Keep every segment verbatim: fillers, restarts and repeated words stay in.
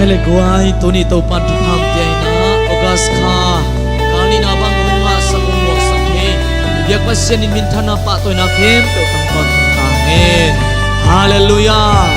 Hei le guai, tuni Topan thupha hong pia in ah, August kha kal nihna bang hong ngahsak, hong muaksak hi. I biak Pasian in minthanna, pahtawina khempeuh tangtawn ta hen. Halleluiah.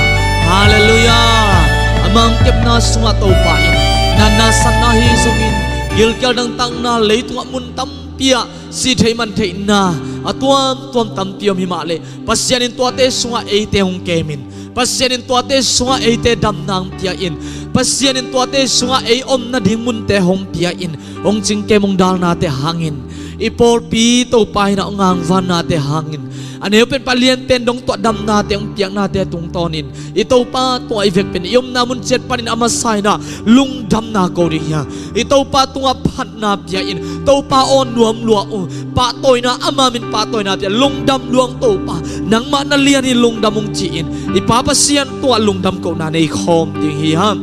Halleluiah. Ama hong kepna sungah Topa in natna satna hi zongin, gilkial dangtakna, leitungah mun tampi ah sih theih man theihna a tuamtuam tampi om hi mah leh, Pasian in tuate sungah eite hong kem in, Pasian in tuate sungah eite damna hong pia in, Pasian in tuate sungah ei om nading munte hong pia in, hong cingkem hong dalnate hangin, i pawlpi Topa in ah hong angvannate hangin, a neu pen pah lian pen dong tuah damnate hong piaknate tungtawnin, i Topa tungah i vek pen i omna mun ciat panin a masa in ah lungdamna ko ding hi a, i Topa tungah phatna pia in, Topa aw, nuam lua uh, pahtawina, ama min pahtawina pia, lungdam lua ung Topa, nangmah na lian hi, lungdam ung ci-in, i Pa Pasian tungah lungdam kohna nei khawm ding hi hang.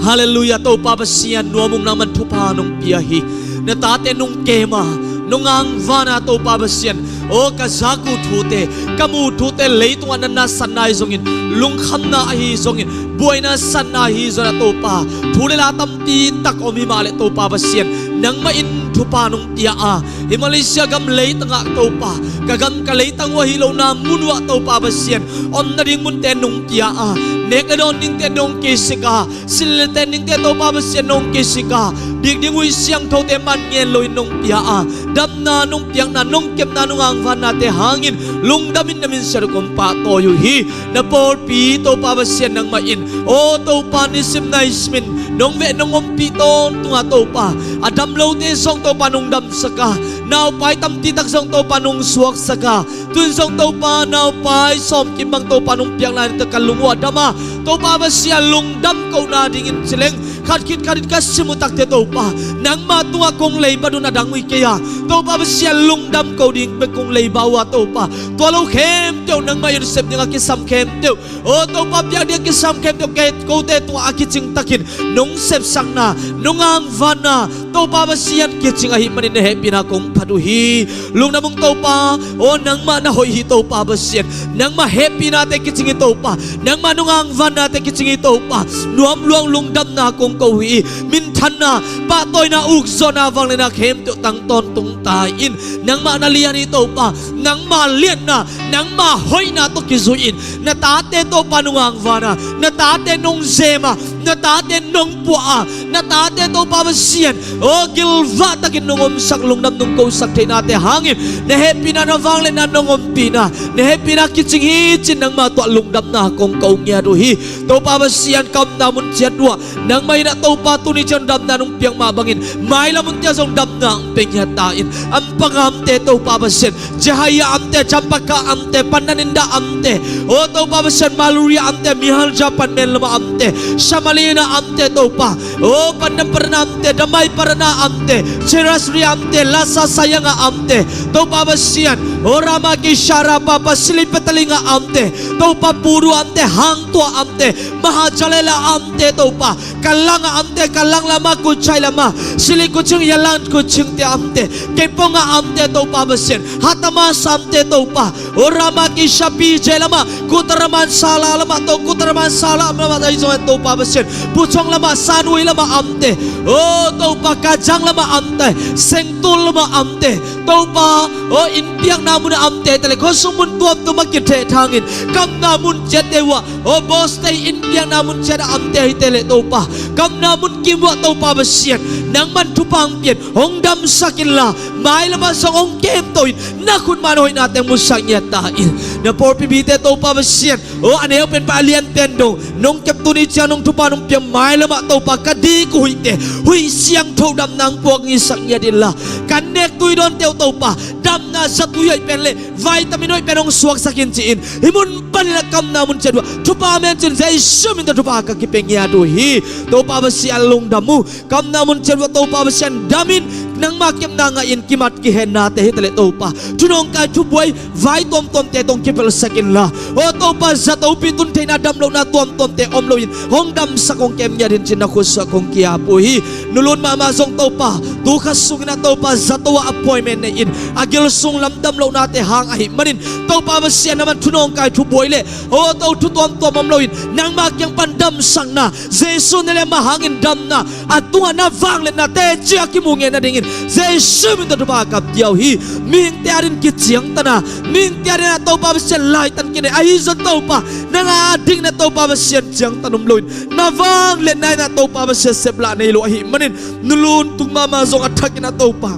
Halleluiah. Topa Pasian, nuam ung, nangman thupha nong pia hi. Na tate nong kem a, nong angvan a, Topa Pasian, aw, ka zak uh thute, ka muh thute, leitungah natna satna hi zongin, lungkhamna ahi zongin, buaina satna ahi zongin ah Topa, thu le la tampi tak om hi mah leh Topa Pasian, nangmah in thupha nong pia a, hi Malaysia gam leitang ah Topa, ka gam ka leitang uh ahi lohna mun uh ah Topa Pasian, om nading munte nong pia a, nek le dawn dingte nong kisik a, silh le ten dingte Topa Pasian nong kisik a, dik ding huih siangthote man ngen loin nong pia a, damna nong piakna, nong kepna, nong angvannate hangin lungdam in na min siat uh kong pahtawi uh hi. Na pawlpi Topa Pasian, nangmah in, aw Topa, nisim naisim in nong veh nong ompih tawntung a Topa, a dam lote zong Topa nong damsak a, naupai tampi tak zong Topa nong suaksak a, tun zong Topa, naupai sawmkim bang Topa nong piak lai-in ka lung uh a dam a, Topa Pasian, lungdam kohna dingin ci leng, khat khit khat in ka sim uh takte Topa, nangma tungah kong leibat un a dang uh hi kei a, Topa Pasian, lungdam ko ding bek kong leibat uh a Topa, tua lo khempeuh nangmah in sep ding a kisam khempeuh, aw Topa, piak ding a kisam khempeuh kei kote tungah a kicing takin nong sepsakna, nong angvanna Topa Pasian kicing ahih manin na hehpihna kong phat uh hi. Lungdam ung Topa, aw nangmah na hoih hi Topa Pasian, nangmah hehpihnate kicing hi Topa, nangmah nong angvannate kicing hi Topa, nuam lua ung, lungdamna kong ko uh hi. Minthanna, pahtawina, ukzawhna, vangliatna khempeuh tang tawntung ta in, nangmah na lian hi Topa, nangmah liatna, nangmah hoihna tawh kizui in, na tate Topa nong angvan a, na tate nong zem a, na tate nong puah a, na tate Topa Pasian, aw gilvah takin nong omsak, lungdam nong kosak theihnate hangin, na hehpihna, na vangliatna, nong ompihna, na hehpihna kicing hi ci-in nangmah tungah lungdamna kong ko ngiat uh hi. Topa Pasian, ka omna mun ciat uh ah nangmah in ah Topa tuni ciang damna nong piak mah bangin mailam munte ah zong damna hong pia ngiat ta in. Ampanga omte Topa Pasian, Jehaia omte, Champaka omte, Pannaninda omte, aw Topa Pasian, Maluria omte, Mihalja Panmen lamah omte, Samalina omte Topa, aw Pandamparana omte, Damaiparana omte, Cherasria omte, Lasa Sayanga omte, Topa Pasian, aw Ramakisara Papa, Silipetalinga omte, Topa Puru omte, Hangtua omte, Mahachalela omte Topa, Kalanga omte, Kalang lama, Kuchai lama, Sili Kuching, Yalan Kuchingte omte, Keiponga omte Topa Pasian, Hatamasa omte Topa, aw Ramakishapi je lama, Kutaraman Sala lama to, Kutaraman Sala lama tai zong Topa Pasian, Puchong lama, Sanui lama omte, aw Topa Kajang lama omte, Sengtul lama omte, Topa, aw innpiakna mun a omte te le, khuasung mun tuamtuam a kithehthangin, ka omna mun ciatte uh ah, aw Bawste innpiakna mun ciat a omte hi te le Topa, ka omna mun kim uh ah Topa Pasian, nangman thupha hong pia in, hong damsak inla, mailam ah zong hong kemto in, na khutma na hoihnate musak ngiat ta in. Na pawlpi mite Topa Pasian, aw a neu pen pan a lian pen dong nong kep, tuni ciang nong thupha nong pia mailam ah Topa, ka dik uh huihte, huih siangtho damna hong puak ngisak ngiat inla, ka nek tui dawnte uh Topa, damna zatui hoih pen le vitamin hoih pen hong suaksak in ci-in, hih mun panin ah ka omna mun ciat uh ah thupha hong pia in ci-in Jesu min tawh thupha ka kipia ngiat uh hi. Topa Pasian, lungdam uh, ka omna mun ciat uh ah Topa Pasian, dam in, nangma kepna ngahin kimat kihennate hi taleh Topa, thunawngkai thubuai vai tuamtuamte tawh hong kipelsak inla, aw Topa, zatopi tun theihna damlohna tuamtuamte om loin hong damsak hong kem ngiat in ci-in na khut sungah kong ki-ap uh hi. Nulun mahmah zong Topa, tu kha sungin ah Topa zato ah appointment nei-in a gil sung lam damlohnate hang ahih manin Topa Pasian, na man thunawngkai thubuai le aw to thu tuamtuam om loin nangma kiang pan damsakna, Jesu na le mah hangin damna, a tungah na vangliatna teci a kimu ngei nadingin Jesu min tawh thupha ka pia uh hi. Mihingte adingin kiciangtan a, mihingte adingin ah Topa Pasian laitan kinei ahi zong Topa, nang adingin ah Topa Pasian ciangtan om loin na vangliatna in ah Topa Pasian seplah nei lo ahih manin nulun tung mahmah zong a thakin ah Topa,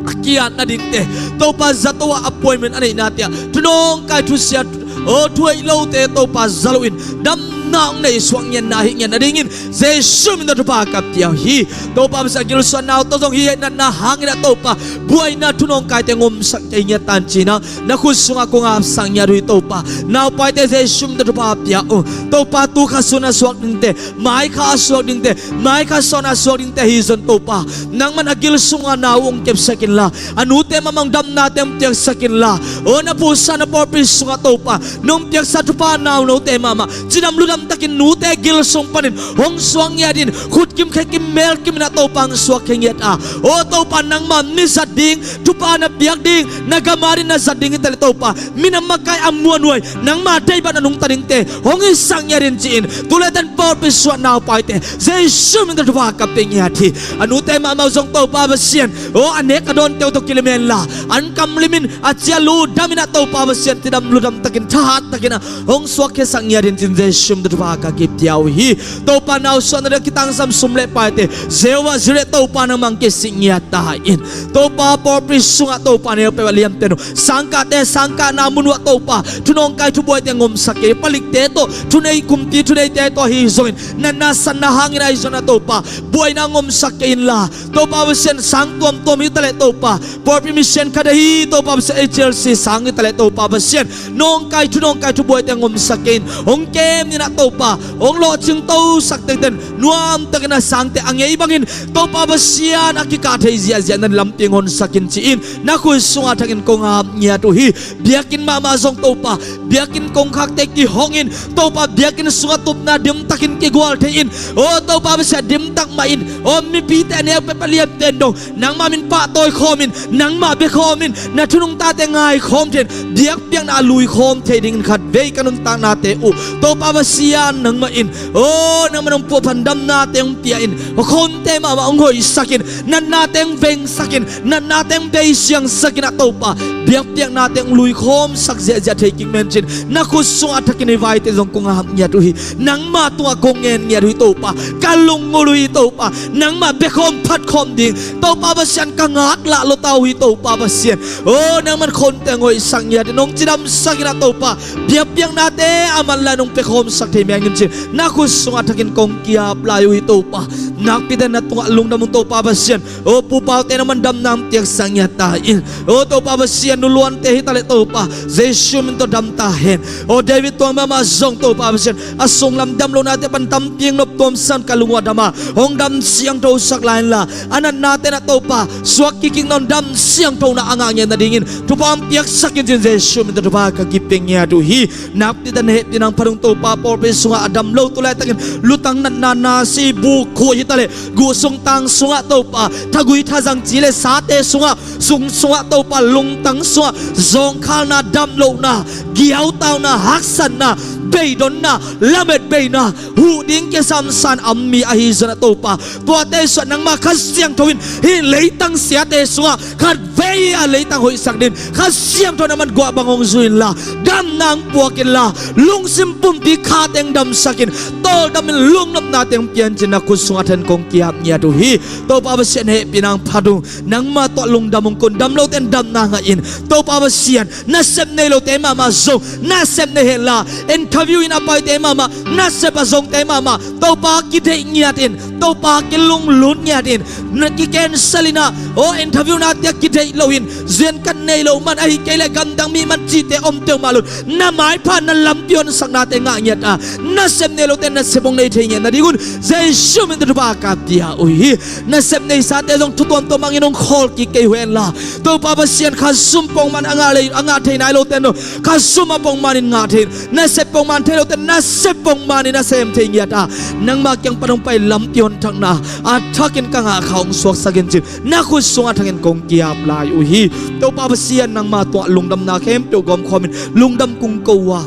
a kiat nadingte, Topa zato ah appointment a neihnate ah thunawngkai thusia, aw thuhoih lote Topa za loin damna hong nei suak ngiatna ahih ngiat nadingin Jesu min tawh thupha ka pia uh hi. Topa Pasian, a gilsuan nau tawh zong hih natna hangin ah Topa buaina thunawngkaite hong omsak kei ngiat ta in ci-in ah na khut sungah kong apsak ngiat uh hi Topa. Naupaite Jesu min tawh thupha pia uh. Topa tu kha sungin a suak dingte, mai kha a suak dingte, mai kha sawnin a suak dingte hi zong Topa, nang man a gil sungah nau hong kepsak inla, a nute mahmah hong damnate hong piaksak inla, aw na pusa na pawlpi sungah Topa nong piaksa thupha naunote mahmah cidam ludam takin nute gil sung panin hong suak ngiat in, khut kim khe kim mel kim in ah Topa hong suak khe ngiat a, aw Topa nangma mi zat ding, thupha na piak ding, na gam adingin na zat ding hi taleh Topa, minam makai a muanhuai nangma deih bangin a nungta dingte hong hisak ngiat in ci-in tu le tan pawlpi sungah naupaite Jesu min tawh thupha ka pia ngiat hi. A nute mahmah uh zong Topa Pasian, aw a nek a dawnte uh tawh kilim henla, an kam limin a ciah ludamin ah Topa Pasian cidam ludam takin thahat takin ah hong suak khiasak ngiat in ci-in Jesu min tawh thupha ka kipia uh hi. Topa nausuahna ding a kitangsam sum le paite Jehovah Jireh Topa nangmah hong kisik ngiat ta in. Topa pawlpi sungah Topa neu peuh a liamte uh, sangkahte sangkahna mun uh ah Topa thunawngkai thubuaite hong omsak kei, palikte tawh, thunei kumpi thuneite tawh ahi zongin, natna sanna hangin ahi zongin ah Topa buaina hong omsak kei inla, Topa Pasian sang tuamtuam hi taleh Topa, pawlpi mission khat ahi Topa Pasian, H L C sang hi taleh Topa Pasian, nawngkai thu nawngkai thubuaite hong omsak kei in, hong kem ni in ah Topa, hong lawhcing tosak tengteng nuamtakin a sangte a ngei bangin Topa Pasian a kikah thei ziahziah na lampi hong honsak in ci-in na khut sungah thakin kong ap ngiat uh hi. Biakinn mahmah zong Topa, biakinn kongkhakte kihongin Topa, biakinn sungah tupna dimtakin kigual thei in, aw Topa Pasian, dimtak mah in, aw mipite a neu peuh a liamte in dong nangmah min pahtawi khawmin, nangmah bia khawmin, na thu nungtate ngai khawm thei in, biakpiakna a lui khawm thei dingin khatvei ka nuntaknate uh Topa Pasian nangmah in, aw nangmah nong puahphat damnate hong pia in, a khawmte mahmah hong hoihsak in, natnate hong vengsak in, natnate hong beisiangsak in ah Topa, biakpiaknate hong lui khawmsak ziahziah thei kik men ci-in na khut sungah thakin hih vaite zong kong ap ngiat uh hi. Nangmah tungah kong ngen ngiat uh hi Topa, ka lungngul uh hi Topa, nangmah bia khawm phat khawm ding Topa Pasian ka ngaklah lua ta uh hi Topa Pasian. Aw nangmah in khawmte hong hoihsak ngiat in, hong cidamsak in ah Topa, biakpiaknate a manlang hong pia khawmsak thei meng in ci-in na khut sungah thakin kong ki-ap lai uh hi Topa. Nakpi takin na tungah lungdam ung Topa Pasian. Aw pu Paute nangmah in damna hong piaksak ngiat ta in. Aw Topa Pasian, nu Luante hi taleh Topa, Jesu min tawh dam ta hen. Aw David Tuang mahmah zong Topa Pasian, a sunglam damlohnate pan tampi hong noptuam san ka lung uh a dam a, hong dam siangthosak lai inla, a natnate in ah Topa suak kikikna, hong dam siangthona a ngah ngiat nadingin thupha hong piaksak in ci-in Jesu min tawh thupha ka kipia ngiat uh hi. Nakpi takin na hehpihna hong phat ung Topa, pawlpi sungah a dam lo tu laitakin lutang natna, nasi, buk, khuh hi taleh guh sung tang sungah Topa, thagui thazang ci le sate sungah, sung sungah Topa, lungtang sungah zawngkhalna, damlohna, giautauna, haksatna, beidonna, lametbeina, huh ding kisamsan a om mi ahi zongin ah Topa, tuate sungah nangmah Kha Siangtho in hih leitang siate sungah khatvei a leitang hoihsak dingin Kha Siangtho nangmah in guah bang hong zui inla, damna hong puak inla, lungsim pumpi khate hong damsak in, tawldam in lungnopnate hong pia in ci-in na khut sungah thakin kong ki-ap ngiat uh hi. Topa Pasian, hehpihna hong phat ung. Nangmah tawh lungdam ung kun. Dam lote in damna ngah in, Topa Pasian, nasep nei lote mahmah zong nasep nei henla, interview in a paite mahmah Nasep a zongte mahmah Topa kideih ngiatin, Topa kilunglut ngiatin, na kikensel inah, aw, interview nate ah kideih loin, ziankat nei lo man ahi kei leh gamdang mi man cihte om peuhmah lo-in, na maipha na lampi honsaknate ngah ngiat a, nasep nei lote nasep hong nei thei ngiat nadingun Jesu min tawh thupha ka pia uh hi. Nasep neisate zong thu tuamtuam hangin hong khawl kik kei uh henla, Topa Pasian, khasum pongman a ngah lei, a ngah thei nai lote zong khasum a pongman in ngah thei, nasep pongman thei lote nasep pongman in a sem thei ngiat a, nangma kiang pan hong pai lampi honthakna a thakin ka ngah kha hong suaksak in ci-in na khut sungah thangin kong ki-ap lai uh hi. Topa Pasian, nangma tungah lungdamna khempeuh gawmkhawmin lungdam kong ko uh a,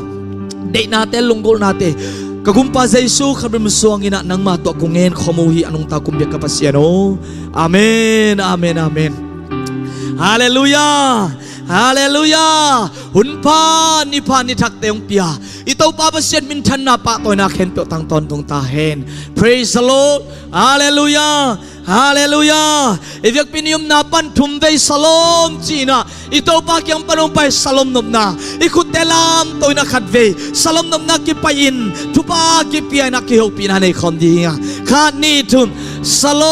deihnate, lunggulhnate ka Gumpa Jesu Khrih min suang inah nangma tungah kong ngen khawm uh hi, a nungta kum biak ka Pasian aw. Amen, amen, amen. Halleluiah. Halleluiah. Hun pha, ni pha, ni thakte hong pia i Topa Pasian minthanna, pahtawina khempeuh tang tawntung ta hen. Praise the Lord. Halleluiah. Halleluiah. I biakpi ni umna pan thum vei salom ci-inah i Topa kiang pan hong pai salom nopna, i khutte lamto inah khat vei salom nopna kipai-in thupha kipia inah kihopihna nei khawm ding hi hang. Khat, nih, thum. Salom.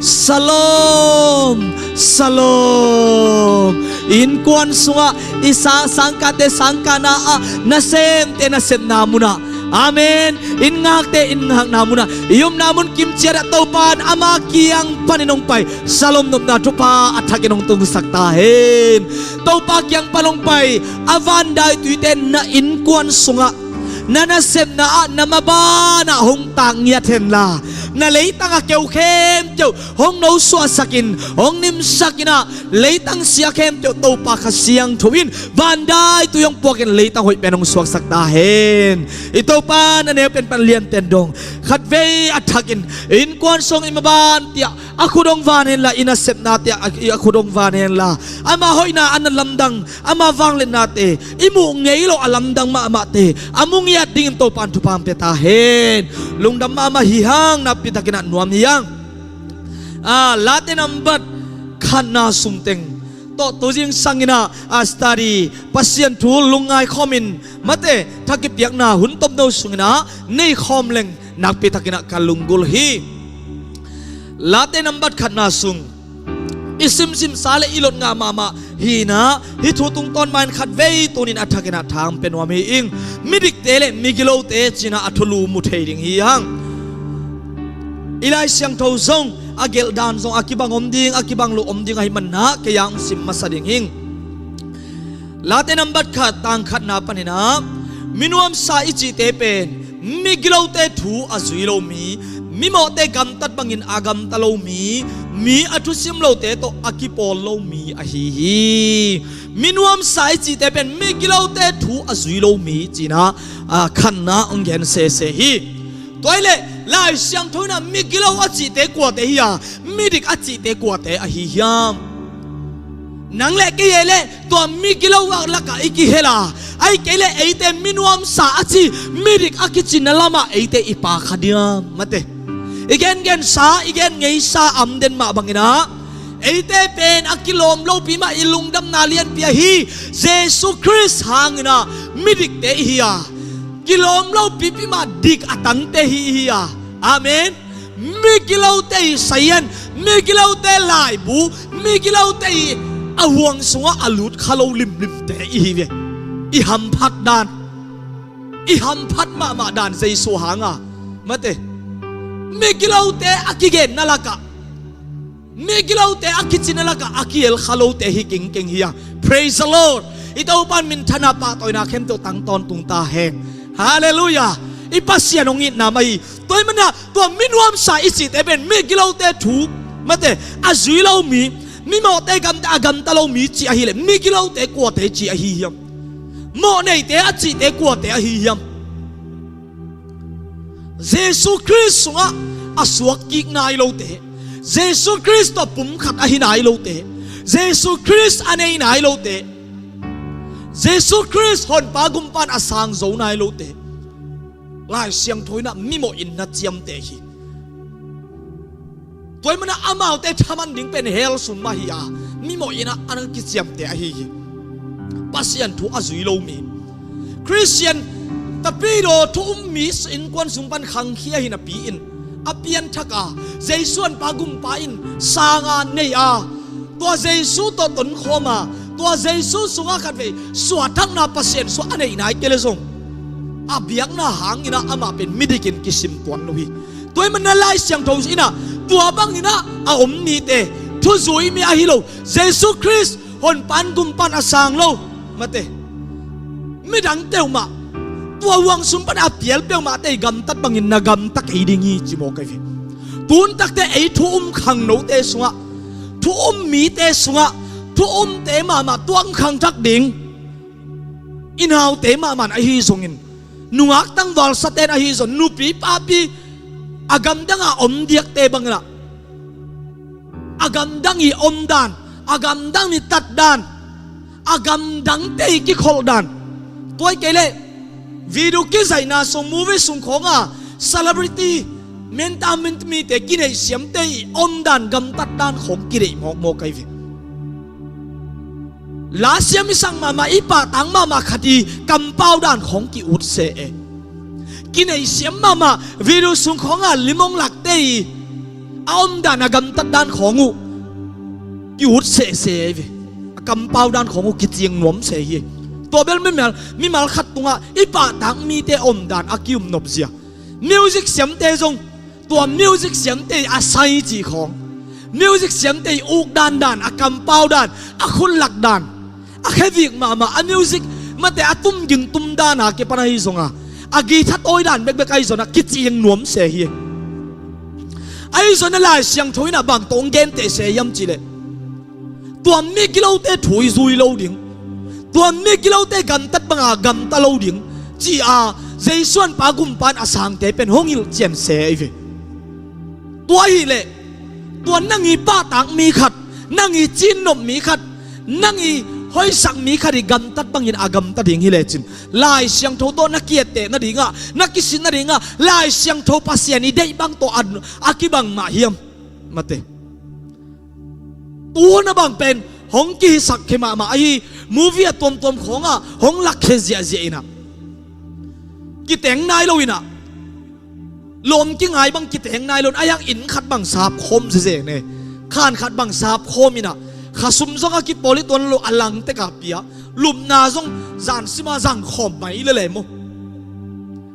Salom. Salom. I innkuan sungah, i sa-, sangkahte sangkahna ah, nasemte nasepna munah, amen, inn ngakte inn ngakna munah, i omna mun kim ciat ah Topa in ama kiang panin hong pai salom nopna thupha a thakin hong tungsak ta hen. Topa kiang pan hong pai a vandaituite na innkuan sungah, na nasepna ah, na maban ah hong tak ngiat henla, na leitang a keu khempeuh hong nosuahsakin, hong nimsakin ah, leitang sia khempeuh Topa Kha Siangtho in vandaitui hong puakin leitang hoih pen hong suaksak ta hen. I Topa na neu penpan lianten dong khat vei a thakin innkuan sung i maban tiah a khut hong van henla, i nasepna tiah a, i a khut hong van henla, ama hoihna a na lamdang, ama vangliatnate i muh ngei lo a lamdang mahmahte a mu ngiat dingin Topa in thupha hong pia ta hen. Lungdam mahmah hi hang, nakpi takin ah nuam hi hang. A, Late nambat khatna sungteng tawh tu zingsang inah a study, Pasian thu lungngai khawmin, mate, thak kipiakna hun tomno sung inah nei khawm leng nakpi takin ah ka lunggulh hi. Late nambat khatna sung i simsim sa le i lot ngah mahmah hi inah, hih thu tungtawn mah in khat vei tunin a thakin ah tha hong pia nuam hi ing. Midikte le migilote ci-in ah a thulu mu thei ding hi hang. I Lai Siangtho zong a gelhdan zong a kibang om ding, a kibang lo om ding ahih manin ah kei a hong sim masa ding hing. Late nambat khat, tang khatna panin ah, minuamsa i cihte pen migilote thu a zui lo mi, mimawhte gamtat bangin a gamta lo mi, mi a thusim lote tawh a kipawl lo mi ahi hi. Minuamsa i cihte pen migilote thu a zui lo mi ci-in ah, a, khatna hong gen sese hi. Tua hi leh Lai Siangtho in ah migilo a cihte kuate hi a, midik a cihte kuate ahi hiam? Nang le kei e leh tua migilo lakah i kihel a, ahih kei leh eite minuamsa a ci, midik a kici na lamah eite i pha kha diam? Mate, i gengensa, i gen ngeisa a om den mah bangin ah, eite pen a kilawm lopi mah, i lungdamna lianpi ahi Jesu Khrist hangin ah midikte i hi a, kilawm lopipi mah dik a tangte hi i hi a. Amen. Migilote i sayan, migilote laibu, migilote i a huang sungah a lut kha lo limlimte i hi ve. I hamphat dan, i hamphat mahmah dan Jesu hanga, mate, migilote a kigenna lakah, migilote a kicina lakah a kihel kha lote hi kingkeng hi a. Praise the Lord. I Topa in minthanna, pahtawina khempeuh tang tawntung ta hen. Halleluiah. I Pasian hong itna mah hi. Tua ahih manin ah tua minuamsa i cihte pen migilote thu, mate, a zui lo mi, mimawhte gamte a gamta lo mi cih ahih leh migilote kuate cih ahi hiam? Mawhneite a cihte kuate ahi hiam? Jesu Khrist sungah a suak kik nai lote, Jesu Khrist tawh pumkhat ahi nai lote, Jesu Khrist a nei nai lote, Jesu Khrist honpa gumpa in a sang zo nai lote, Lai Siangtho in ah mimawh in na ciamteh hi. Tua ahih manin ah amaute thaman ding pen hell sung mah hi a, mimawh in ah a na kiciamteh ahi hi. Pasian thu a zui lo mi, Khristian Pidaw thu um mi innkuan sung pan khangkhia hi napi-in a pianthak a, Jesu honpa gumpa in sang a nei a, tua Jesu tawh tonkhawm a, tua Jesu sungah khatvei suahtakna Pasian suah a neih nai kei leh zong a biakna hangin ah amah pen midikin kisim tuan lo hi. Tua ahih manin ah Lai Siangtho in ah tua bangin ah a om mite, thuzui mi ahi lo, Jesu Khrist honpa in gumpa in a sang lo, mate, midang teuh mah, tua huang sung pan a pial peuhmahte i gamtat bangin na gamta kei ding hi ci mawk ahi ve. Tun takte ei thu um khangnote sungah, thu um mite sungah, thu umte mahmah tuang khangthak ding i naute mahmah in ahi zongin, nungak tangvalsate'n ahi zong, nupi papi a gamdang a om diakte bangin ah a gamdang i omdan, a gamdang i tatdan, a gamdangte i kikholhdan, tua ahih kei leh video kizaihna sung, movie sung khawng a celebrity, menta mite, kineihsiamte i omdan, gamtatdan khawng kideih mawkmawk ahi ve. Lasiam i sak mahmah, i pahtak mahmah khat i kampau dan khawng ki-ut se e. Kineihsiam mahmah video sung khawng a limong lakte i a omdan, a gamtatdan khawng uh ki-ut sese ahi ve. A kampau dan khawng uh kiciang nuam se hi. Tua bel mimal, mimal khat tungah i pahtak mite omdan a ki-um nopzia. Music siamte zong tua music siamte a sai cih khawng, music siamte uk dandan, a kampau dan, a khut lak dan, a khevik mahmah, a music mate a tumging tumdan a kipan ahi zong a, a guitar tawi dan bekbek ahi zong a kiciang nuam se hi. Ahi zong a Lai Siangtho in ah bang tawh hong genteh se hiam cih leh, tua migilote thu i zui lo ding, tua migilote gamtat banga gamta lo ding ci-a Jesu honpa gumpa in a sangte pen hong hilhcian se ahi ve. Tua ahih leh tua nang i pahtak mi khat, nang i cinnop mi khat, nang i hoihsak mi khat i gamtat bangin a gamta ding hi lecin, Lai Siangtho tawh na ki-etteh nadingah, na kisit nadingah Lai Siangtho Pasian i deih bang tawh a, a kibang mah hiam? Mate. Tuna bang pen hong kihisak khia mahmah ahi, movie a tuamtuam khawngah hong lakkhia ziahziah in ah, kiteng nai lo in ah, lawm kingai bang kiteng nai lo in ah, a hiang inn khat bang sapkhawm zeze ne, khan khat bang sapkhawm in ah, khasum zong a kipawl i tuan lo, a langtek a pia, lupna zong zan sima zangkhawm mai lele maw.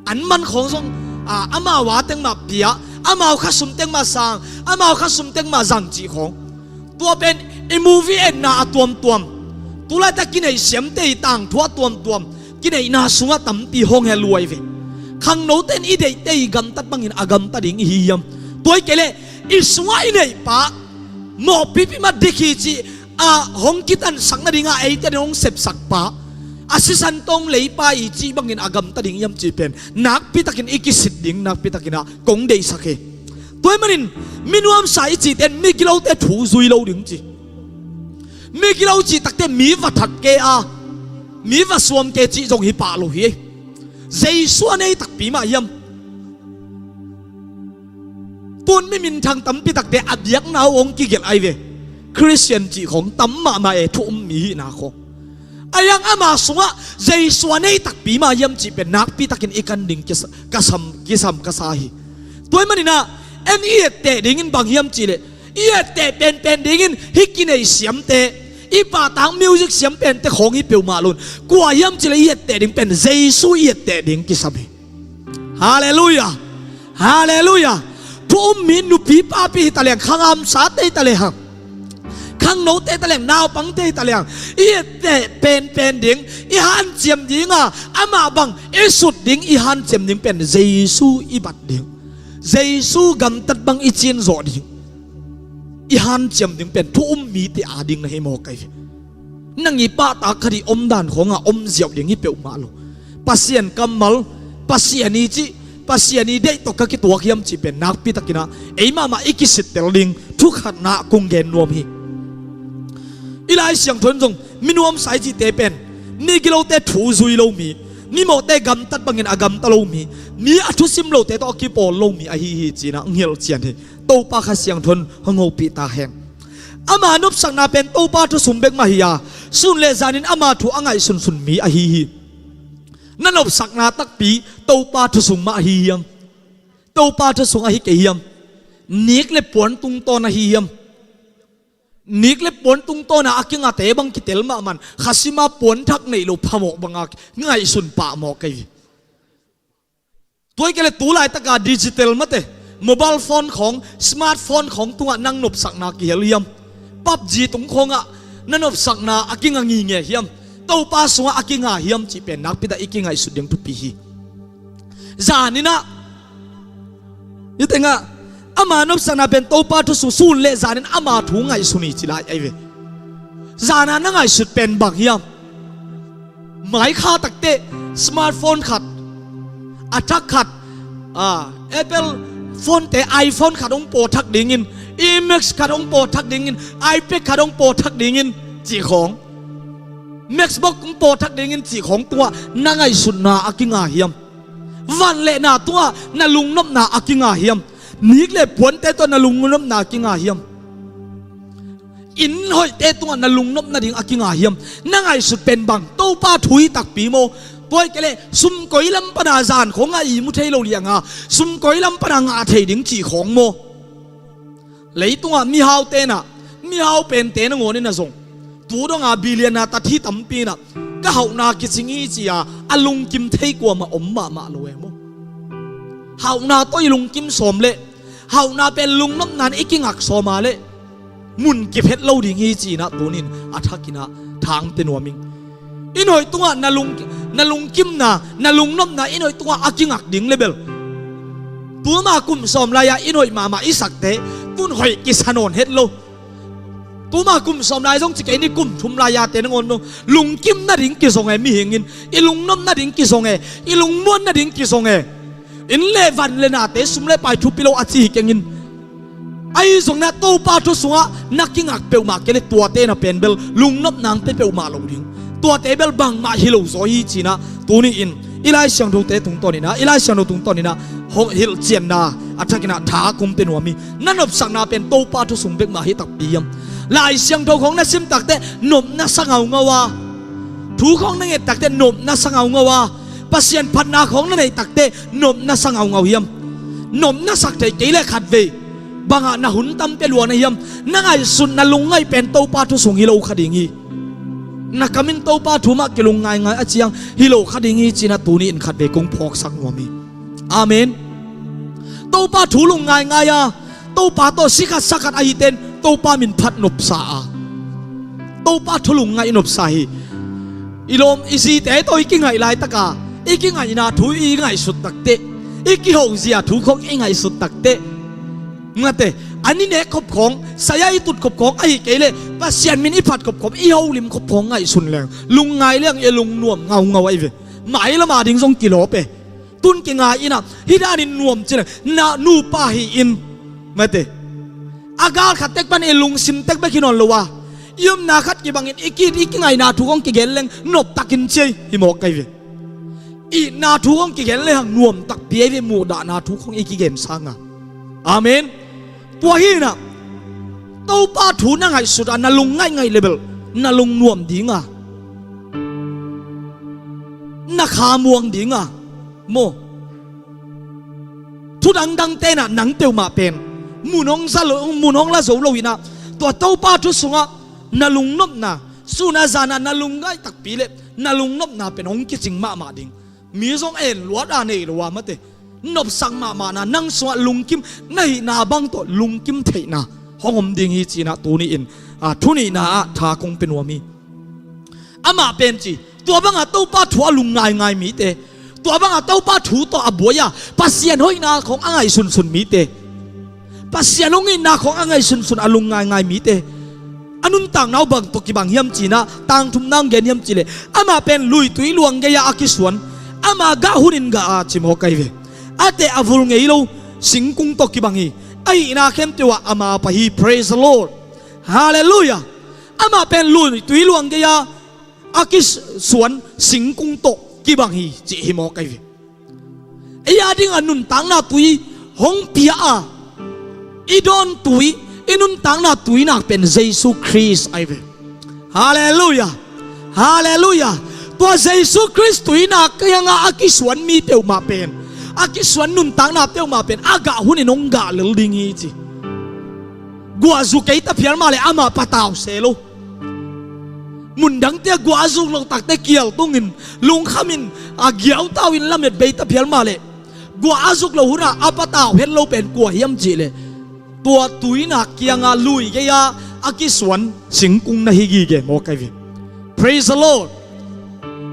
An man khawng zong, a, amau a teng mah pia, amau khasum teng mah sang, amau khasum teng mah zang cih khawng. Tua pen i movie etna a tuamtuam, tulaitak kineihsiamte i tangthu a tuamtuam, kineihna sungah tampi hong hel uh ahi ve. Khangnote in i deihte i gamtat bangin a gamta ding i hi hiam? Tua ahih kei leh i sungah i neihpa mawhpipi mah dik hi cih a hong kitansak nadingah eite in hong sepsak pa, a sisan tawng leipa i cih bangin a gamta ding hiam cih pen nakpitakin i kisit ding nakpitakin ah kong deihsak hi. Tua ahih manin mi nuamsa i cihte in migilote thu zui lo ding ci. Migilo cih takte mi va that kei a, mi va suam kei cih zong hi pah lo hi. Jesu a nei takpi mah hiam? Tun mi minthang tampi takte a biakna uh hong kigelh ahi ve. Khristian cih khawng tam mahmah e, thu um mi hihna khawng. A hiang ama sungah Jesu a nei takpi mah hiam cih pen nakpitakin i kan ding kisa-, ka sam, kisam ka sa hi. Tua ahih manin ah en i etteh dingin bang hiam cih leh, i etteh penpen dingin hih kineihsiamte, i pahtak music siam pente khawng hi peuhmah lo in, kua hiam cih leh i etteh ding pen Jesu i etteh ding kisam hi. Halleluiah. Halleluiah. Thu um mi nupi papi hi ta leng, khangamsate hi ta leng, khangnote hi ta leng, naupangte hi ta leng, i etteh penpen ding, i hanciam ding a, amah bang i sut ding, i hanciam ding pen Jesu i bat ding, Jesu gamtat bang i cin zawh ding, i hanciam ding pen thu um mite ading na hi mawk ahi ve. Nang i pahtak khat i omdan khawngah om ziau ding hi peuhmah lo. Pasian kammal, Pasian i cih, Pasian i deih tawh ka kituak hiam cih pen nakpitakin ah ei mahmah i kisittel ding thukhatna kong gen nuam hi. I Lai Siangtho in zong mi nuamsa i cihte pen migilote thu zui lo mi, mimawhte gamtat bangin a gamta lo mi, mi a thusim lote tawh a kipawl lo mi ahi hi ci-in ah hong hilhcian hi. Topa Kha Siangtho in hong hopih ta hen. Ama nopsakna pen Topa thusum bek mah hi a, sun le zanin ama thu a ngaihsunsun mi ahi hi. Na nopsakna takpi Topa thu sung mah ahi hiam? Topa thu sung ahi kei hiam? Nik le puan tungtawn ahi hiam? Nik le puan tungtawna a kingate bang kitel mahmah, khasima puan thak neih lo phamawh banga ngaihsun pah mawh kei. Tua hi kei le tu laitaka digital mate, mobile phone khawng, smartphone khawng tungah nang nopsakna kihel hiam? PUBG tung khawngah na nopsakna a kinga ngingei hiam? Topa sungah a kinga hiam cih pen nakpitah i kingaihsut ding thupi hi. Zaninah i tengah ama nopsakna pen Topa thu sung, sun le zanin ama thu ngaihsun hi ci lai ahi ve. Zana na ngaihsut pen bang hiam? Mai kha takteh smartphone khat, a thak khat, a, Apple phone te, iPhone khat hong pawthak dingin, iMac khat hong pawthak dingin, iPad khat hong pawthak dingin cih khawng, MacBook hong pawthak dingin cih khawng tungah na ngaihsutna a kinga hiam? Van le na tungah na lungnopna a kinga hiam? Nik le puante tawh na lungnopna a kinga hiam? Inn hoihte tungah na lungnop nading a kinga hiam? Na ngaihsut pen bang Topa thu hi takpi maw? Tua hi kei leh sumkoi lam pana zan khawngah i mu thei lo lianga sumkoi lam pana ngah thei ding cih khawng maw? Leitungah mihau tenah, mihau pente nangawnin a zong tu donga billion a tat hi tampi inah ka hauhna kicing hi ci-a a lungkim thei kuamah om mahmah lo e maw? Hauhna tawh i lungkim sawm leh hauhna pen lungnopna in i kingak sawma leh mun kiphet lo ding hi ci-inah tunin a thakinah thang pia nuam ing. Inn hoih tungah na lung, na lungkimna, na lungnopna inn hoih tungah a kingak ding le bel tuma kum sawm lai-a inn hoih mahmah i sakte tun hoih kisa nawn het lo. Tuma kum sawm lai zong ci kei ni, kum thum lai-a te nangawn dong lungkim nading kizong e, mihingin i lungnop nading kizong e, i lungmuan nading kizong e. Inn le van le nate, sum le pai thupi lo a ci hi kengin. Ahi zongin ah Topa thu sungah na kingak peuhmah kei le tuate na pen bel lungnopna hong pia peuhmah lo ding. Tuate bel bangmah hi lo zaw hi ci-inah tuni-in i Lai Siangthote tungtawninah, i Lai Siangtho tungtawninah hong hilhcianna a thakinah tha kong pia nuam hi. Na nopsakna pen Topa thu sung bekmah hi takpi hiam? Lai Siangtho khawng na sim takteh nopna sa ngaungau a, thu khawng na nget takteh nopna sa ngaungau a, Pasian phatna khawng na neih takteh nopna sa ngaungau hiam? Nopna sak thei kei le khatvei bangah na hun tam pia lua na hiam? Na ngaihsut, na lungngaih pen Topa thu sung hi lo kha ding hi. Na kam in Topa thu mah kilung ngaingai a ciang hi lo kha ding hi ci-inah tuni-in khatvei kong phawksak nuam hi. Amen. Topa thu lung ngaingai a, Topa tawh si khat sa khat ahi ten Topa min phat nopsa a, Topa thu lungngaih nopsa hi. I lawm i zite tawh i kingaih laitaka i kingaihna thu i ngaihsut takteh, i kihozia thu khawng i ngaihsut takteh, mate, an i nek khop khawng, saya i tut khop khawng ahi kei leh Pasian min i phat khop khawng, i holim khop khawng ngaihsun leng lungngai leng i lungnuam ngaungau ahi ve. Mai lama ding zong kilawp e. Tun kingai inah hih danin nuam ci leng na nupa hi-in, mate, a gal khat tek pan i lungsim tek bek hi nawn lo a, i omna khat kibangin i ki, i kingaihna thu khawng kigen leng noptakin ci hi mawk kei ve. Itna thu khawng kigen lehang nuam takpi ahi ve, muhdahna thu khawng i kigen sanga. Amen. Tua hi inah Topa thu na ngaihsut a, na lungngaih ngaih le bel na lungnuam dinga, na khamuang dinga maw? Thu dangdang tenah nang peuhmah pen mun hong za lo, mun hong la zo lo inah, tua Topa thu sungah na lungnopna, sun a zan a na lungngaih takpi le na lungnopna pen hong kicing mahmah ding. Mi zong en luat a nei lo a, mate, nopsak mahmahna, nang sungah lungkim na hihna bang tawh lungkim theihna hong om ding hi ci-inah tuni-in, a, thu nihna ah tha kong pia nuam hi. Amah pen ci, tua banga Topa thu a lungngaingai mite, tua banga Topa thu tawh a buai a, Pasian hoihna khawng a ngaihsunsun mite, Pasian hong itna khawng a ngaihsunsun, a lungngaingai mite, a nuntakna uh bang tawh kibang hiam ci-inah tangthumna hong gen hiam cih leh, amah pen luitui luang gei-a a kisuan, ama gah hunin gah a ci mawk ahi ve. A teh a vul ngei lo singkung tawh kibang hi. A hihna khempeuh ah ama pai hi. Praise the Lord. Hallelujah. Amah pen luitui luang gei-a a kisuan singkung tawh kibang hi cih hi mawk ahi ve. Ei a dingah nuntakna tui hong pia a, i dawn tui, i nuntakna tui nak pen Jesu Khrist ahi ve. Hallelujah. Hallelujah. Tua Jesu Khrist tuinak kiangah a kisuan mi peuhmah pen, a kisuan nuntakna peuhmah pen a gah hunin hong gah lel ding hi ci. Guahzu kei ta phial mah leh amah patau se lo. Mundangte a guah a zuk lo takte kial tungin, lungkhamin, a giautauin lamet bei ta phial mah leh, guah a zuk lo hunah a patau het lo pen kua hiam cihleh, tua tuinak kiangah lui gei-a a kisuan singkung na hi gige maw kai ve. Praise the Lord.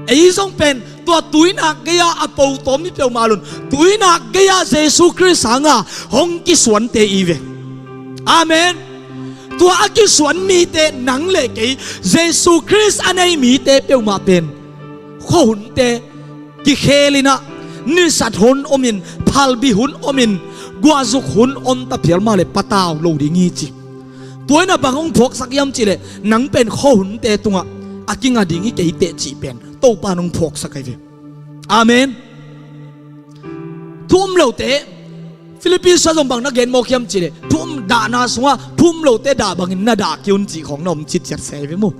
Ei zong pen tua tuinak gei-a a po tawm mi peuhmah lo-in, tuinak gei-a Jesu Khrist hanga hong kisuante i ve. Amen. Tua a kisuan mite, nang le kei, Jesu Khrist a nei mite peuhmah pen khuahunte kikhelinah, nisat hun omin, phalbi hun omin, guahzuk hun om ta phial mah leh patau lo ding hi ci. Tua inah bang hong phawksak hiam cihleh, nang pen khuahunte tungah a kinga ding hi kei teh cih pen Topa in hong phawksak ahi ve. Amen. Thu um lote, Philippi sua zong bang na gen mawk hiam cihleh, thu um dahna sungah thu um lote dah bangin na dah kei un cih khawng na om citciat se ahi ve maw.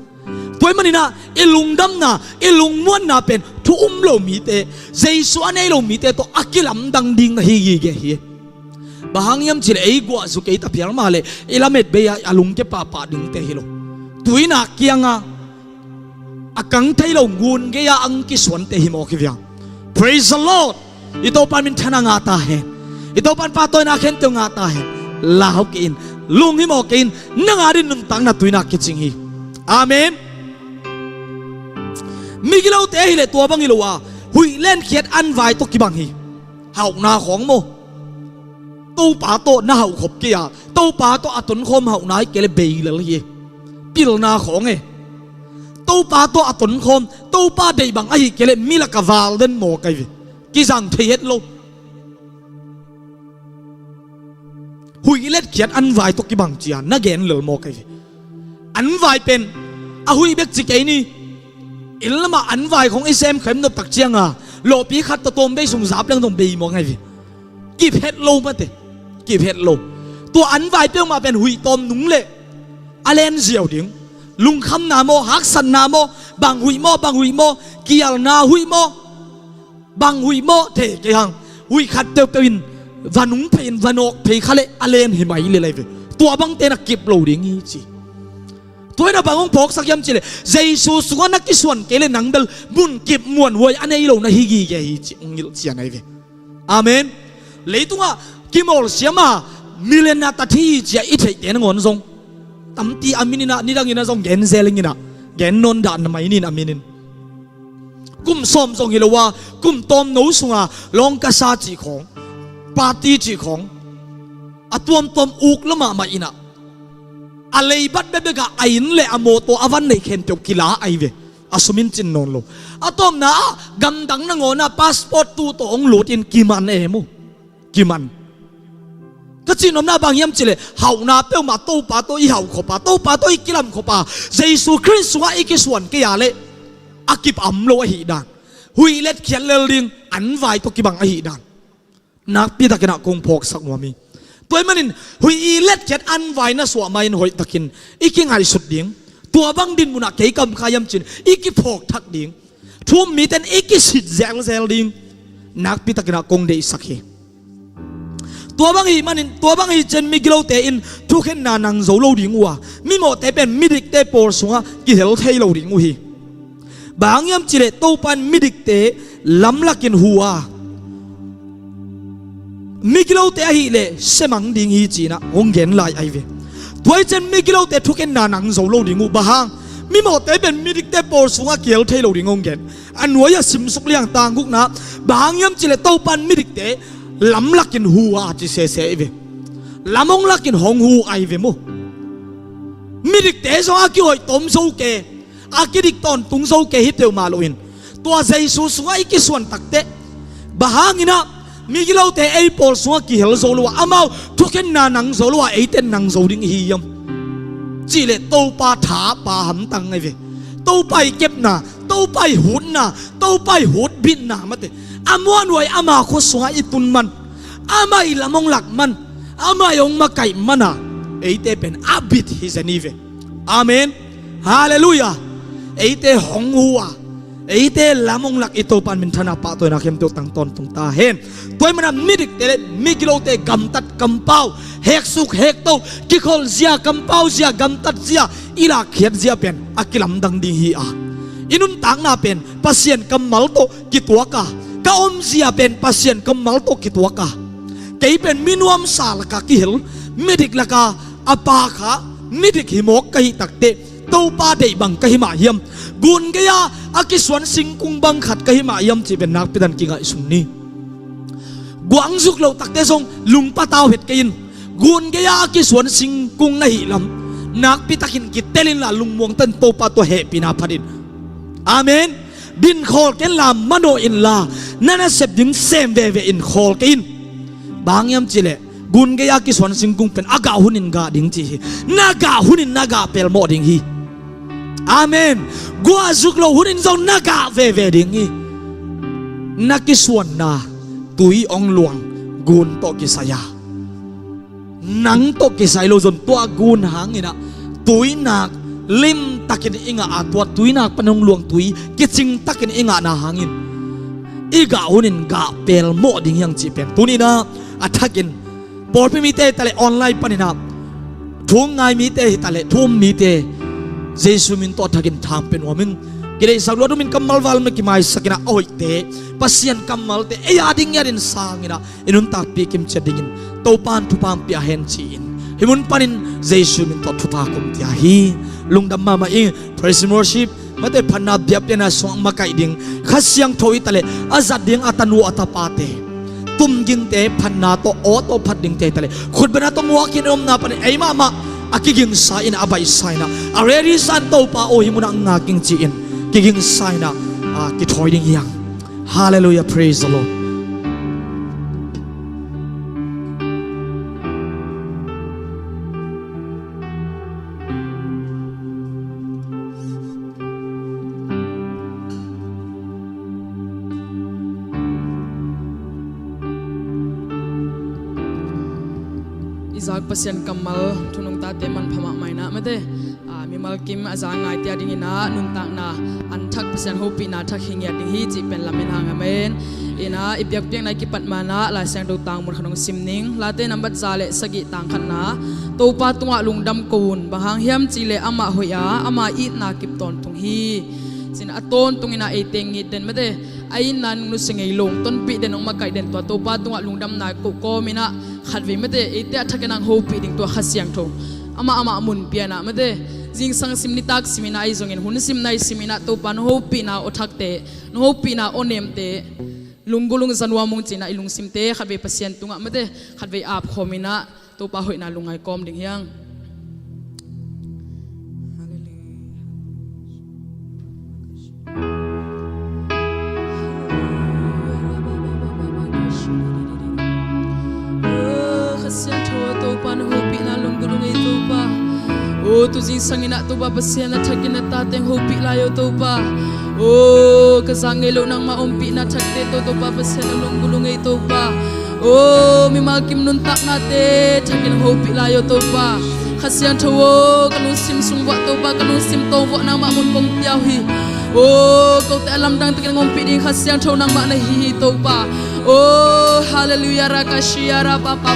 Tua ahih maninah i lungdamna, i lungmuanna pen thu um lo mite, Jesu a nei lo mite tawh a kilamdang ding na hi gige hi. Bang hang hiam cihleh ei guahzu kei ta phial mah leh i lamet bei-a a lungkia pahpah dingte hi lo. Tuinak kiangah a kang thei lo ngun gei-a hong kisuante hi mawk hi viang. Praise the Lord. I Topa min thang a ngah ta hen. I Topa in pahtawina khempeuh ngah ta hen. Lau kei in, lunghimawh kei in, nang a ding nuntakna tuinak kicing hi. Amen. Migilote ahih leh tua bang hi lo a, huih letkhiat anvai tawh kibang hi. Hauhna khawng maw, Topa tawh na hauhkhop kei a, Topa tawh a tonkhawm hauhna hi kei leh bei lel hi. Pilna khawng e. Topa tawh a tonkhawm, Topa deih bang ahih kei leh mi lakah val den maw kai ve. Kizang thei het lo. Huih letkhiat anvai tawh kibang ci-a na gen lel maw kai ve. Anvai pen a huih bek ci kei ni. Inn lamah anvai khawng i sem khem nop tak cianga lawhpi khat tawh tawm bei sung zap leng zong bei maw ngai ve. Kip het lo mate. Kip het lo. Tua anvai peuhmah pen huih tawm nung leh a len ziau ding. Lungkhamna maw, haksatna maw, bang huih maw, bang huih maw, kialna huih maw, bang huih maw, thei kei hang. Huih khat peuhpeuh in va nung phei in, va nawk phei kha leh a len hi mai lel ahi ve. Tua bangte na kip lo ding hi ci. Tua inah bang hong phawksak hiam cihleh, Jesu sungah na kisuan kei leh nang bel munkip muanhuai a nei lo na hi gige hi ci hong hilhcian ahi ve. Amen. Leitungah kimawlsiam a, million a tat hi ci-a i theihte nangawn zong tampi a min inah, nidang inah zong gen zel ing inah, gen nawn dah na mai ning a min in. Kum sawm zong hi lo a, kum tawmno sunga lawngkasa cih khawng, party cih khawng, a tuamtuam uk lo mahmah inah, a leibat bekbek ah a inn leh a mawtaw a van neih khempeuh kila ahi ve. A sum in cin nawn lo. A tawpna ah gamdang nangawn ah passport tu tawh hong lut in kiman e maw. Kiman. Ka cihnopna bang hiam cihleh, hauhna peuhmah Topa tawh i hauhkhop a, Topa tawh i kilamkhop a, Jesu Khrist sungah i kisuan kei a leh a kip a om lo ahih dan. Huih letkhiat lel ding, anvai tawh kibang ahih dan. Nakpi takin ah kong phawksak nuam hi. Tua ahih manin huih i letkhiat anvai na suah ma-in hoih takin i kingaihsut ding. Tua bang dinmun ah kei ka om kha hiam ci-in i kiphawk thak ding. Thu um mite in i kisit zelzel ding. Nakpi takin ah kong deihsak hi. Tua bang ahih manin, tua bang ahih ciangin migilote in thukhenna nang zo lo ding uh a, mimawhte pen midikte pawl sungah kihel thei lo ding uh hi. Bang hang hiam cihleh Topa in midikte lamlakin hu a, migilote ahih leh semang ding hi ci-in ah hong gen lai ahi ve. Tua ahih ciangin migilote thukhenna nang zo lo ding uh. Bang hang? Mimawhte pen midikte pawl sungah kihel thei lo ding hong gen. A nuai-ah simsuk liang, tang gukna. Bang hang hiam cihleh Topa in midikte lamlakin hu a ci sese ahi ve. Lam hong lakin hong hu ahi ve maw. Midikte zong a kihoih tawm zo kei, a kidik tawntung zo kei hi peuhmah loin, tua Jesu sungah i kisuan takteh, bang hangin ah migilote ei pawl sungah kihel zo lo a, amau thukhenna nang zo lo a, eite in nang zo ding i hi hiam cihleh Topa thapa hamtang ahi ve. Topa i kepna, Topa i hutna, Topa i hutbitna mate, a muanhuai ama khua sungah i tun man, ama i lam hong lak man, ama i hong makaih man a, eite pen a bit hi zen hi ve. Amen. Halleluiah. Eite hong hu a, Eite lam hong lak i Topa in minthanna, pahtawina khempeuh tang tawntung ta hen. Tua ahih manin midikte le migilote gamtat kampau, heksuk hekto, kikholh zia kampau zia, gamtat zia, i lakkhiat zia pen a kilamdang ding hi a, i nuntakna pen Pasian kammal tawh kituak a, ka omzia pen Pasian kammal tawh kituak a, kei pen mi nuamsa laka kihel, midik laka a pakha, midik hi mawk ka hih takteh Topa deih bang ka hi mah hiam? Gun gei-a a kisuan singkung bang khat ka hi mah hiam cih pen nakpi takin kingaihsun ni. Guangzuk loh takteh zong lungpatau het kei in. Gun gei-a a kisuan singkung na hih lam nakpi takin kitel inla, lungmuang takin Topa tawh hehpihna phat in. Amen. Din khawl kei inla, manawh inla, na nasep ding sem veve in khawl kei in. Bang hiam cih leh gun gei-a kisuan singkung pen a gah hunin gah ding ci hi. Na gah hunin na gah pelmawh ding hi. Amen. Guahzuk loh hunin zong na gah veve ding hi. Na kisuanna tui hong luang gun tawh kisai a, nang tawh kisai lo zong tua gun hangin ah tuinak limtakin i ngah a, tua tuinak pan hong luang tui kicingtakin i ngahna hangin i gah hunin gah pelmawh ding hi hang cih pen tuni-in ah a thakin pawlpi mite hi taleh online panin ah thu ngai mite hi taleh thu um mite, Jesu min tawh a thakin thang pia nuam ing. Kideihsak luat um in, kammal val mah kimaisak in ah a hoihte, Pasian kammalte ei a ding ngiatin sang in ah i nuntakpih kimciat dingin Topa in thupha hong pia hen ci-in hih mun panin Jesu min tawh thupha kong pia hi. Lungdam mahmah ing. Praise and worship, mate, phatna biakpiakna sungah makaih ding Kha Siangtho hi taleh a zat ding a tanu a tapate, tumgingte, phatna tawh aw tawh phat dingte hi taleh khutbetna tawh muak in, omna panin ei mahmah a kigingsa in ah, a baihsa in ah, a ready sa in, Topa aw, hih munah ngak ing ci-in kigingsa in ah, a kithawi ding hi hang. Hallelujah, praise the Lord. I zak Pasian kammal thu nungtate manpha mahmah in ah, mate, a, mimal kim a za ngaite a dingin ah nuntakna an thak Pasian hopihna thak hi ngiat ding hi cih pen lamen hang, amen. In ah i biakpiakna i kipat ma-in ah Lai Siangtho tang mun khat hong sim ning. Late nambat za le sagih, tang khatna, Topa tungah lungdam ko un, bang hang hiam cih leh amah hoih a, ama itna kip tawntung hi. Ci-in a tawntungin ah eite ngit den, mate, a itna nungnusia ngei lo, tonpih den, hong makaih den, tua Topa tungah lungdamna ko kawmin ah khatvei, mate, eite a thakin hong hopih ding tua Kha Siangtho amah amah mun pia in ah, mate, zingsang sim, nitak sim in ah, ahi zongin hun sim nai sim in ah Topa nong hopihna aw thakte, nong hopihna aw nemte lunggulh ung, za nuam ung ci-in ah i lungsimte khatvei Pasian tungah, mate, khatvei ap khawmin ah Topa hoihna lungngai kawm ding hi hang. Hallelujah. Aw, Kha Siangtho aw, Topa nong hopihna lunggulh ung ei Topa. Aw, tu zingsang in ah Topa Pasian, a thakin na tate hong hopih lai aw Topa. Aw, ka zak ngei loh nangmah ompihna thakte tawh Topa Pasian, lunggulh ung ei Topa. Aw, mimal kim nuntaknate thakin hong hopih lai aw Topa. Kha Siangtho aw, ka lungsim sung vuah Topa, ka lungsim tawng vuah nangmah mun kong pia uh hi. Aw, kote a lamdang takin hong ompih ding Kha Siangtho nangmah na hi hi Topa. Aw, hallelujah, rakashia, ra, pa, pa.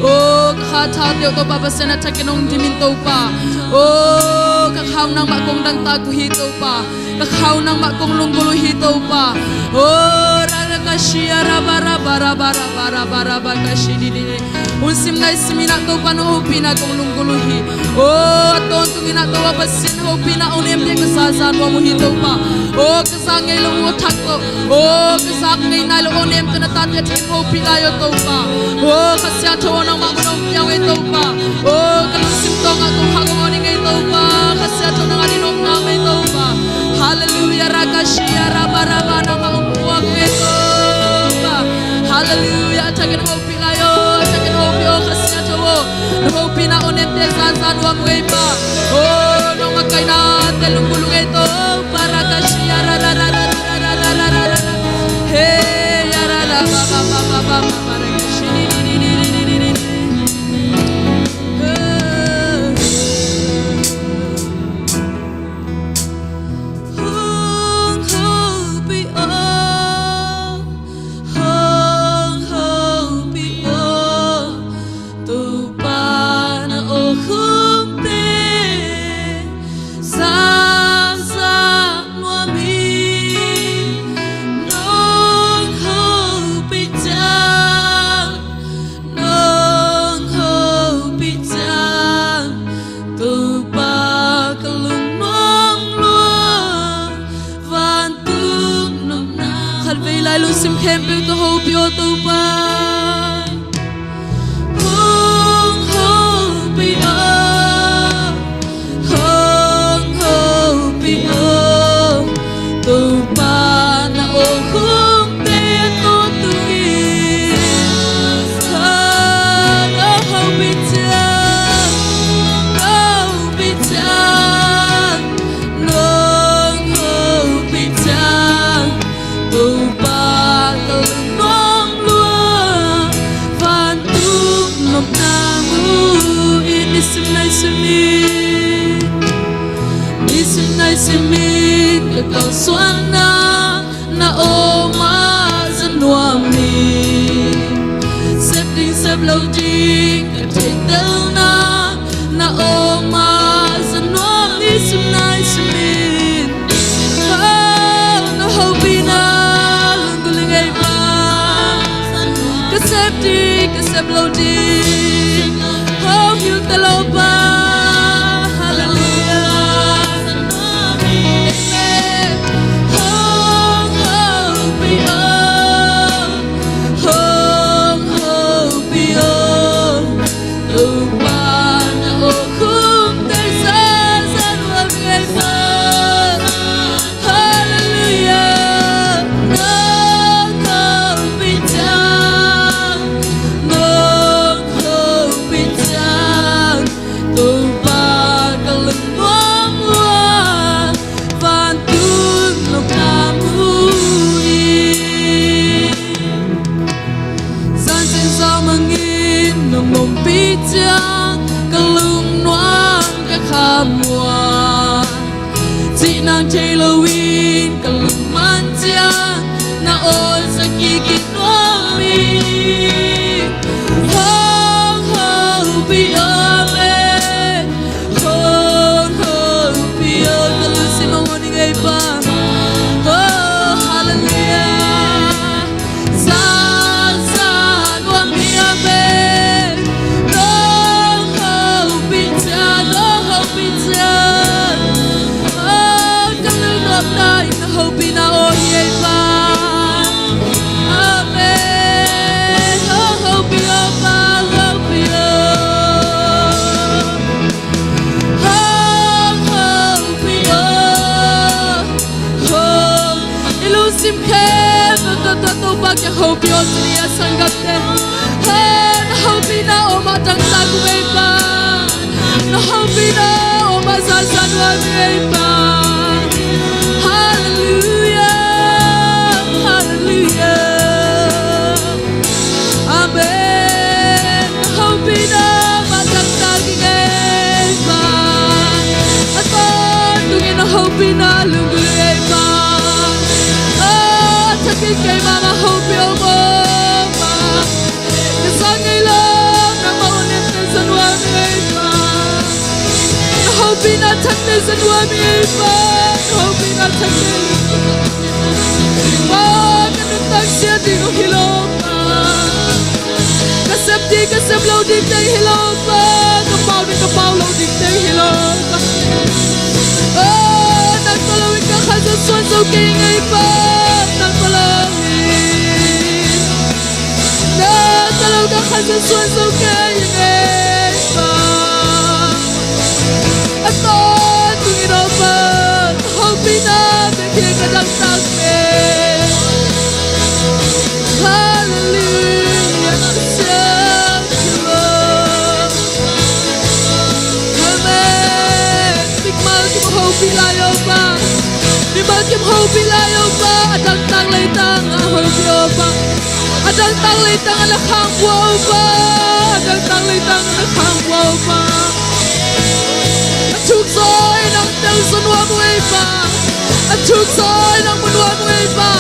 Aw, ka kha thate uh Topa Pasian, a thakin hong dim in Topa. Aw, ka kha uh nangmah kong dangtak uh hi Topa. Ka kha uh nangmah kong lunggulh uh hi Topa. Aw, ra, ra, ka shia, ra, ba, ra, ba, ra, ba, ra, ba, ra, ba, ra, ba, ka shi, di, di, di. Hun sim nai sim in ah Topa nong hopihna kong lunggulh uh hi. Aw, a tawntung in ah Topa Pasian hopihna aw nemte ka za za nuam uh hi Topa. Aw, ka zak ngei loh uh aw thak tawh, aw, ka zak ngei nai loh aw nemte na tate a thakin hong hopih lai aw Topa. Aw, Kha Siangtho aw nangmah mun hong pia ung ei Topa. Aw, ka lungsim tawngah kong khak aw ning ei Topa. Kha Siangtho nang a ding hong nam ei Topa. Hallelujah, rakashia, raba, raba, nangmah hong puak ung ei Topa. Hallelujah, a thakin hong hopih lai aw, a thakin hong hopih aw Kha Siangtho aw. Nong hopihna aw nemte za za nuam ung ei Pa. Aw, nong makaihnate lunggulh ung ei Topa, rakashia, ra, ra, ra. Hey, ya, ra, ra, ba, ba, ba, ba, ba, ba, ba, ra, ka, shi, di, di, di. Khempeuh tawh hopih aw Topa. Hong hopih aw, hong hopih aw, Topa na aw khumte tawh tungin. Hong hopih ciang, hopih ciang, hong hopih ciang, Topa ka lungnuam lua, vantung nopna mu in. Nisim nai simin, nisim nai simin ka kalsuanna na aw mah za nuam in. Sep ding sep lo ding ka theihtelna na aw mah za nuam in. Nisim nai simin, oh, na hopihna lunggulh ing ei Pa. Ka sep ding ka sep lo ding hong hilh ta lo Pa. Halleluiah. Amen. Hong hopih aw, hong hopih aw, Topa na aw khumte za za nuam ing ei Pa. Halleluiah. Nong hopih ciang, nong hopih ciang, Topa ka lungnuam lua, vantung nopna mu in. Zan ciang zan mangin nong ompih ciang ka lungnuam ka khamuan. Cih nang thei loin ka lungman ciang na aw za kik nuam in. Hong hopih aw le, hong hopih aw. Ka lungsim a ngawn ing ei Pa. Oh, halleluiah. Za za nuam hi a pen, nong hopih ciang, nong hopih ciang, oh, ka lungnuamna in na hopihna aw hi ei Pa. Amen. Hong hopih aw Pa, hong hopih aw. Hong hopih aw, hong. I lungsim khempeuh tawh Topa kiang hopih aw, tuni a sanggamte. Hong, na hopihna aw mah dangtak ung ei Pa. Na hopihna aw mah za za nuam ung ei Pa. Halleluiah, halleluiah. Amen. Na hopihna mah dangtak ing ei Pa. A tawntungin na hopihna lunggulh ing ei Pa. A thakin keimah mah hopih aw maw Pa. Ka za ngei lo nangmah honente za nuam ing ei Pa. Na hopihna thakte za nuam ing ei Pa. Na hopihna thakte. Pa, ka nuntak siat ding uh hi lo Pa. Ka sep ding ka sep lo ding teng hi lo Pa. Ka pau ding ka pau lo ding teng hi lo Pa. Oh, nang tawh lo in ka khan zo suan zo kei ing ei Pa. Nang tawh lo in. Nang tawh lo ka khan zo suan zo kei ing ei Pa. A tawntungin aw Pa, hopihna bek hi ka dangtak pen. Halleluiah. Amen. Mimal kim hopih lai aw Pa. Mimal kim hopih lai aw Pa. A dangtak leitang ah hopih aw Pa. A dangtak leitang ah na khang pua aw Pa. A dangtak leitang ah na khang pua aw Pa. A thuk zaw in nang tel zaw nuam ung ei Pa. A thuk zaw in nang mu nuam ung ei Pa.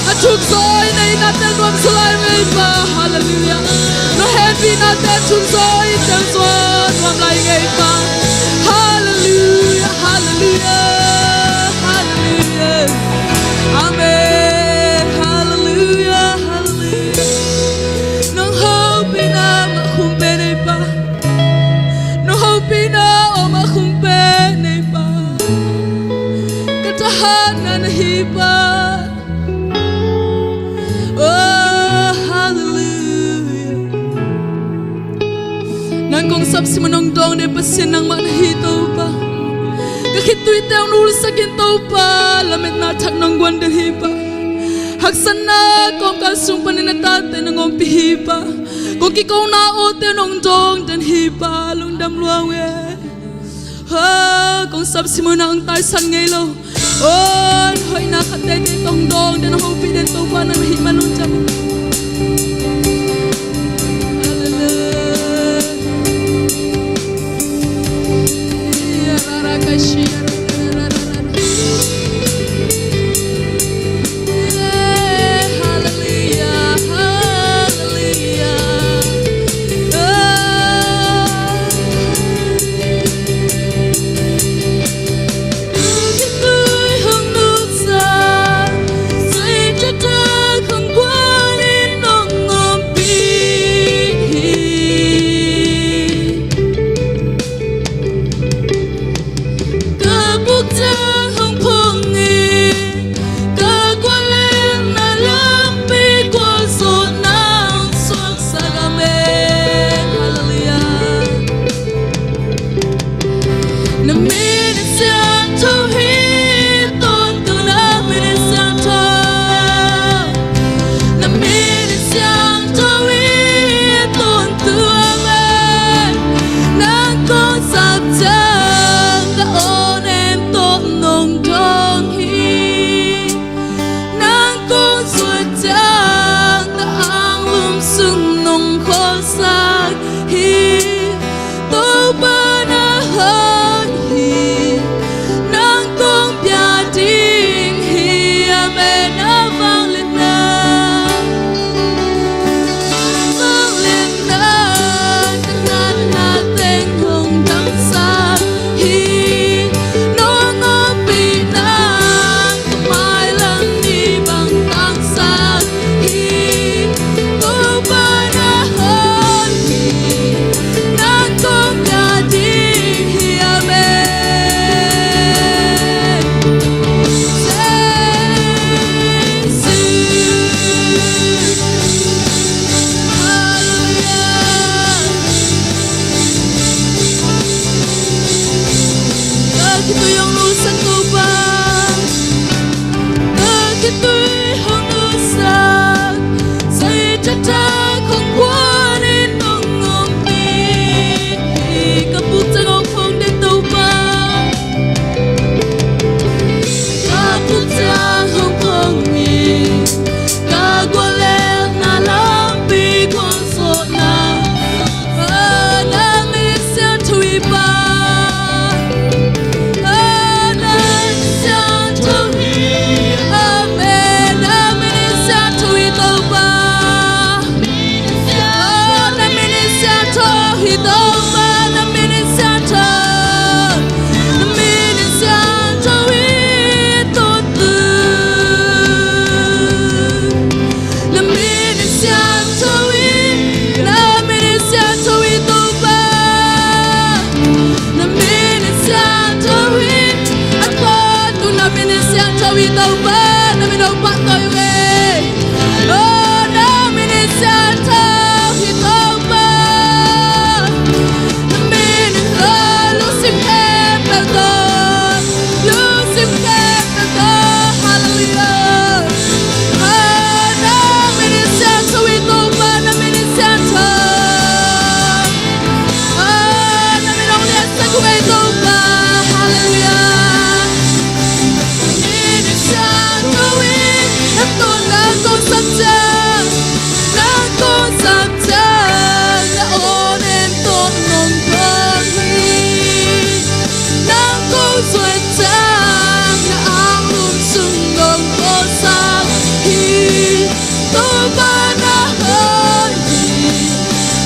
A thuk zaw in na inn ah tel nuam zaw lai ung ei Pa. Halleluiah. Na hehpihnate a thuk zaw in tel zaw nuam lai ung ei Pa. Halleluiah, halleluiah, halleluiah. Amen. Halleluiah, halleluiah. Nong hopihna mah khum pen ei Pa. Nong hopihna aw mah khum pen ei Pa. Ka thahatna na hi Pa. sapsim un hong dawng den Pasian nangmah na hi Topa. Ka khitui teng hong nulsak in Topa, lametna thak nong guan den hi Pa. Haksatna kawmkal sung panin na tate nong ompih hi Pa. Kong kikona aw teng hong dawng den hi Pa, lungdam lua ung e. Ha, kong sapsim un hong taisan ngei lo. Aw, hoihna khat tete tawh hong dawng den, hong hopih den Topa nang na hih man lungdam. Hallelujah. Ka bukcang hong phong hi, ka guallelhna lampi gualzawhna hong suaksak, amen. Halleluiah. Na min in siangtho hi, tawntung na min in siangtho. Na min in siangtho hi, tawntung, amen. Nang kong zak ciang ka aw nem tawh nong dawng hi. Nang kong zuan ciang na anglum sung nong khualsak hi. Topa na hoih hi. Nang kong pia ding hi, amen. Na vangliatna, vangliatna, ka natna teng hong damsak hi. Nong ompihna ka mailam ni bang tangsak hi. Topa na hoih hi. Nang kong pia ding hi, amen. Jesu. Halleluiah. Ka khitui hong nulsak Topa. Ka khitui hong nulsak. Sai taktak hong guan in nong ompih hi. Ka bukcang hong phong den Topa. Ka bukcang hong phong hi. Ka guallelhna lampi gualzawhna. Na min in siangtho hi Pa. Na min in siangtho hi. Amen. Na min in siangtho hi Topa. Na min in siangtho hi Topa. Na min in siangtho. Na min in siangtho hi, tawntung. Na min in siangtho hi, na min in siangtho hi Topa. Na min in siangtho hi, a tua tu na min in siangtho hi Topa. Na min hong pahtawi ve. Oh, na min in siangtho hi Topa. Na min in, oh, lungsim khempeuh tawh, lungsim khempeuh tawh, halleluiah. Ah, na min in siangtho hi Topa, na min in siangtho. Ah, na min hong liansak uh hi Topa, halleluiah. Na min in siangtho hi, na tawh nang kong zak ciang, nang kong zak ciang na aw nem tawh nong dawng hi. Nang kong zuan ciang na anglum sung nong khualsak hi. Topa na hoih hi.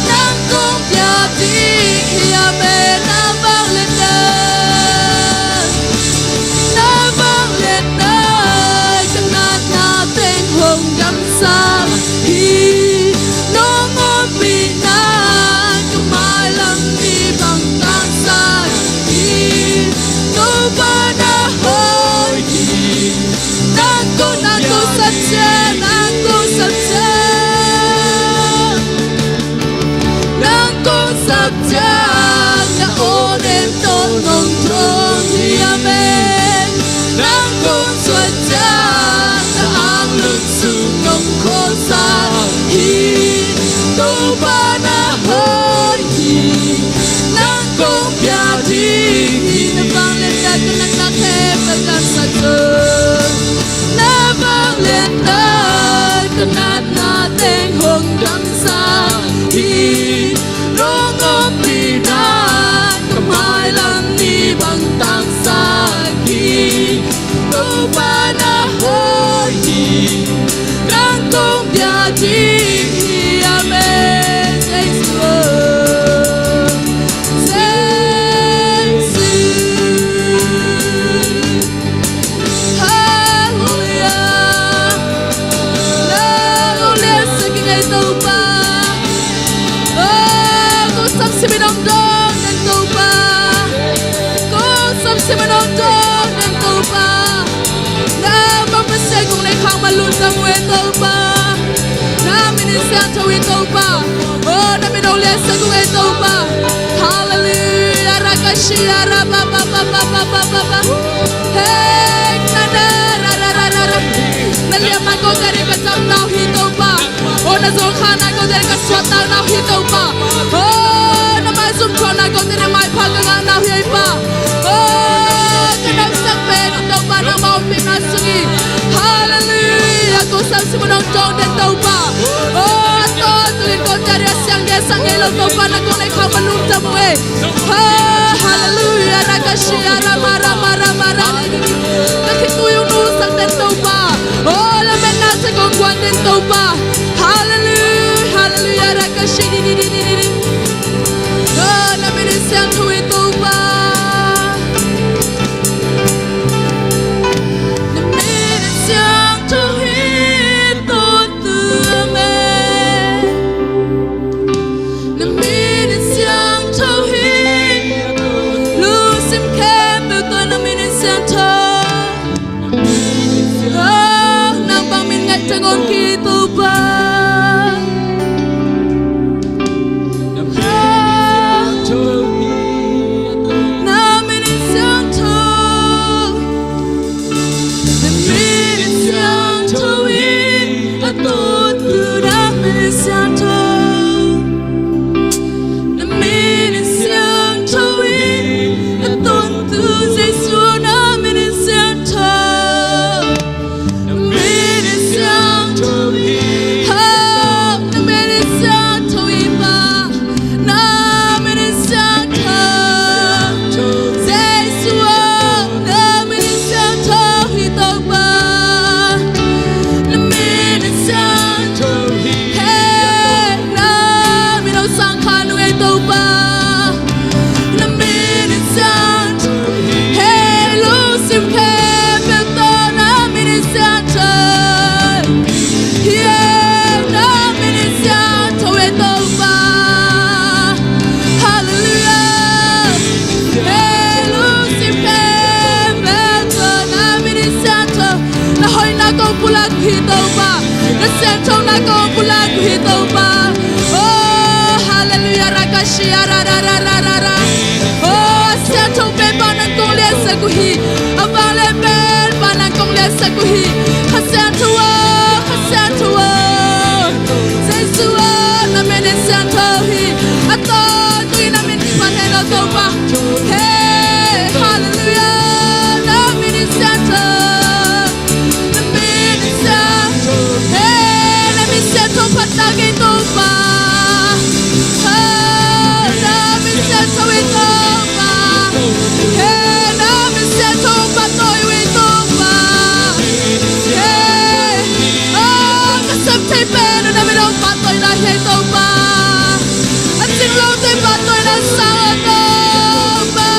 Nang kong pia ding hi, amen. Na vangliatna, na vangliatna, ka natna teng Hey, na na ra ra ra ra ra ra. Na liamna kote ding ka zamna uh hi Topa. Oh, na zawngkhana kote ding ka suahtakna uh hi Topa. Oh, na maizum thuakna kote ding maipha ka ngahna uh hi Pa. Oh, ka damsak pen uh Topa nangmah ompihna sung hi. Halleluiah. Kong Siangtho Mun hong dawng den Topa. Oh, a tawntung in kote ding a siang ding a sang ngei lo Topa na kong neih khak ma lungdam uh ei. Halleluiah, rakashi, rama, rama, rama, rama. Na khitui hong nusak den Topa. Oh, lametna sa kong guan den Topa. Halleluiah, halleluiah, rakashi, di, di, di. Oh, na min in siangtho hi Topa. Na min in siangtho hi Topa. Amen. Na min in siangtho hi. Lungsim khempeuh tawh na min in siangtho. Oh, nang bang min ngaih teng om kei Topa. Na min in siangtho. Na min in siangtho hi, a tawntung na min in siangtho. Na min in siangtho hi, a tawntung Jesu na min in siangtho. Na min in siangtho hi, oh, na min in siangtho hi Pa. Na min in siangtho. Jesu aw, na min in siangtho hi Topa. Na min in siangtho hi. Hey, na min hong sang kha nung ei Topa. Na min in siangtho hi. Hey, lungsim khempeuh tawh na min in siangtho. Hi e, na min in siangtho e Topa. Halleluiah. Hey, lungsim khempeuh tawh na min in siangtho. Na hoihna kong pulak uh hi Topa. Na siangthona kong pulak uh hi Topa. Oh, halleluiah, rakashi, ra, ra, ra. Oh, a siangtho pen Kha Siangtho uh hi. A vanglian pen Kha Siangtho uh hi. Kha Siangtho aw, Kha Siangtho aw. Jesu aw, na min in siangtho hi. A tawntung in na min phat hen aw Topa. Hey, halleluiah, na min in siangtho. Na min in siangtho. Hey, na min siangtho phat ta kei Topa. Oh, na min siangtho hi Topa. Hey, na min siangtho pahtawi uh hi Topa. Hey, oh, ka sep thei pen na min hong pahtawi na hi Topa. A cing lote pahtawina sang aw Topa.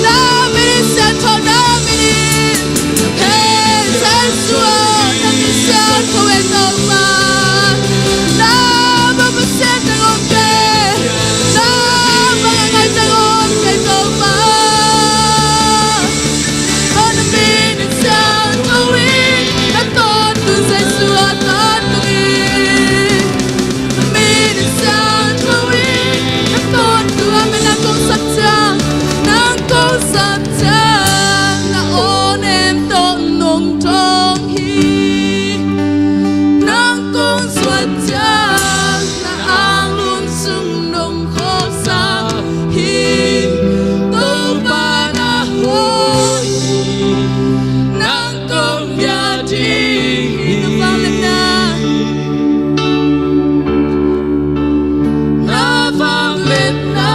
Na min in siangtho, na min in. Hey, Jesu aw, na min siangtho e Topa. Na bang Pasian teng om kei. Na bang a ngai teng om kei Topa. Oh, na min in siangtho hi. A tawntung Jesu a tawntung hi. Na min in siangtho hi. A tawntung, amen. Nang kong sap ciang, nang kong sap ciang, na aw nem tawh nong dawng hi. Nang kong zuat ciang, na anglum sung nong khawlsak hi. Topa na hoih hi. Nang kong bia ding hi. Na vangliatna, na vangliatna,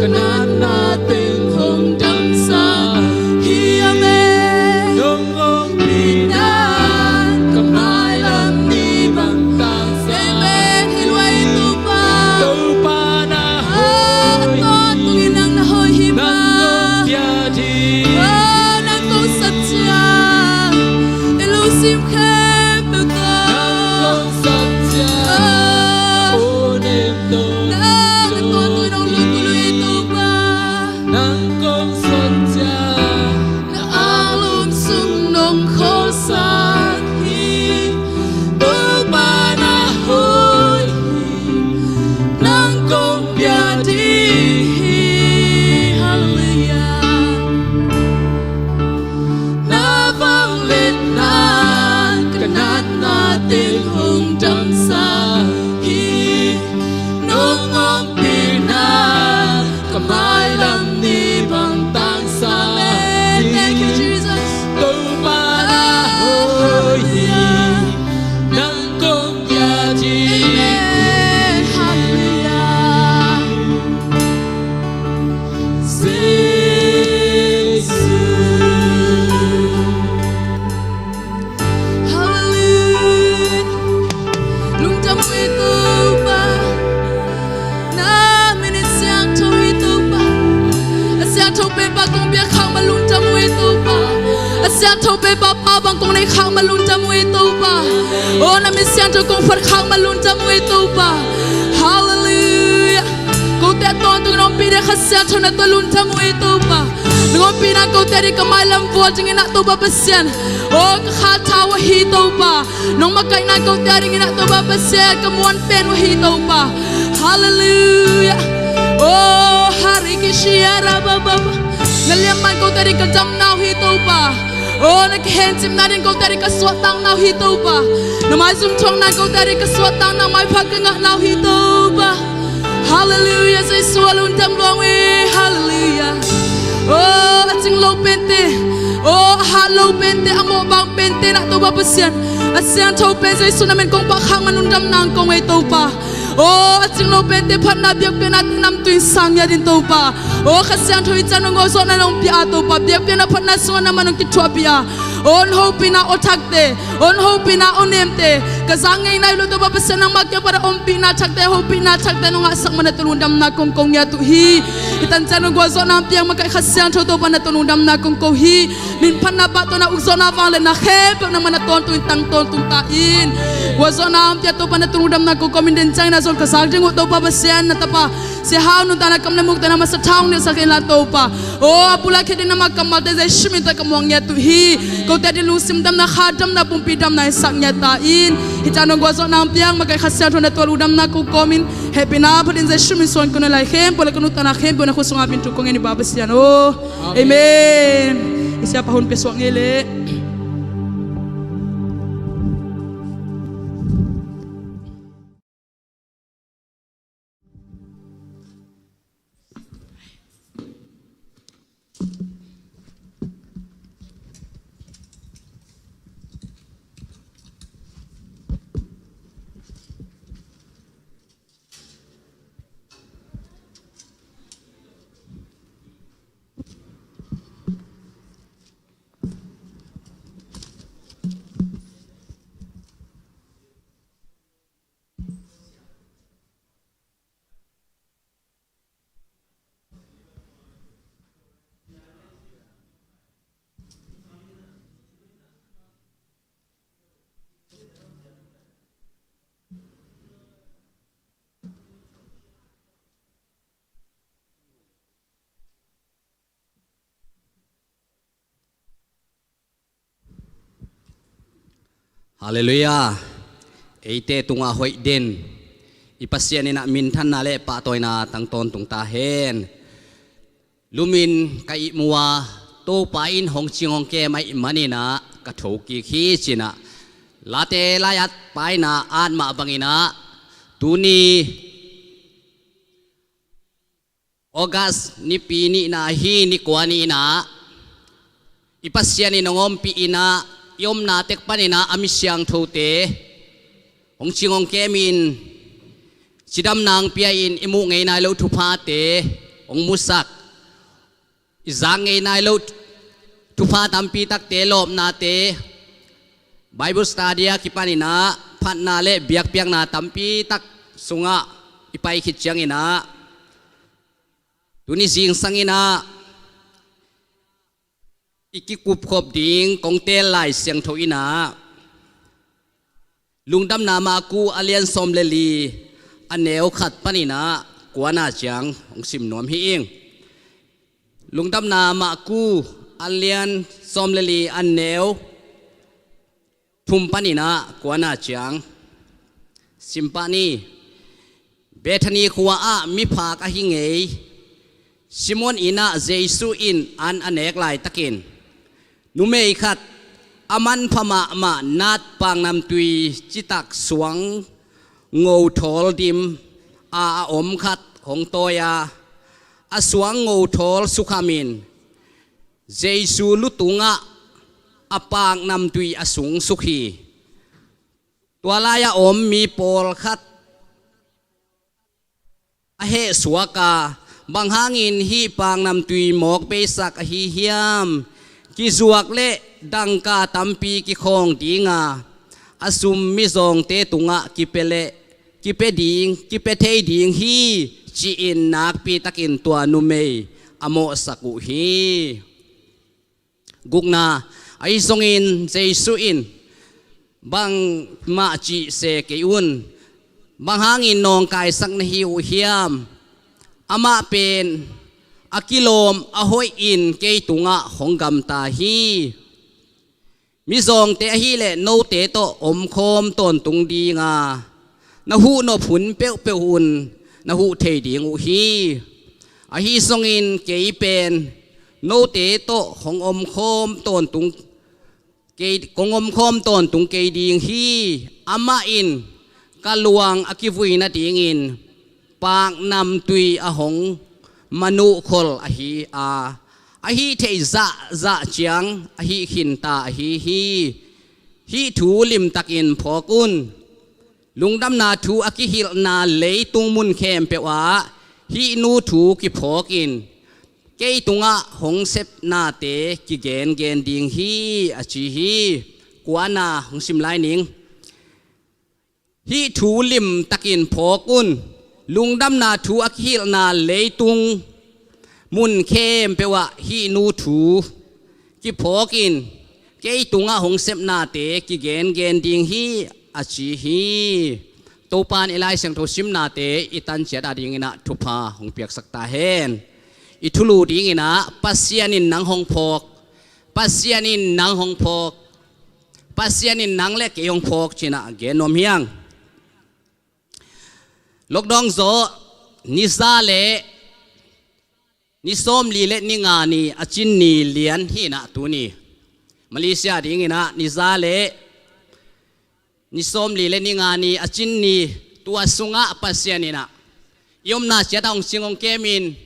ka natna teng hong damsak hi. Amen. Nong ompihna ka mailam ni bang tangsak. Amen. Hi lua hi Topa. Topa na hoih. A tawntung in nang na hoih hi Pa. Nang kong bia ding. Oh, nang kong sap ciang, i lungsim khempeuh tawh. Nang kong sap ciang, oh, aw nem tawh nang, a tawntung in hong lut kul uh hi Topa. Nang kong zuat ciang, na anglum sung nong khawlsak hi. Topa na hoih hi. Nang kong bia ding hi. Halleluiah. Vei papa bang kong nei khak mah lungdam ung ei Topa. O na min siangtho kong phat khak mah lungdam ung ei Topa. Halleluiah. Kote a tawntungin ompih ding Kha Siangtho na tua lungdam ung ei Topa. Nong ompihna kote a ding ka mailam vual dingin ah Topa Pasian. O ka kha thau ahi Topa. Nong makaihna kote a dingin ah Topa Pasian ka muan pen uh hi Topa. Halleluiah. O hari kishia rabababa. Na liamman kote a ding ka damna uh hi Topa. O na kihencipna ding kote a ding ka suahtakna uh hi Topa. Na maizum thuakna kote a ding ka suahtakna maipha ka ngahna uh hi Topa. Halleluiah, Jesu a lungdam luang e, halleluiah. O a cing lo pente, o a hat lo pente, a mawhbang pente na Topa Pasian. A siangtho pen Jesu na min kong pah khak mah lungdam nang kong ei Topa. O a cing lo pente phatna biakpiakna te namtui in sang ngiat in Topa. O Kha Siangtho i ciang nong gualzawhna nong pia a Topa. Biakpiakna phatna sungah na man nong kithuahpih a. O hopihna aw thakte. O hopihna aw nemte. Ka zang ngei nai lo Topa Pasian nangmah kiang pan a ompihna thakte, hopihna thakte nong ngahsak man a tua lungdamna kong ko ngiat uh hi. Hi tan ciang nong gualzawhna hong pia makaih Kha Siangtho Topa na tua lungdamna kong ko hi. Min phatna pahtawina ukzawhna vangliatna khempeuh nangmah na tawntungin tang tawntung ta in. Gualzawhna hong pia Topa na tua lungdamna kong ko min den ciangin a zong ka zak ding uh Topa Pasian na tapa. Sia Hau nuntakna kam le mukte na masa tha hong nilhsak inla Topa. O a bul a khit ding nangmah kammalte Jesu min tawh ka muang ngiat uh hi. Kote a ding lungsim damna, kha damna, pumpi damna in sak ngiat ta in. Hi ciang nong gualzawhna hong pia makaih Kha Siangtho na tua lungdamna kong ko min. Hehpihna phatin Jesu min suang kong nai lai khempeuh le ka nuntakna khempeuh na khut sungah min thu kong ngen hi Topa Pasian aw. Amen. I siapa hun pia suak ngei leh. Halleluiah. Eite tungah hoih den i Pasian in ah minthanna le pahtawina tang tawntung ta hen. Lumin ka ihmu a, Topa in hong cing hong kem ahih manin ah ka thokik hi ci-in ah Late lai-at paina at mah bangin ah tuni August nipi nihna hi, ni kua ni-in ah i Pasian in hong ompih in ah i omna tek panin ah a mi siangthote hong cing hong kemin cidamna hong pia-in i muh ngei nai loh thuphate hong musak, i zak ngei nai loh thupha tampi takte lawpnate Bible study a kipanin ah phatna le biakpiakna tampi tak sungah i pai khit ciangin ah tuni zingsangin ah i kikupkhop ding kong teel Lai Siangtho in ah Lungdamna Maku a lian sawm le li a neu khat panin ah kuana ciang hong sim nuam hi ing. Lungdamna Maku a lian sawm le li a neu thum panin ah kuana ciang sim pah ni. Bethani khua-ah miphak ahi ngei Simon inn-ah Jesu in an a nek laitakin numei khat a manpha mahmah natpang namtui citak suang ngothawl dim a a om khat hong tawi a, a suang ngothawl sukhamin Jesu lu tungah a pak namtui a sungsuk hi. Tua lai-a om mi pawlkhat a hehsuak a, bang hangin hih pak namtui mawk beisak ahi hiam? Kizuak leh dangka tampi kikhawng ding a, a sum mizawngte tungah kipia leh kipia ding, kipia thei ding hi, ci-in nakpitakin tua numei a mawhsak uh hi. Gukna, Ahi zongin Jesu in, "Bangmah cih se kei un, bang hangin nawngkaisak na hi uh hiam? Amah pen a kilawm a hoihin kei tungah hong gamta hi. Mizawngte ahileh note tawh omkhawm tawntung ding a, na huhnop hun peuhpeuh un na huh thei ding uh hi. Ahi zongin kei pen note tawh hong omkhawm tawntung kei, kong omkhawm tawntung kei ding hi. Amah in ka luang a kivui nadingin paknamtui a hong manuhkhol ahi a, a hih theih zahzah ciang a hih khinta ahi hi. Hih thu limtakin phawk un. Lungdamna thu a kihilhna leitung mun khempeuh ah hih nu thu kiphawkin kei tungah hong sepnate kigengen ding hi," a ci hi. Kuana hong sim lai ning. Hih thu limtakin phawk un. Lungdamna thu a kihilhna leitung mun khempeuh ah hih nu thu kiphawkin kei tungah hong sepnate kigengen ding hi, a ci hi. Topa in i Lai Siangtho simnate i tanciat a dinginah thupha hong piaksak ta hen. I thulu dinginah Pasian in nang hong phawk, Pasian in nang hong phawk, Pasian in nang le kei hong phawk cinah gen nuam hiang. Lockdown zawh ni za le ni sawmli le ni nga ni a cin ni lian hinah tuni Malaysia dinginah ni za le ni sawmli le ni nga ni a cin ni, tua sungah Pasian inah i omna ciatah hong cing hong kemin,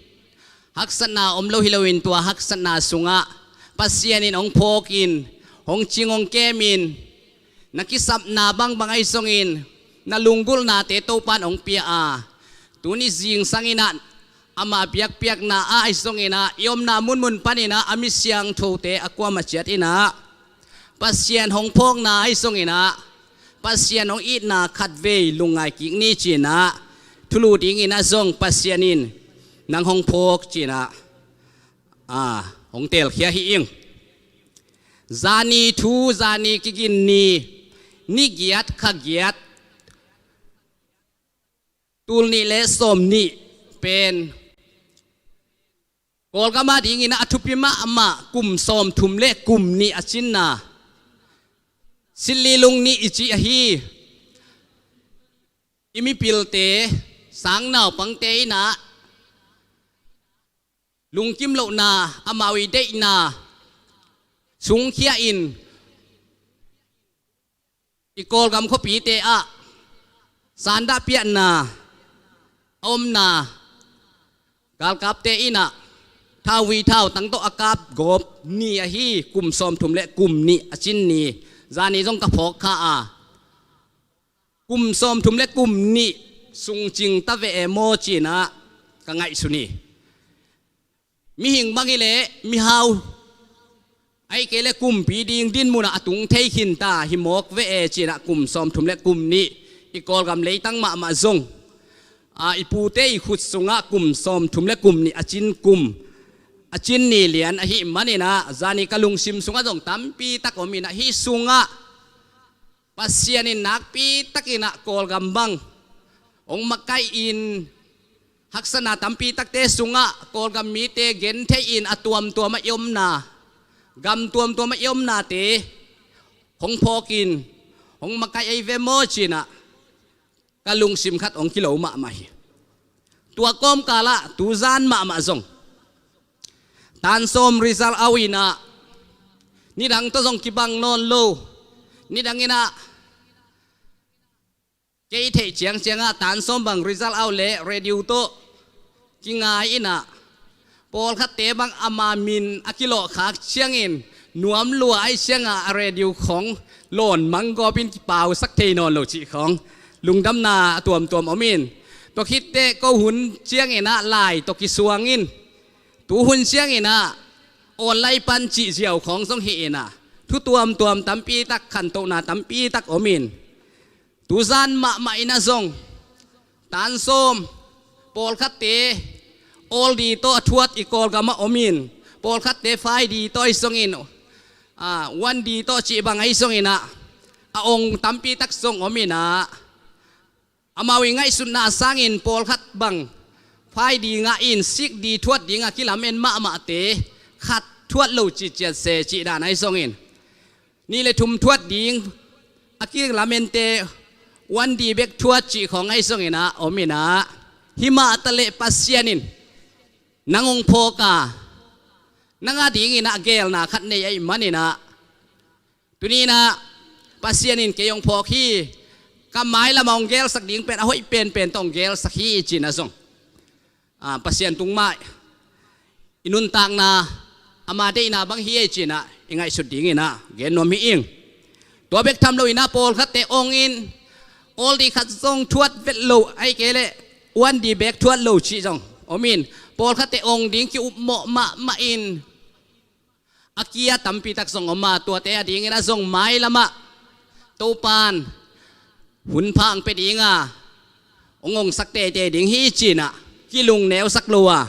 haksatna om lo hi loin tua haksatna sungah Pasian in hong phawkin, hong cing hong kemin, na kisapna bangbang ahi zongin na lunggulhnate Topa in hong pia a, tuni zingsang inah ama biakpiakna ah ahi zonginah i omna munmun paninah a mi siangthote a kuamah ciat inah Pasian hong phawkna ahi zonginah Pasian hong itna khatvei lungngai kik ni cinah thulu dinginah zong Pasian in nang hong phawk cinah, a, hong teelkhia hi ing. Zani thu, zani kigin ni, ni giat kha giat, tul nih le sawm nih pen Kawlgam a dinginah a thupi mahmah kum sawmthum le kum nih a cinna Silli Lung ni i cih ahi. I mipilte, sang naupangte inah lungkim lohna, amau i deihna sungkhia in i Kawlgam khuapite ah sandah piahna a omna galkapte inah thauvui thautang tawh a kap gawp ni ahi, kum sawmthum le kum nih a cin ni. Zani zong ka phawk kha a, kum sawmthum le kum nih sung cing ta ve e maw cinah ka ngaihsun hi. Mihing bang hileh mihau, ahih kei leh kumpi ding dinmunah a tung thei khinta hi mawk ve e cinah kum sawmthum le kum nih i Kawlgam leitang mahmah zong, a, i pute i khut sungah kum sawmthum le kum nih a cin kum, a cin ni lian ahih maninah zani ka lungsim sungah zong tampi tak om inah hih sungah Pasian in nakpi takinah Kawlgam bang hong makaih in, haksatna tampi takte sungah Kawlgam mite genthei in a tuamtuamah i omna, gam tuamtuamah i omnate hong phawkin hong makaih ahi ve maw cinah ka lungsim khat hong kilo mahmah hi. Tua kawmkalah tuzan mahmah zong tansawm result out inah nidang tawh zong kibang nawn lo, nidang inah kei theih ciangciangah tansawm bang result out le radio tawh kingai inah pawlkhatte bang ama min a kilawhkhak ciangin nuam lua ahi ciangah a radio khawng lawn manggawpin kipausak thei nawn lo cih khawng lungdamna a tuamtuam om in, tua khitteh ko hun cianginah lai tawh kisuangin, tuhun cianginah online pan cih ziau khawng zong hi inah thu tuamtuam tampi tak, khantohna tampi tak om in, tuzan mahmah inah zong tansawm pawlkhatte awl di tawh a thuat i Kawlgamah om in, pawlkhatte fai di tawh ahi zongin One D tawh cih bang ahi zongin ah, a ong tampi tak zong om in ah, amau i ngaihsutna sangin pawlkhat bang phai dingah in sik di thuat dingah kilamen mahmahte khat thuat lo ciciat se cih dan ahi zongin, nih le thum thuat ding a kilamente one D bek thuat cih khawng ahi zongin ah om in ah, himah taleh Pasian in nang hong phawk a, nang a dingin ah geelna khat nei ahih manin ah, tuni in ah Pasian in kei hong phawk hi, ka mailam a hong geelsak ding pen a hoih penpen tawh hong geelsak hi ci-in ah zong, Pasian tung mah i nuntakna ama deihna bang hi ei ci-in ah i ngaihsut dingin ah gen nuam hi ing. Tua bek tham lo in ah pawlkhatte ong in all D khat zong thuat vet lo, ahih kei leh one D bek thuat lo cih zong om in, pawlkhatte ong ding ki-upmawh mahmah in, a kia tampi tak zong om a, tuate a dingin ah zong mailam ah Topa'n hun pha hong pia ding a, hong ongsak teitei ding hi ci-in ah kilungneusak lo a,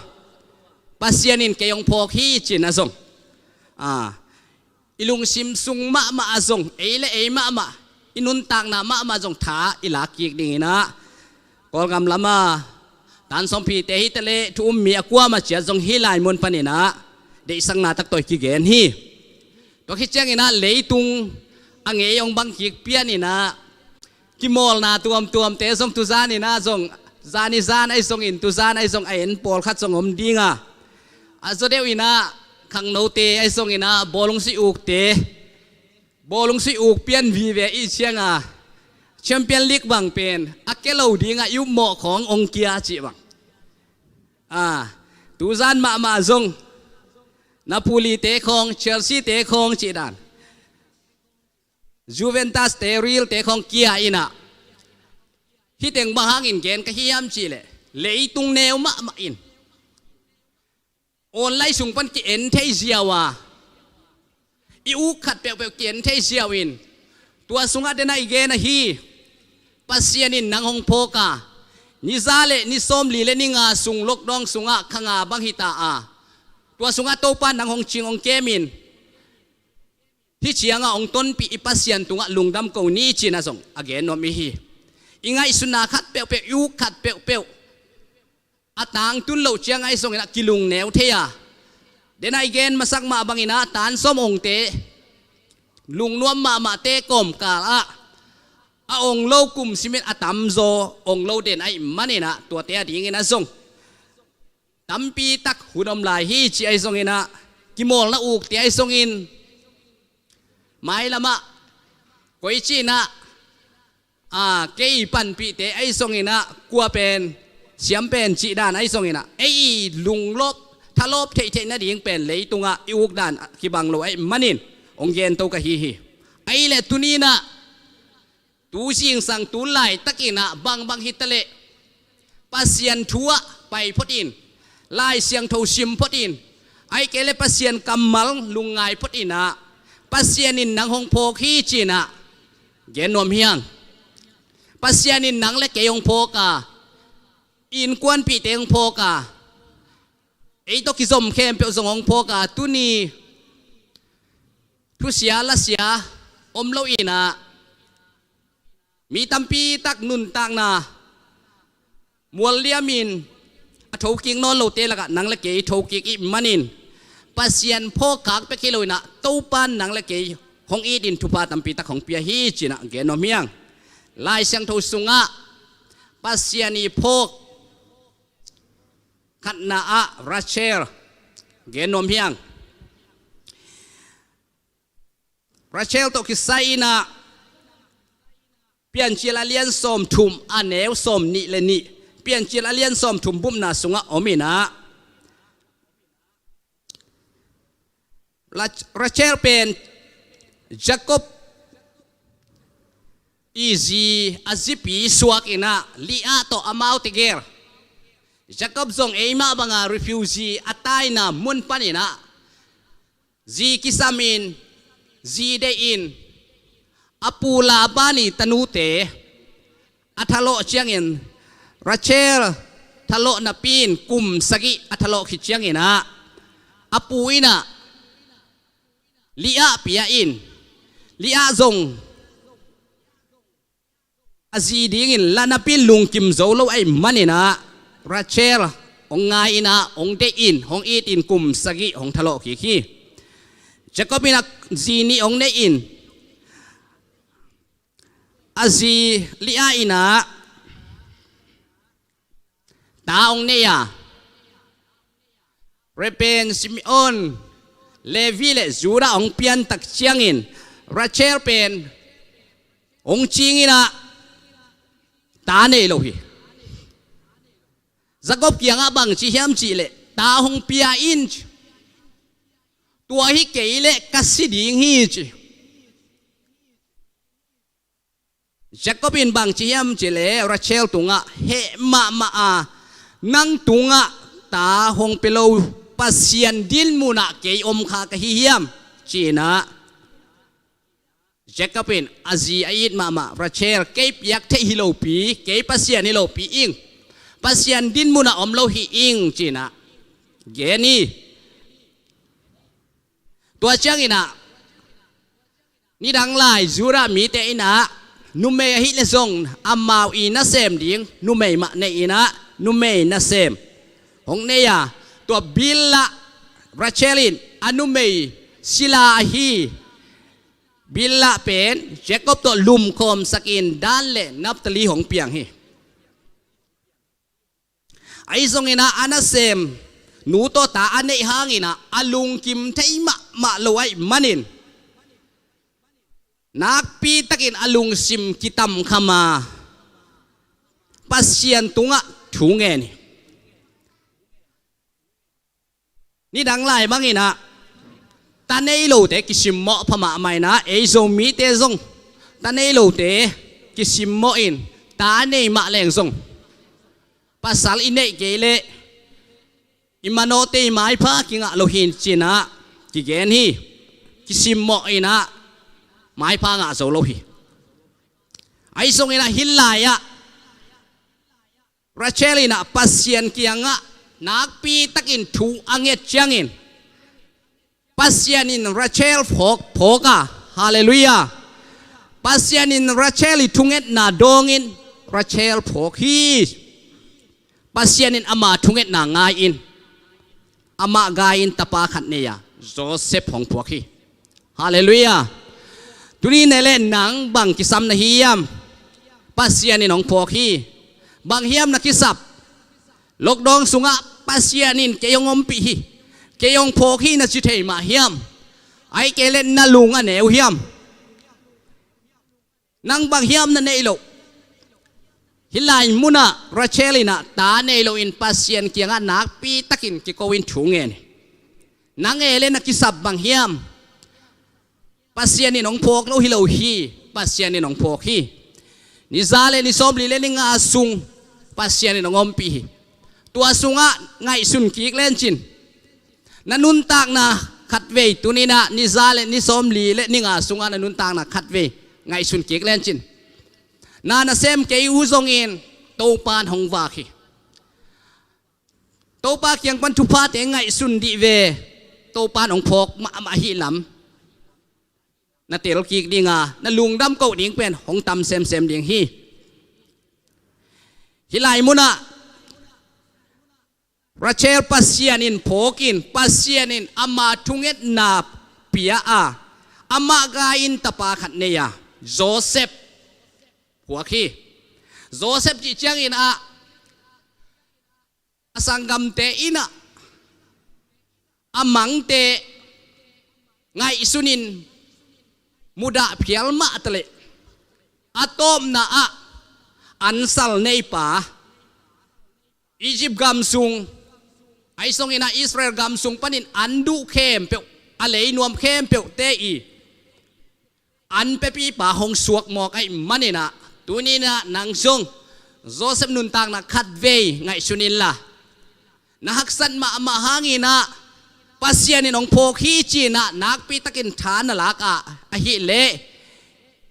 Pasian in kei hong phawk hi ci-in ah zong, i lungsim sung mahmah ah zong, ei le ei mahmah, i nuntakna mahmah zong tha i lak kik dingin ah, Kawlgam lam a tan sawmphite hi taleh thu um mi a kuamah ciat zong hih lai mun panin ah deihsakna tak tawh i kigen hi. Tua khit ciangin ah leitung a ngei hong bang kik pian in ah, kimawlna tuamtuamte zong tuzan in ah zong, zan i zan ahi zongin tuzan ahi zong a en pawlkhat zong om ding a, a zaw deuh in ah khangnote ahi zongin ah bawlung sui ukte, bawlung sui uk pian vive i ciang a, Champion League bang pen a kia lo dingah i upmawh khawng ong kia cih bang, tuzan mahmah zong Napoli-te khawng, Chelsea-te khawng cih dan, Juventus-te, Real-te khawng kia in ah, hih teng bang hangin gen ka hiam cih leh, leitung neu mahmah in online sung pan ki-en thei ziau a, i uk khat peuhpeuh ki-en thei ziau in, tua sungah den ah i gen ahi, Pasian in nang hong phawk a, ni za le ni sawmli le ni nga sung lockdown sungah kha nga bang hi ta a, tua sungah Topa'n nang hong cing hong kem in, hih ciangah hong tonpih i Pasian tungah lungdam ko ni ci-in ah zong a gen nuam i hi. I ngaihsutna khat peuhpeuh, i uk khat peuhpeuh a tangtun loh ciang ahi zongin ah kilungneu thei a, den ah i gen masak mah bangin ah tan sawm ongte, lungnuam mahmahte kawmkal ah a ong lo kum simin a tamzaw ong lo den ahih manin ah tuate a dingin ah zong tampi tak hun om lai hi ci ahi zongin ah, kimawlna ukte ahi zongin mailam ah koici in ah, kei panpihte ahi zongin ah, kua pen siam pen cih dan ahi zongin ah, ei lunglawp thalawp theihtheih nading pen leitungah i uk dan kibang lo ahih manin hong gento ka hi hi. Ahih leh tuni in ah tu zingsang tu laitakin ah bangbang hi taleh Pasian thu ah pai phot in, Lai Siangtho sim phot in, ahih kei leh Pasian kammal lungngai phot in ah, Pasian in nang hong phawk hi ci-in ah gen nuam hi hang. Pasian in nang le kei hong phawk a, innkuanpihte hong phawk a, ei tawh kizom khempeuh zong hong phawk a, tuni thusia lasia om lo in ah, mi tampi tak nuntakna mual liamin a thokik nawn lote lakah nang le kei thokik i hih manin, Pasian phawkkhak bek hi lo in ah, Topa'n nang le kei hong it in thupha tampi tak hong pia hi ci-in ah gen nuam hi hang. Lai Siangtho sungah Pasian i phawk khatna ah Rachel gen nuam hi hang. Rachel tawh kisai in ah Piancil a lian sawmthum, a neu sawmnih le nih, Piancil a lian sawmthum bupna sungah om in ah, Rach-, Rachel pen Jacob i zi, a zipi suak in ah Leah tawh amaute gel. Jacob zong eimah banga refugee a taina mun panin ah zi kisam in, zi deih in, a pu Laban i tanute a thalawh ciangin, Rachel thalawh napi in kum sagih a thalawh khit ciangin ah, a pu in ah Leah pia in, Leah zong a zi dingin la napi lungkim zo lo ahih manin ah Rachel hong ngai in ah hong deih in, hong it in kum sagih hong thalawh kik hi. Jacob in ah zi nih hong neih in, a zi Leah in ah ta hong nei a, Reuben, Simeon, Levi le Judah hong piantak ciangin Rachel pen hong cing in ah ta nei lo hi. Jacob kiangah bang ci hiam cih leh, ta hong pia in ci. Tua hi kei leh ka si ding hi ci. Jacob in bang ci hiam cih leh Rachel tungah, heh mahmah a, nang tungah ta hong pia lo Pasian din munah kei om kha ka hi hiam ci in ah Jacob in a zi a it mahmah Rachel, kei piak theih hi lopi, kei Pasian hi lopi ing, Pasian din munah om lo hi ing ci in ah gen hi. Tua ciangin ah nidang lai Judah mite in ah numei ahih leh zong amau i nasem ding numei mah nei in ah numei nasem hong nei a, tua Bilhah, Rachel in a numei sila ahi Bilhah pen Jacob tawh lumkhawmsak in Dan le Naphtali hong piang hi. Ahi zongin ah a nasem nu tawh ta a neih hangin ah a lungkim thei mahmah lo ahih manin nakpitakin a lungsim kitamkham a Pasian tungah thu ngen hi. Nidang lai bangin ah ta nei lote kisimmawh pha mahmah in ah ei Zomite zong ta nei lote kisimmawh in, ta nei mah leng zong pasal i neih kei leh i manawhte i maipha kingah lo hi ci in ah kigen hi. Kisimmawh in ah maipha ngah zo lo hi. Ahi zongin ah hih lai-ah Rachel in ah Pasian kiangah nakpitakin thu a nget ciangin Pasian in Rachel phawk, phawk a, halleluiah. Pasian in Rachel i thungetna dawngin Rachel phawk hi. Pasian in ama thungetna ngai-in amah gai-in tapa khat nei a, Joseph hong phuak hi. Halleluiah. Tuni nei leh nang bang kisam na hi hiam? Pasian in hong phawk hi. Bang hiam na kisap? Lockdown sungah Pasian in kei hong ompih hi, kei hong phawk hi na ci thei mah hiam? Ahih kei leh na lung a neu hiam? Nang bang hiam na neih loh? Hih lai munah Rachel in ah ta nei loin Pasian kiangah nakpitakin kiko-in thu ngen hi. Nang e le na kisap bang hiam? Pasian in hong phawk lo hi lo hi. Pasian in hong phawk hi. Ni za le ni sawmli le ni nga sung Pasian in hong ompih hi. Tua sungah ngaihsun kik lencin. Na nuntakna khatvei tuni-in ah ni za le ni sawmli le ni nga sungah na nuntakna khatvei ngaihsun kik lencin. Na nasem kei uh zongin Topa'n hong vak hi. Topa kiang pan thuphate ngaihsun dih ve. Topa'n hong phawk mahmah hi lam na tel kik ding a, na lungdam koh ding pen hong tam semsem ding hi. Hih lai munah Rachel Pasian in phawk in, Pasian in ama thungetna pia a, amah gai-in tapa khat nei a, Joseph phuak hi. Joseph cih ciangin ah a sanggamte in ah a mangte ngaihsunin mudah phial mah taleh a tawpna ah an sal neipa, Egypt gam sung, ahi zongin ah Israel gam sung panin an duh khempeuh, a leinuam khempeuhte i an pepipa hong suak mawk ahih manin ah, tuni-in ah nang zong Joseph nuntakna khatvei ngaihsun inla, na haksat mahmah hangin ah Pasian in hong phawk hi ci-in ah nakpitakin tha na lak a, ahih leh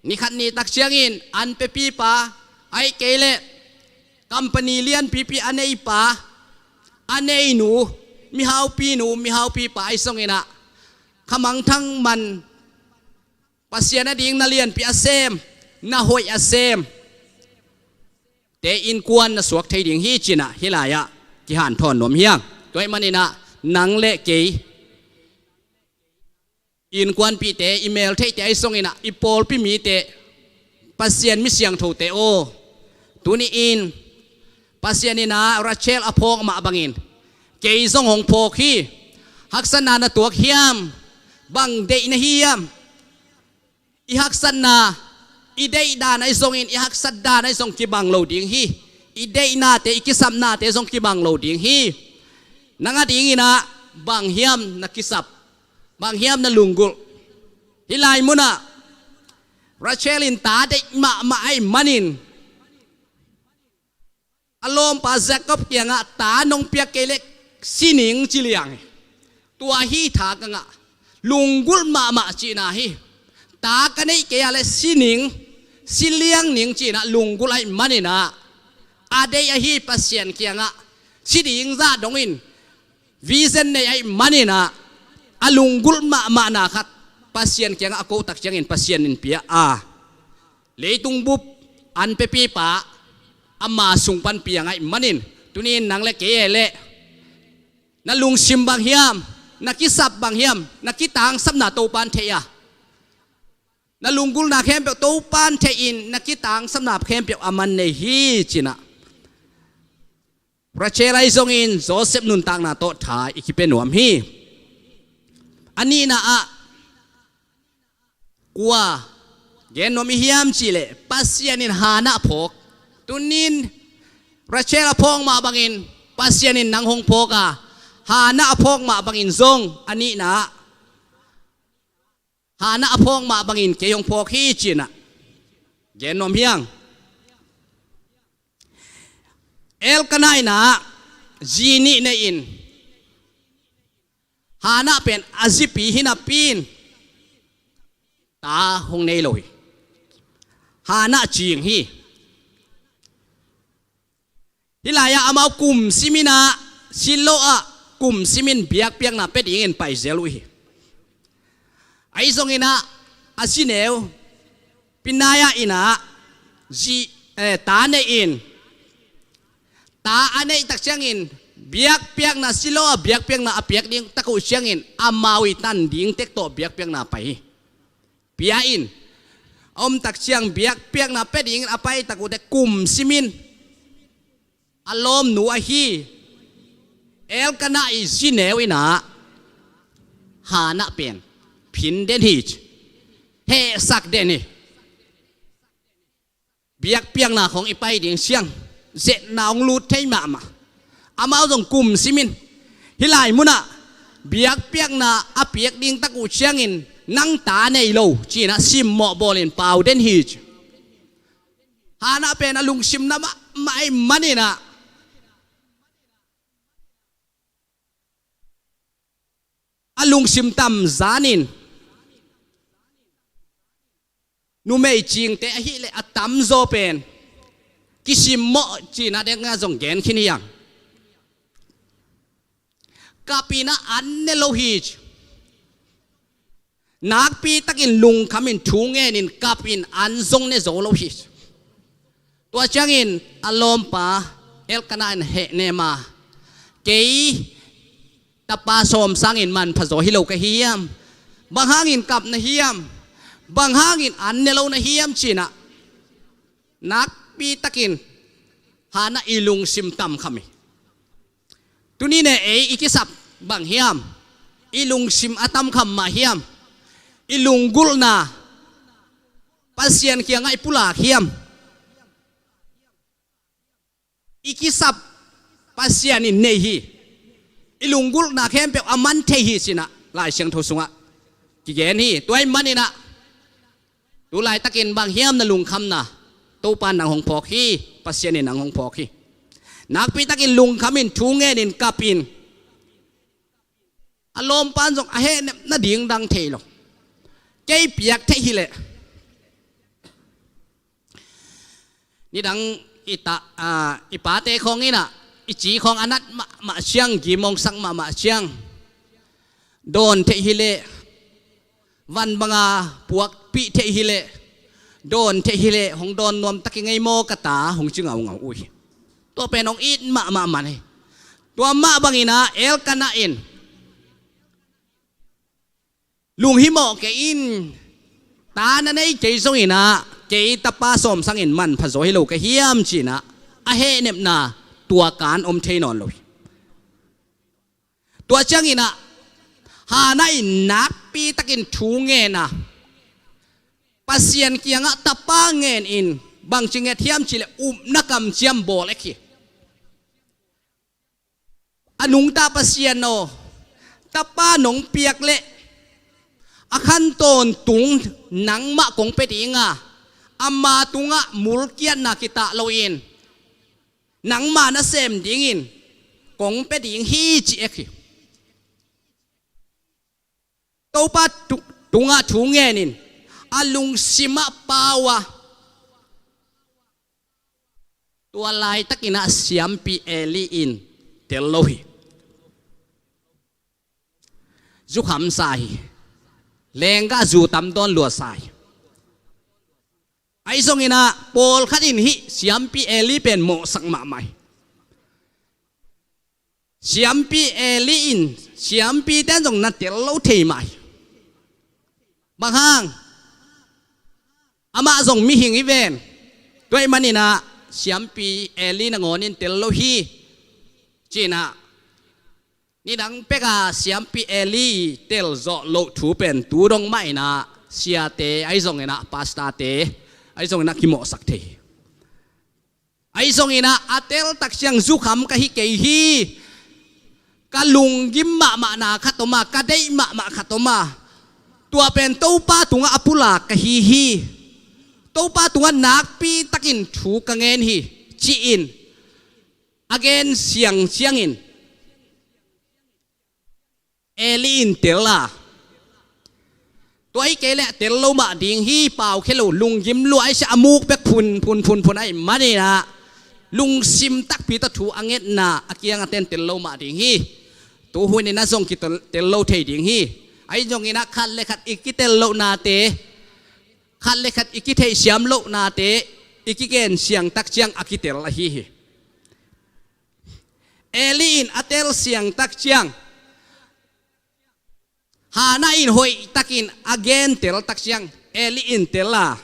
ni khat ni tak ciangin an pepipa, ahih kei leh company lianpipi a neipa, a neinu, mihaupinu, mihaupipa ahi zongin ah khamangthang man, Pasian ading na lianpi a sem, na hoih a sem te innkuan na suak thei ding hi, ci-in ah hih lai-ah kihanthawn nuam hi hang. Tua ahih manin ah nang le kei, innkuanpihte, i meltheihte ahi zongin ah, i pawlpi mite, Pasian mi siangthote aw, tuni-in Pasian in ah Rachel a phawk mah bangin kei zong hong phawk hi. Haksatna na tuak hiam? Bang deih na hi hiam? I haksatna, i deih dan ahi zongin, i haksat dan ahi zong kibang lo ding hi. I deihnate, i kisapnate zong kibang lo ding hi. Nang adingin ah bang hiam na kisap, bang hiam na lunggulh? Hih lai munah Rachel in ta deih mahmah ahih manin, a lawmpa Jacob kiangah, "Ta nong piak kei leh si ning," ci liang hi. Tua hi tha ka ngah, lunggulh mahmah cihna hi. Ta ka neih kei a leh si ning, si liang ning cihna lunggulh ahih manin ah, a deih ahi Pasian kiangah si ding zah dongin vision nei ahih manin ah, a lunggulh mahmahna khat Pasian kiangah a koh tak ciangin Pasian in pia a, leitung bup an piapipa ama sung pan piang ahih manin, tuni-in nang le kei e leh, na lungsim bang hiam, na kisap bang hiam, na kitangsapna Topa'n thei a, na lunggulhna khempeuh Topa'n thei-in, na kitangsapna khempeuh aman nei hi, ci-in ah Rachel ahi zongin Joseph nuntakna tawh tha i kipia nuam hi. A nihna ah kua gen nuam i hiam cih leh, Pasian in Hannah a phawk. Tuni-in Rachel a phawk mah bangin Pasian in nang hong phawk a, Hannah a phawk mah bangin zong a nihna ah Hannah a phawk mah bangin kei hong phawk hi, ci-in ah gen nuam hi hang. Elkanah in ah zi nih nei-in, Hannah pen a zipi hi napi-in ta hong nei lo hi. Hannah cing hi. Hih lai-ah amau kum simin ah, Shiloh ah kum simin biakpiakna pia dingin pai zel uh hi. Ahi zongin ah a zi neu Peninnah in ah zi, eh, ta nei-in, ta a neih tak ciangin biakpiakna, Shiloh ah biakpiakna a piak ding tak uh ciangin amau i tan ding tek tawh biakpiakna pai hi. Pia-in a om tak ciang biakpiakna pia dingin a pai tak uh teh kum simin a lawmnu ahi Elkanah i zi neu in ah Hannah pen phin den hi, hehsak den hi. Biakpiakna khawng i pai ding ciang zetna hong lut thei mahmah. Amau zong kum simin hih lai munah biakpiakna a piak ding tak uh ciangin nang ta nei lo ci-in ah simmawh bawlin pau den hi. Hannah pen a lungsim na mahmah ahih manin ah, a lungsim tam zanin, numei cingte ahih leh a tamzaw pen kisimmawh cihna dingah zong gen khin hi hang. Kap in ah an ne lo hi. Nakpi takin lungkhamin thu ngenin kap in an zong ne zo lo hi. Tua ciangin a lawmpa Elkanah in hehnem a, kei tapa sawm sangin manpha zaw hi lo ka hiam? Bang hangin kap na hiam? Bang hangin an ne lo na hiam? Ci-in ah nakpi takin Hannah i lungsim tam kham hi. Tuni-in ei i kisap bang hiam? I lungsim a tam kham mah hiam? I lunggulhna Pasian kiangah i pulak hiam? I kisap Pasian in nei hi. I lunggulhna khempeuh a man thei hi ci-in ah Lai Siangtho sungah kigen hi. Tua ahih manin ah tu laitakin bang hiam na lungkhamna, Topa in nang hong phawk hi, Pasian in nang hong phawk hi. Nakpi takin lungkhamin thu ngenin kap in. A lawmpa in zong a hehnem nading dang thei lo. Kei piak theih hi leh. Nidang i ta, a, i pate khawng in ah, i ci khawng a nat mahmah ciang, gim hong sak mahmah ciang, dawn theih hi leh, Van banga puakpih theih hileh, dawn theih hileh, hong dawn nuam tak i ngei maw ka ta, hong ci ngaungau uh hi. Tua pen hong it mahmah man hi. Tua mah bangin ah Elkanah in lunghimawh kei in, ta na nei kei zongin ah kei tapa sawm sangin manpha zaw hi lo ka hiam ci-in ah a hehnepna tua kan om thei nawn lo hi. Tua ciangin ah Hannah in nakpi takin thu ngen a, Pasian kiangah tapa ngen in, bangci nget hiam cih leh upna kamciam bawl ek hi. A nungta Pasian aw, tapa nong piak leh a khan tawntung nangmah kong pia ding a, ama tungah mulkiatna kitah loin nangma nasem dingin kong pia ding hi, ci ek hi. Topa tu-, tungah thu ngenin a lungsimah pau a, tua laitakin ah siampi Eli in tel lo hi. Zukham sa hi. Lenggah zu tam dawn lua sa hi. Ahi zongin ah pawlkhat in hih siampi Eli pen mawhsak mahmah hi. Siampi Eli in siampite in zong na tel lo thei mah hi. Bang hang? Amah zong mihing hi ven. Tua ahih manin ah siampi Eli nangawnin tel lo hi, ci-in ah nidang peka siampi Eli tel zawh loh thu pen tu dong mah in ah siate ahi zongin ah, pastorte ahi zongin ah kimawhsak thei hi. Ahi zongin ah a tel tak ciang zukham ka hi kei hi. Ka lunggim mahmahna khat om a, ka deih mahmah khat om a, tua pen Topa tungah a pulak ka hi hi. Topa tungah nakpi takin thu ka ngen hi, ci-in a gen siang ciangin Eli in tel a, tua hi kei leh tel lo mah ding hi, pau khia lo, lunggim lua, ahi sia a muk bek phun phun phun phun ahih manin ah lungsim takpi tawh thu a ngetna a kiangah ten tel lo mah ding hi. Tu hun in ah zong kitel, tel lo thei ding hi. Ahi zongin ah khat le khat i kitel lohnate, khat le khat i kitheihsiam lohnate i kigen siang tak ciang a kitel ahi hi. Eli in a tel siang tak ciang, Hannah in hoih takin a gen tel tak ciang, Eli in tel a,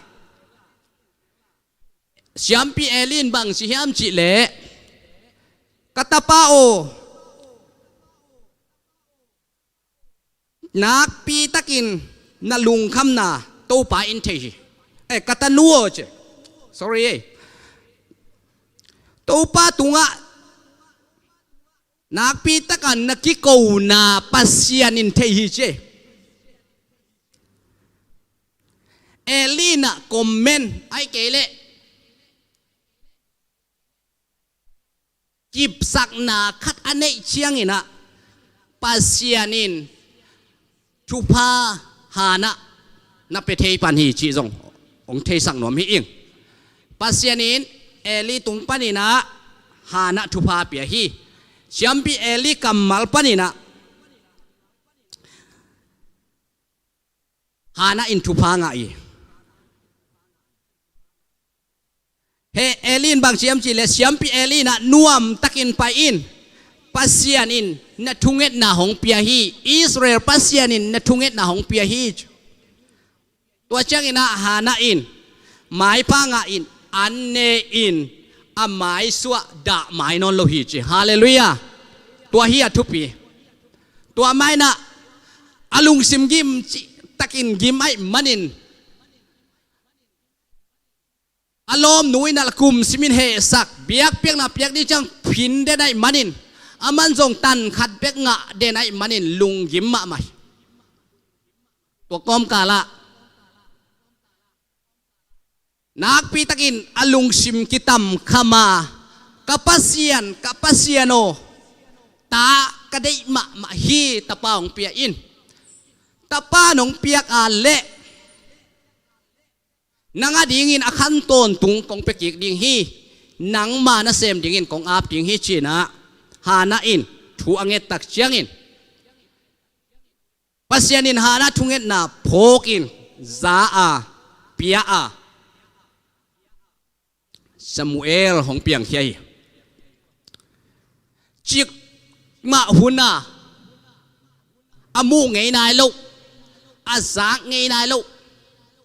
siampi Eli in bang ci hiam cih leh, ka tapa aw, nakpi takin na lungkhamna Topa in thei hi. Eh, ka tanu aw, ci. Sorry, eh. Topa tungah nakpi takin na kikona Pasian in thei hi, ci. Eli in ah comment, ahih kei leh kipsakna khat a neih ciangin ah Pasian in thupha Hannah na pia thei pan hi cih zong hong theisak nuam hi ing. Pasian in Eli tung panin ah Hannah thupha pia hi. Siampi Eli kammal panin ah Hannah in thupha ngah hi. He, Eli in bang ci hiam cih leh, siampi Eli in ah nuam takin pai in, Pasian in na thungetna hong pia hi, Israel Pasian in na thungetna hong pia hi. Tua ciangin ah Hannah in maipha ngah in, an ne in, a maisuah dah mai nawn lo hi, ci. Halleluiah. Tua hi a thupi. Tua mah in ah a lungsim gim cih takin gim ahih manin, a lawmnu in ah kum simin hehsak, biakpiakna piak ding ciang phin den ahih manin, aman zong tan khat bek ngah den ahih manin lunggim mahmah hi. Tua kawmkal ah nakpi takin a lungsim kitamkham a, ka Pasian, ka Pasian aw, ta ka deih mahmah hi, tapa hong pia in. Tapa nong piak a leh nang a dingin a khan tawntung kong pia kik ding hi, nangma nasem dingin kong ap ding hi, ci-in ah Hannah in thu a nget tak ciangin Pasian in Hannah thungetna phawkin za a, pia a, Samuel hong piangkhia hi. Cikmah hun a, a muh ngei nai loh, a zak ngei nai loh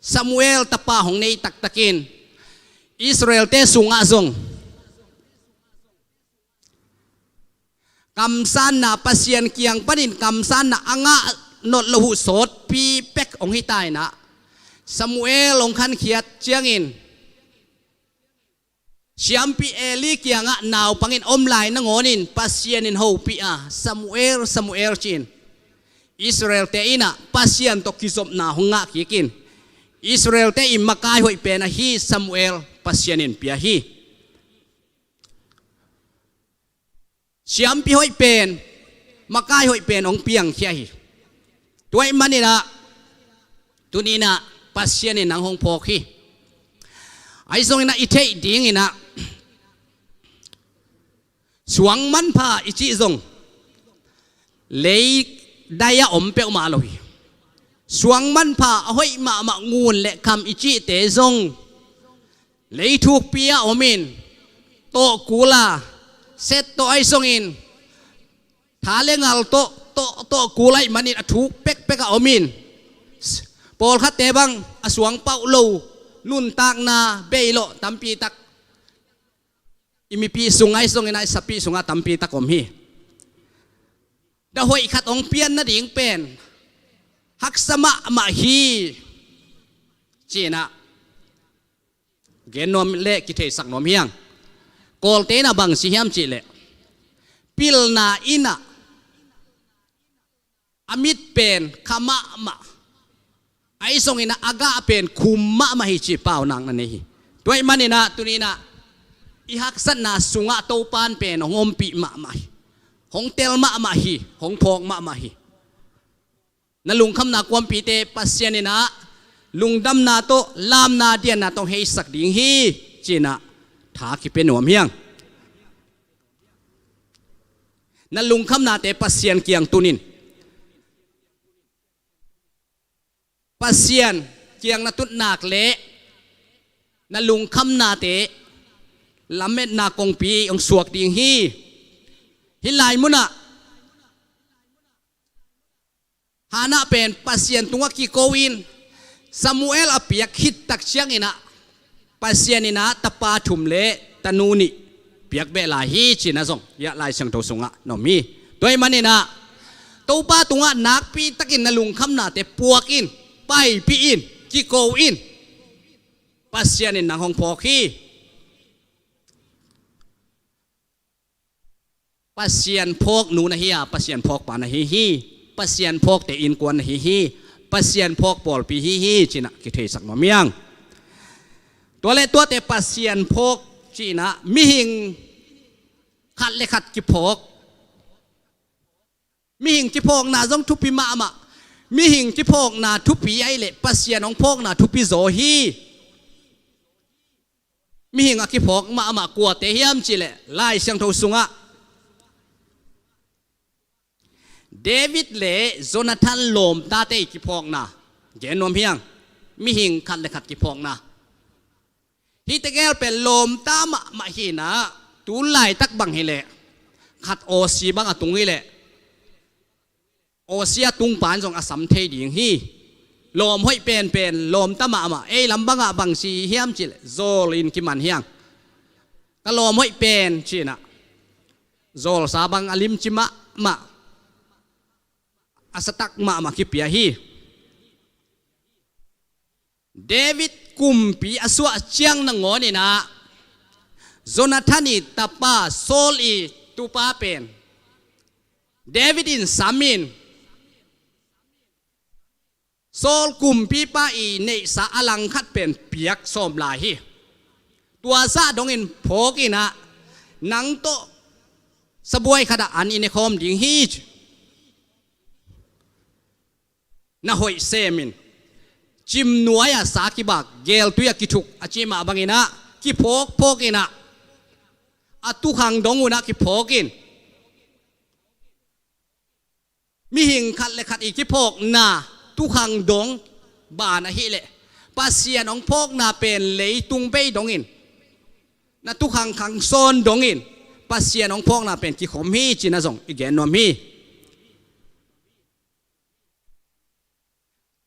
Samuel tapa hong nei taktakin Israel-te sungah zong kamsanna, Pasian kiang panin kamsanna a ngah nolh loh uh sawtpi pek hong hi ta in ah, Samuel hong khankhiat ciangin siampi Eli kiangah naupangin om lai nangawnin Pasian in hopih a, "Samuel, Samuel," ci-in Israel-te in ah Pasian tawh kizopna hong ngah kikin, Israel-te i makai hoih pen ahi Samuel Pasian in pia hi. Siampi hoih pen, makai hoih pen hong piangkhia hi. Tua ahih manin ah, tuni in ah Pasian in nang hong phawk hi. Ahi zongin ah i theih dingin ah, suang manpha i cih zong lei dai-ah om peuhmah lo hi. Suang manpha, a hoih mahmah ngun le kham i cihte zong lei thukpi-ah om in, tawh kul a, set tawh, ahi zongin tha le ngal tawh, tawh, tawh kul ahih manin a thuk pekpek a om in, pawlkhatte bang a suang pauh lo, nuntakna bei lawh tampi tak i mipi sungah, ahi zongin ah i sapi sungah tampi tak om hi. Da hoih khat hong pian nading pen haksa mahmah hi, ci-in ah gen nuam leh kitheisak nuam hi hang. Kawlte in ah bang ci hiam cih leh, pilna in ah a mit pen kha mahmah, ahi zongin ah a gah pen khum mahmah hi cih paunak na nei hi. Tua ahih manin ah tuni in ah i haksatna sungah Topa'n pen hong ompih mahmah hi, hong tel mahmah hi, hong phawk mahmah hi. Na lungkhamna kuampite Pasian in ah lungdamna tawh, lamna dianna tawh hong heisak ding hi, ci-in ah tha kipia nuam hi hang. Na lungkhamnate Pasian kiang tun in. Pasian kiang na tut nak leh na lungkhamnate lametna kongpi hong suak ding hi. Hih lai munah Hannah pen Pasian tungah kiko in, Samuel a piak khit tak ciangin ah Pasian in ah tapa thum le tanu nih piak beh lai hi, ci-in ah zong hiah Lai Siangtho sungah na om hi. Tua ahih manin ah Topa tungah nakpi takin na lungkhamnate puak in, paipih in, kiko in. Pasian in nang hong phawk hi. Pasian phawk nu na hi a, Pasian phawk pa na hi hi. Pasian phawkte innkuan na hi hi. Pasian phawk pawlpi hi hi, ci-in ah kitheisak nuam hi hang. Tua le tuate Pasian phawk ci-in ah mihing khat le khat kiphawk. Mihing kiphawkna zong thupi mahmah. Mihing kiphawkna thupi ahih leh Pasian hong phawkna thupi zaw hi. Mihing a kiphawk mahmah kuate hiam cih leh Lai Siangtho sungah David le Jonathan lawmtate i kiphawkna gen nuam hi hang. Mihing khat le khat kiphawkna. Hihte gel pen lawmta mahmah hi-in ah, tu laitak bang hi leh khat awsi bang a tung hi leh awsi a tung pan zong a sam thei ding hi. Lawm hoih penpen lawmta mahmah. Ei lam bangah bang ci hiam cih leh zawl in kiman hi hang. Ka lawm hoih pen ci-in ah zawlsa bang a limci mahmah, a satak mahmah kipia hi. David kumpi a suah ciang nangawn in ah Jonathan i tapa Saul i tupa pen David in sam in, Saul kumpipa i neihsa a langkhat pen piak sawm lai hi. Tua zah dongin phawk in ah nang tawh sabuai khatah an i nekhawm ding hi, ci. Na hoih sem in, cim nuai-ah sa kibak, geltui-ah kithuk a cih mah bangin ah kiphawkphawk in ah, a tukhang dong un ah kiphawk in. Mihing khat le khat i kiphawkna thukhang dong ban ahileh, Pasian hong phawkna pen leitung bei dongin, na thukhang khang sawn dongin Pasian hong phawkna pen kikhom hi ci-in ah zong i gen nuam hi.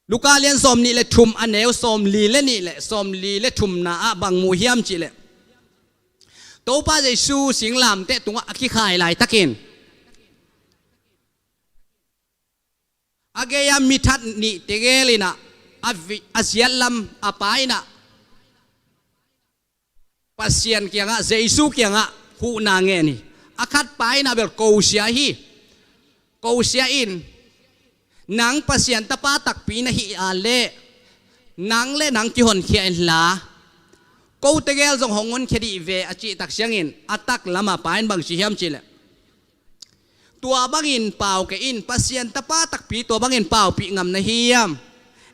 Luka lian sawm nih le thum, a neu sawm li le nih le sawm li le thumna ah bang mu hiam cih leh, Topa Jesu singlamteh tungah a kikhai laitakin a gei-a mi that nih tegel in ah, a vi-, a ziat lam a pa in ah Pasian kiangah, Jesu kiangah huhna ngen hi. A khat pa in ah bel kosia hi. Kosia in, "Nang Pasian Tapa takpi na hih a leh, nang le nang kihonkhia inla, ko tegel zong hong honkhia dih ve," a cih tak ciangin, a taklam a pa in bang ci hiam cih leh, "Tua bangin pau kei in, Pasian Tapa takpi tua bangin paupih ngam na hiam?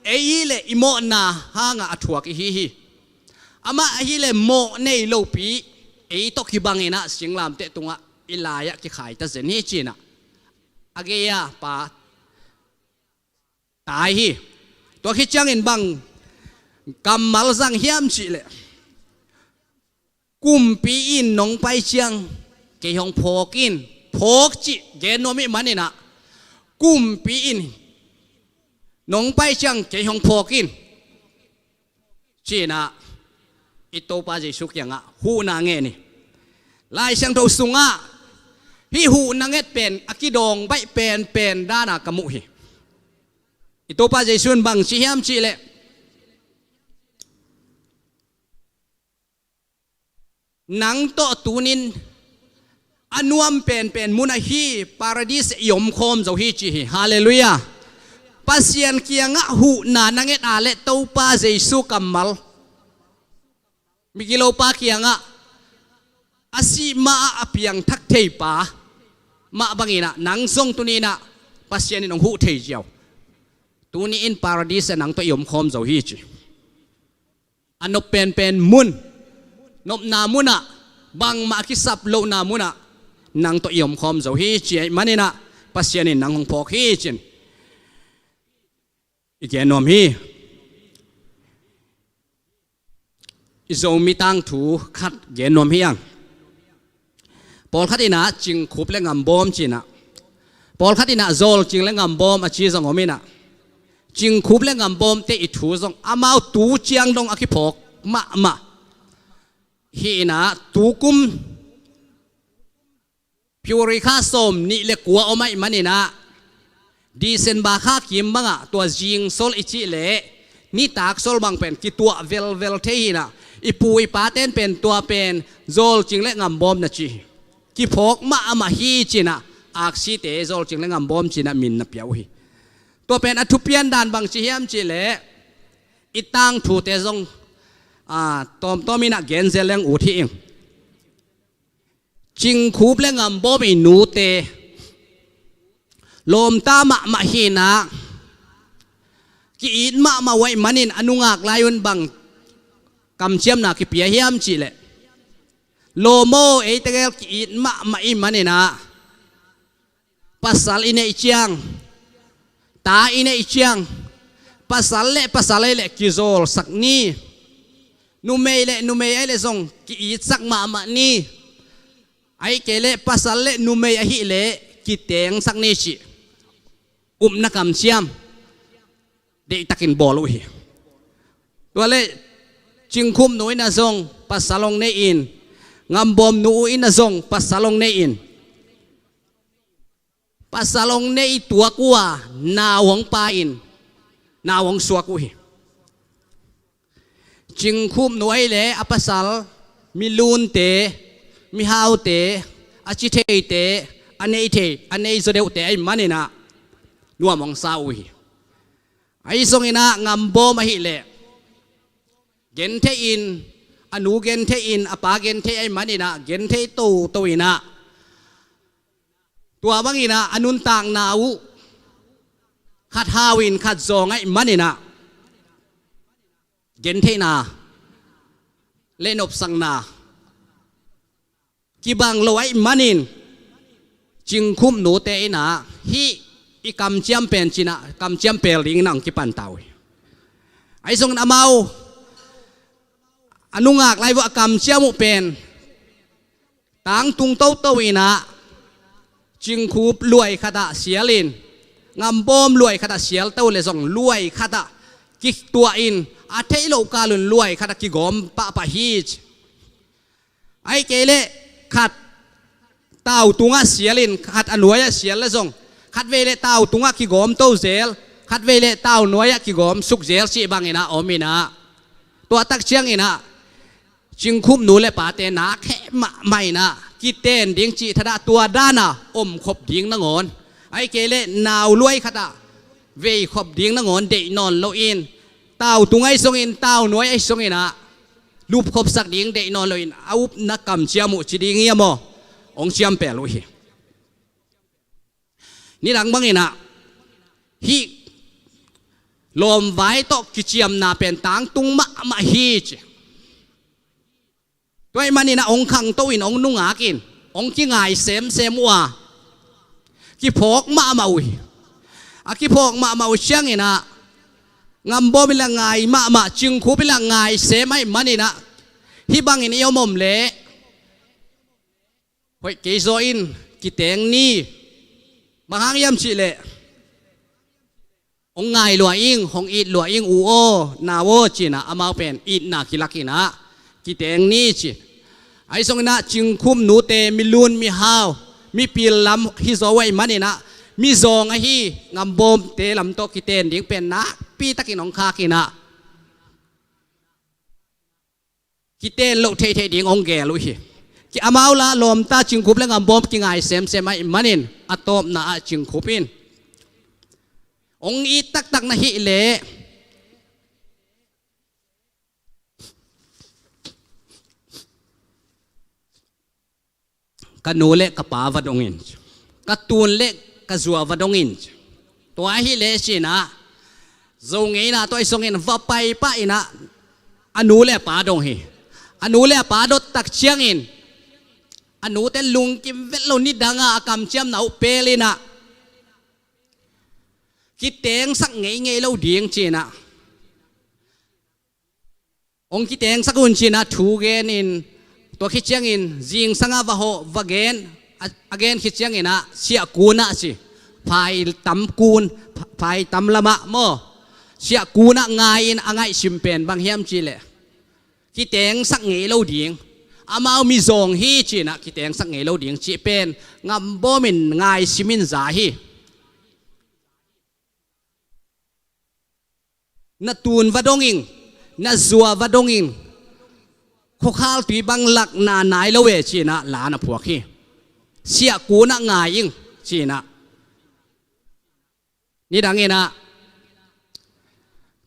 Ei hi leh i mawhna hangah a thuak i hi hi. Amah ahi leh mawh nei lopi, ei tawh kibang in ah singlamteh tungah i lai-ah kikhai ta zen hi," ci-in ah a gei-a pa tai hi. Tua khit ciangin bang kammal zang hiam cih leh, "Kumpi in nong pai ciang kei hong phawk in." Phawk cih gen nuam ih manin ah, "Kumpi in nong pai ciang kei hong phawk in," ci-in ah i Topa Jesu kiangah huhna ngen hi. Lai Siangtho sungah hih huhna nget pen a kidawng baih penpen dan a ka muh hi. I Topa Jesu in bang ci hiam cih leh, "Nang tawh tunin a nuam penpen munah hih Paradis i omkhawm zo hi," ci hi. Halleluiah. Pasian kiangah huhna na nget a leh Topa Jesu kammal, migilopa kiangah a sih ma-ah a piangthak thei pa mah bangin ah nang zong tuni-in ah Pasian in hong huh thei ziau. "Tuni in Paradis ah nang tawh i omkhawm zo hi," ci. A nop penpen mun, nopna munah, bangmah a kisap lohna munah nang tawh i omkhawm zo hi, ci ahih manin ah Pasian in nang hong phawk hi ci-in i gen nuam hi. I Zomi tangthu khat gen nuam hi ang. Pawlkhat in ah cingkhup le ngambawm ci-in ah, pawlkhat in ah zawlcing le ngambawm a ci zong om in ah, cingkhup le ngambawmte i thu zong amau tu ciang dong a kiphawk mahmah hi in ah, tukum February kha sawm nih le kua om ahih manin ah, December kha kim bangah tua zingsol i cih leh nitak sol bang pen kituah velvel thei hi in ah, i pu i pate'n pen tua pen zawlcing le ngambawm na ci hi. Kiphawk mahmah hi ci-in ah, aksite zawlcing le ngambawm ci-in ah min na pia uh hi. Tua pen a thupian dan bang ci hiam cih leh, i tangthute zong, a, tawmtawm in ah gen zel leng ut hi ing. Cingkhup le ngambawm i nute lawmta mahmah hi in ah, ki-it mahmah uh ahih manin a nungak lai un bang kamciamna kipia hiam cih leh, "Lawm aw, ei tegel ki-it mahmah ih manin ah, pasal i neih ciang, ta i neih ciang, pasal le pasal ahih leh kizawlsak ni. Numei le numei ahih leh zong ki-itsak mahmah ni. Ahih kei leh pasal le numei ahih leh kitengsak ni," cih upna kamciam deihtakin bawl uh hi. Tua leh cingkhupnu in ah zong pasal hong nei in, ngambawmnu in ah zong pasal hong nei in, pasal hong nei tuak uh a, nau hong pai in, nau hong suak uh hi. Cingkhupnu ahih leh a pasal mi lunte, mi haute, a ci theite, a nei thei, a nei zaw deuhte ahih manin ah nuam hong sa uh hi. Ahi zongin ah ngambawm ahih leh genthei in, a nu genthei in, a pa genthei ahih manin ah genthei toto in ah, tua bangin ah a nuntakna uh khat hau in khat zawng ahih manin ah, gentheihna le nopsakna kibang lo ahih manin, cingkhupnute in ah hih i kamciam pen cinah kamciam pel dingin a hong kipan ta uh hi. Ahi zongin amau a nungak lai vua a kamciam uh pen tangtung toto inah cingkhup luai khatah sialin, ngambawm luai khatah sial to le zong luai khatah kituahin a theih loh kalun luai khatah kigawm pahpah hi ci. Ahih kei leh khat tau tungah sialin khat a nuai-ah sial le zong, khat vei leh tau tungah kigawm to zel, khat vei leh tau nuai-ah kigawm suk zel cih banginah om inah, tua tak cianginah cingkhup nu le pate nak heh mahmah inah kiten ding cih thadah tua dana omkhop ding nangawn, ahih kei leh nau luai khatah veikhop ding nangawn deih nawn loin, tau tung ahi zongin tau nuai ahi zonginah lupkhopsak ding deih nawn loin a upna kamciam uh ci ding hi a maw, hong ciampel uh hi. Nidang banginah hih lawmvai tawh kiciamna pen tangtung mahmah hi ci. Tua ahih maninah hong khangto in, hong nungak in, hong kingai semsem uh a, kiphawk mahmah uh hi. A kiphawk mahmah uh cianginah ngambawm inla ngai mahmah, cingkhup inla ngai sem ahih maninah hih bangin i om om leh hoih kei zaw in kiteng ni. Bang hang hiam cihleh hong ngai lua ing, hong it lua ing, u aw nau aw cinah amau pen itna kilakinah kiteng ni ci. Ahi zonginah cingkhup nute milun mihau mipil lam hi zaw uh ahih maninah mizawng ahi ngambawmte lam tawh kiten ding pen nakpitakin hong khakinah kiten loh theihtheih ding hong gel uh hi. Ki amau la lawmta cingkhup le ngambawm kingai semsem ahih manin a tawpna ah cingkhup in hong it taktak na hih leh ka nu le ka pa va dong in, ka tun le ka zua va dong in. Tua ahih leh cinah Zo ngeina tawh ahi zongin va pai pah inah a nu le a pa dong hi. A nu le a pa dot tak ciangin a nute lungkim vet lo, nidanga a kamciamna uh pel inah kitengsak ngeingei lo ding cinah hong kitengsak un cinah thu genin, tua khit ciangin zingsangah va hawh va gen, a, a gen khit cianginah siahkunah ci, phaitam kun, phaitam lamah maw, siahkunah ngai-in a ngaihsim pen bang hiam cihleh kitengsak ngei lo ding, amau mizawng hi cinah kitengsak ngei lo ding cih pen ngambawmin ngaisimin za hi. Na tun va dong ing, na zua va dong ing, khuakhal tui bang lakna nai lo e cinah la na phuak hi. Siahkunah ngai ing cinah. Nidanginah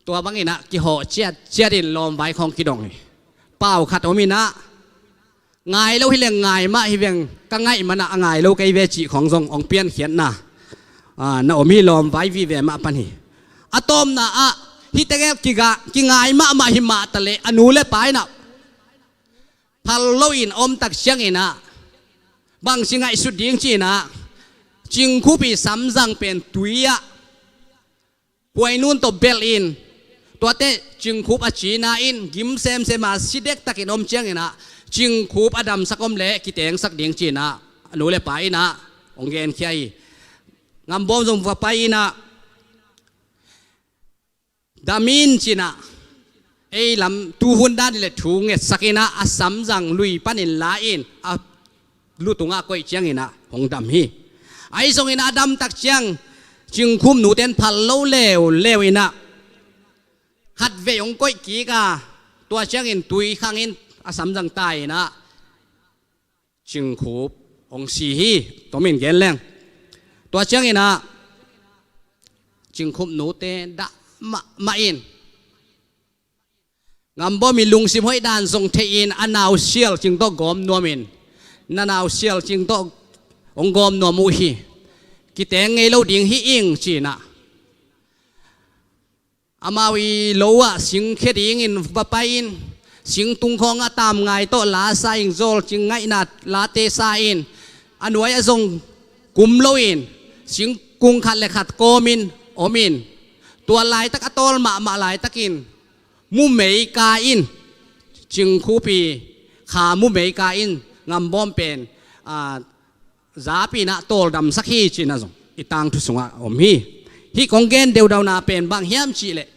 tua banginah kihawh ciatciatin lawmvai khawng kidong hi. Pau khat om inah ngai lo hileh ngai mah hi veng, ka ngaih manah a ngai lo kei ve cih khawng zong hong piankhiatna na om hi. Lawmvai vive mah pan hi. A tawpna ah hihte gel kiga kingai mahmah hi mah taleh a nu le pa inah phal loin a om tak cianginah bangci ngaihsut ding cinah cingkhup i samzang pen tui-ah puainun tawh belh in, tuate cingkhup a cina in gim semsem a si dektakin om cianginah cingkhup a damsak om leh kitengsak ding cinah a nu le pa inah hong genkhia hi. Ngambawm zong va pai inah dam in cinah ei lam tuhun dan le thu ngetsak inah a samzang lui panin la in a lu tungah koih cianginah hong dam hi. Ahi zongin a dam tak ciang cingkhup nuten phal lo leuleu inah khatvei hong koih kik a, tua ciangin tui khangin a samzang ta inah cingkhup hong si hi. Tomin gen leng tua cianginah cingkhup nute dah mahmah in ngambawm i lungsim hoih dan zong theihin a nausial cing tawh gawm nuamin na nausial cing tawh hong gawm nuam uh hi. Kiteng ngei lo ding hi ing cinah amau i lo ah singkhia dingin va pai in, singtung khawngah tamngai tawh la sa in, zawlcing ngaihna late sa in, a nuai-ah zong kum loin sing kung khat le khat kawmin om in, tua laitak a tawl mahmah laitakin mumeika in, cingkhupi kha mumeika in ngambawm pen, a, zapi inah tawldamsak hi cinah zong i tangthu sungah om hi. Hih kong gen deudauna pen bang hiam cihleh,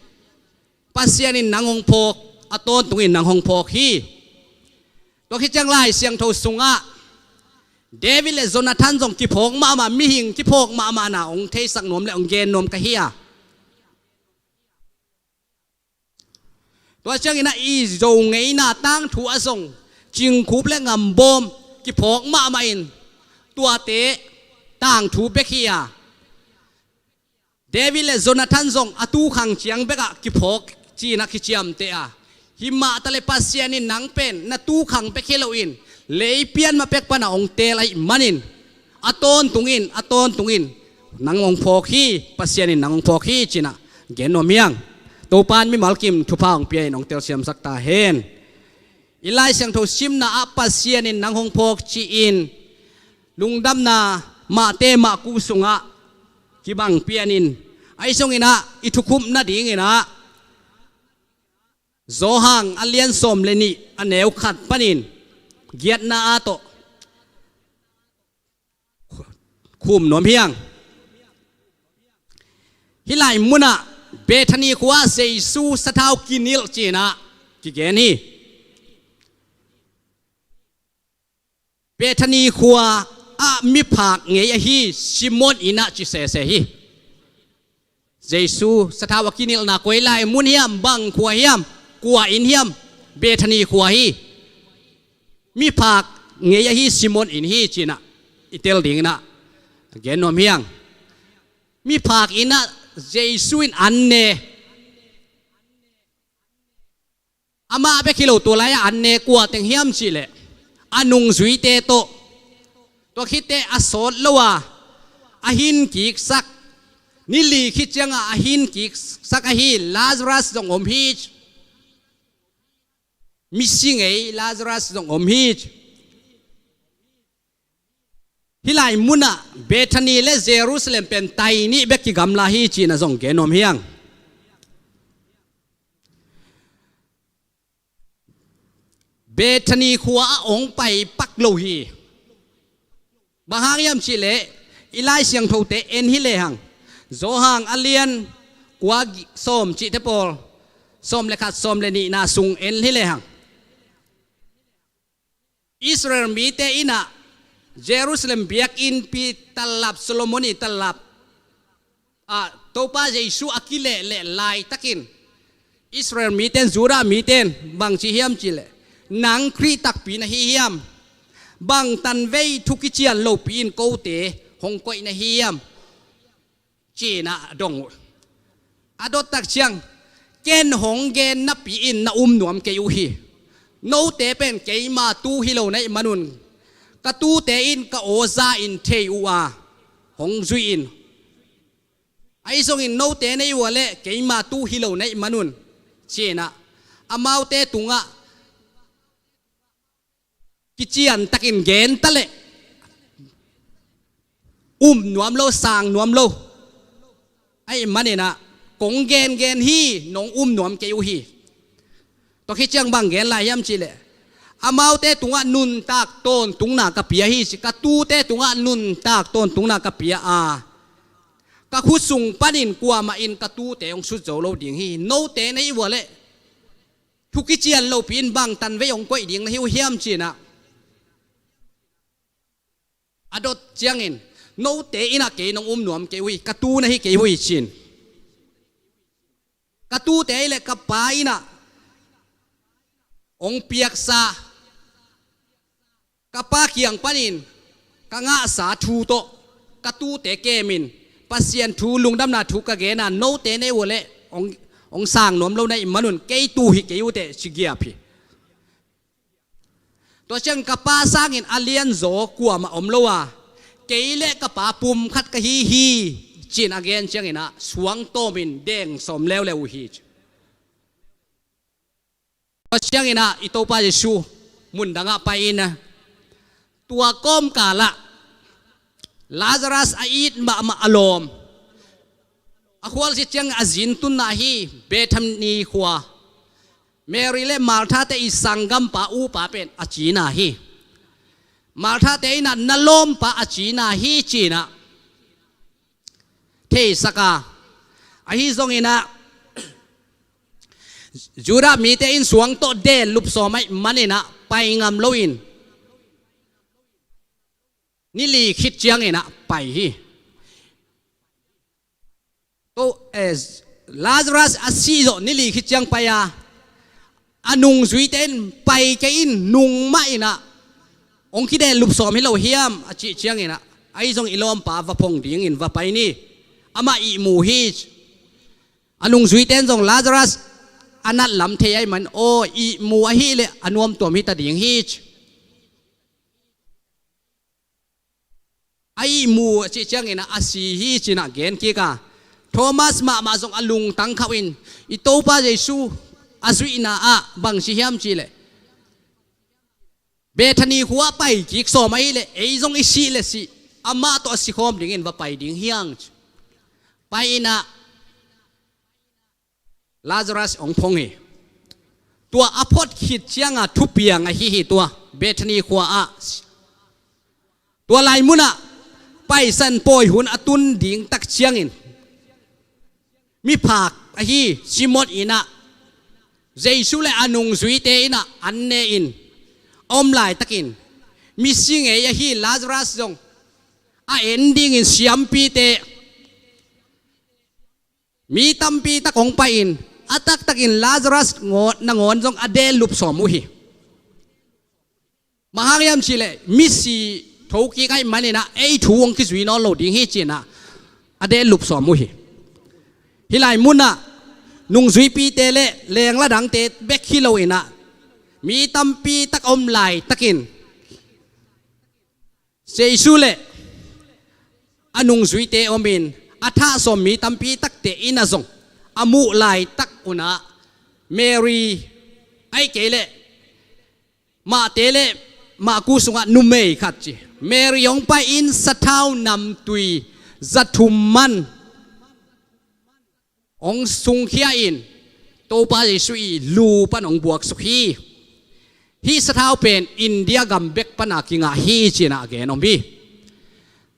Pasian in nang hong phawk, a tawntungin nang hong phawk hi. Tua khit ciang Lai Siangtho sungah David le Jonathan zong kiphawk mahmah, mihing kiphawk mahmahna hong theisak nuam le hong gen nuam ka hi a. Tua cianginah i Zo ngeina tangthu ah zong cingkhup le ngambawm kiphawk mahmah in tuate tangthu bek hi a. David le Jonathan zong a tukhang ciang bekah kiphawk cinah kiciamteh a. Himah tale Pasian in nang pen na tukhang bek hi loin lei pian mah pek panah hong teel ahih manin a tawntungin, a tawntungin nang hong phawk hi, Pasian in nang hong phawk hi cinah gen nuam hiang. Topa in mimal kim thupha hong pia in hong telsiamsak ta hen. I Lai Siangtho simna ah Pasian in nang hong phawk ci-in lungdamna Mate Maku sungah kibang pianin, ahi zongin ah i thukhupna dinginah Johan a lian sawm le nih a neu khat panin giatna a tawh khum nuam hiang. Hih lai munah Bethany khua-ah Jesu sathau kinilh cinah kigen hi. Bethany khua-ah miphak ngei ahi Simon innah ci sese hi. Jesu sathau a kinilhna koi lai mun hiam, bang khua hiam, kua inn hiam? Bethany khua hi. Miphak ngei ahi Simon inn hi cinah i tel dinginah gen nuam hiang. Miphak innah Jesu in an ne. Amah bek hi lo, tua lai-ah an ne kua teng hiam cihleh a nungzuite tawh. Tua khitteh a sawt lo a, a hin kiksak, ni li khit ciangah a hin kiksak ahi Lazarus zong om hi. Misi ngei Lazarus zong om hi. Hih lai munah Bethany le Jerusalem pen tai nih bek kigamla hi cinah zong gen nuam hiang. Bethany khua-ah hong pai pak lo hi. Bang hang hiam cihleh i Lai Siangthote en hi lehang, Johan a lian kua sawm cihte pawl, sawm le khat, sawm le nihna sung en hi lehang, Israel mite innah Jerusalem biakinnpi tallap, Solomon ii tallap ah Topa Jesu a kilehleh laitakin Israel miten, Judah miten bangci hiam cihleh, nang Khrih takpi na hi hiam? Bang tanvei thu kician lopi in kote hong koih na hi hiam? Cinah a dong uh. A dottak ciang, ken hong gen napi-in na um nuam kei uh hi. Note pen keima tu hi lo na hih manun, ka tute in ka aw za-in thei uh a, hong zui in. Ahi zongin note na hih uh a leh keima tu hi lo na hih manun, cinah amaute tungah kiciantakin gen taleh um nuam lo, sang nuam lo. Ahih maninah kong gengen hi, nong um nuam kei uh hi. Tua khit ciang bang gen lai hiam cihleh, amaute tungah nuntak tawntungna ka pia hi ci, ka tute tungah nuntak tawntungna ka pia a, ka khut sung panin kuamah in ka tute hong sut zo lo ding hi. Note na hih uh a leh thu kician lopi in bang tanvei hong koih ding na hi uh hiam cinah a dot ciangin, note innah kei nong um nuam kei uh hi, ka tu na hi kei uh hi cin. Ka tute ih le ka pa innah hong piaksa, ka pa kiang panin ka ngahsa thu tawh ka tute kemin Pasian thu, lungdamna thu ka gena, note na hih uh leh hong, hong sang nuam lo na hih manun kei tu hi kei uh teh ci giap hi. Tua ciang ka pa sangin a lianzaw kuamah om lo a, kei le ka pa pum khat ka hi hi, ci-in a gen cianginah suang tawmin deng sawm leuleu uh hi. Tua cianginah i Topa Jesu mundangah pai-in a, tua kawmkalah Lazarus a it mahmah a lawm, a khualzin ciang a zin tunna hi. Bethany khua, Mary le Martha te i sanggampa upa pen a cina hi. Martha te inah na lawmpa a cina hi cinah theisak a, ahi zonginah Judah mite in suang tawh den lupsawm ahih maninah pai ngam loin ni li khit cianginah pai hi. To, eh, Lazarus a sih zawh ni li khit ciang pai a, a nungzuite in pai kei in, nung mah inah hong kiden lupsawm hi lo hiam a cih cianginah, ahi zong i lawmpa va phong dingin va pai ni, amah ihmu hi. A nungzuite in zong Lazarus a natlam thei ahih man, aw, ihmu ahileh a nuamtuam hita ding hi. A ihmu a cih cianginah a si hi cinah gen kik a, Thomas mahmah zong a lungtang khauhin i Topa Jesu a zuihna ah bang ci hiam cihleh, Bethany khua pai kik sawm ahileh ei zong i sih le sih, amah tawh a sikhawm dingin va pai ding hiang ci. Pai inah Lazarus hong phong hi. Tua a phot khit cianga thupiang ahi hi tua, Bethany khua ah. Tua lai munah Paisan pawi hun a tun ding tak ciangin miphak ahi Simon inah Jesu le a nungzuite inah an ne in a om laitakin, misi ngei ahi Lazarus zong a en dingin siampite, mi tampi tak hong pai-in a taktakin Lazarus ngaw-, nangawn zong a den lupsawm uh hi. Bang hang hiam cihleh misi thokik ahih maninah ei thu hong kizui nawn lo ding hi cinah a den lupsawm uh hi. Hih lai munah nungzuipite le lengla dangte bek hi loinah mi tampi tak a om laitakin Jesu le a nungzuite omin a thah sawm mi tampi takte inah zong a muh laitak unah Mary, ahih kei leh Mate le Marku sungah numei khat ci, Mary hong pai-in sathau namtui za thum man hong sungkhia in Topa Jesu i lu pan hong buaksuk hi. Hih sathau pen India gam bek pana kingah hi cinah gen om hi.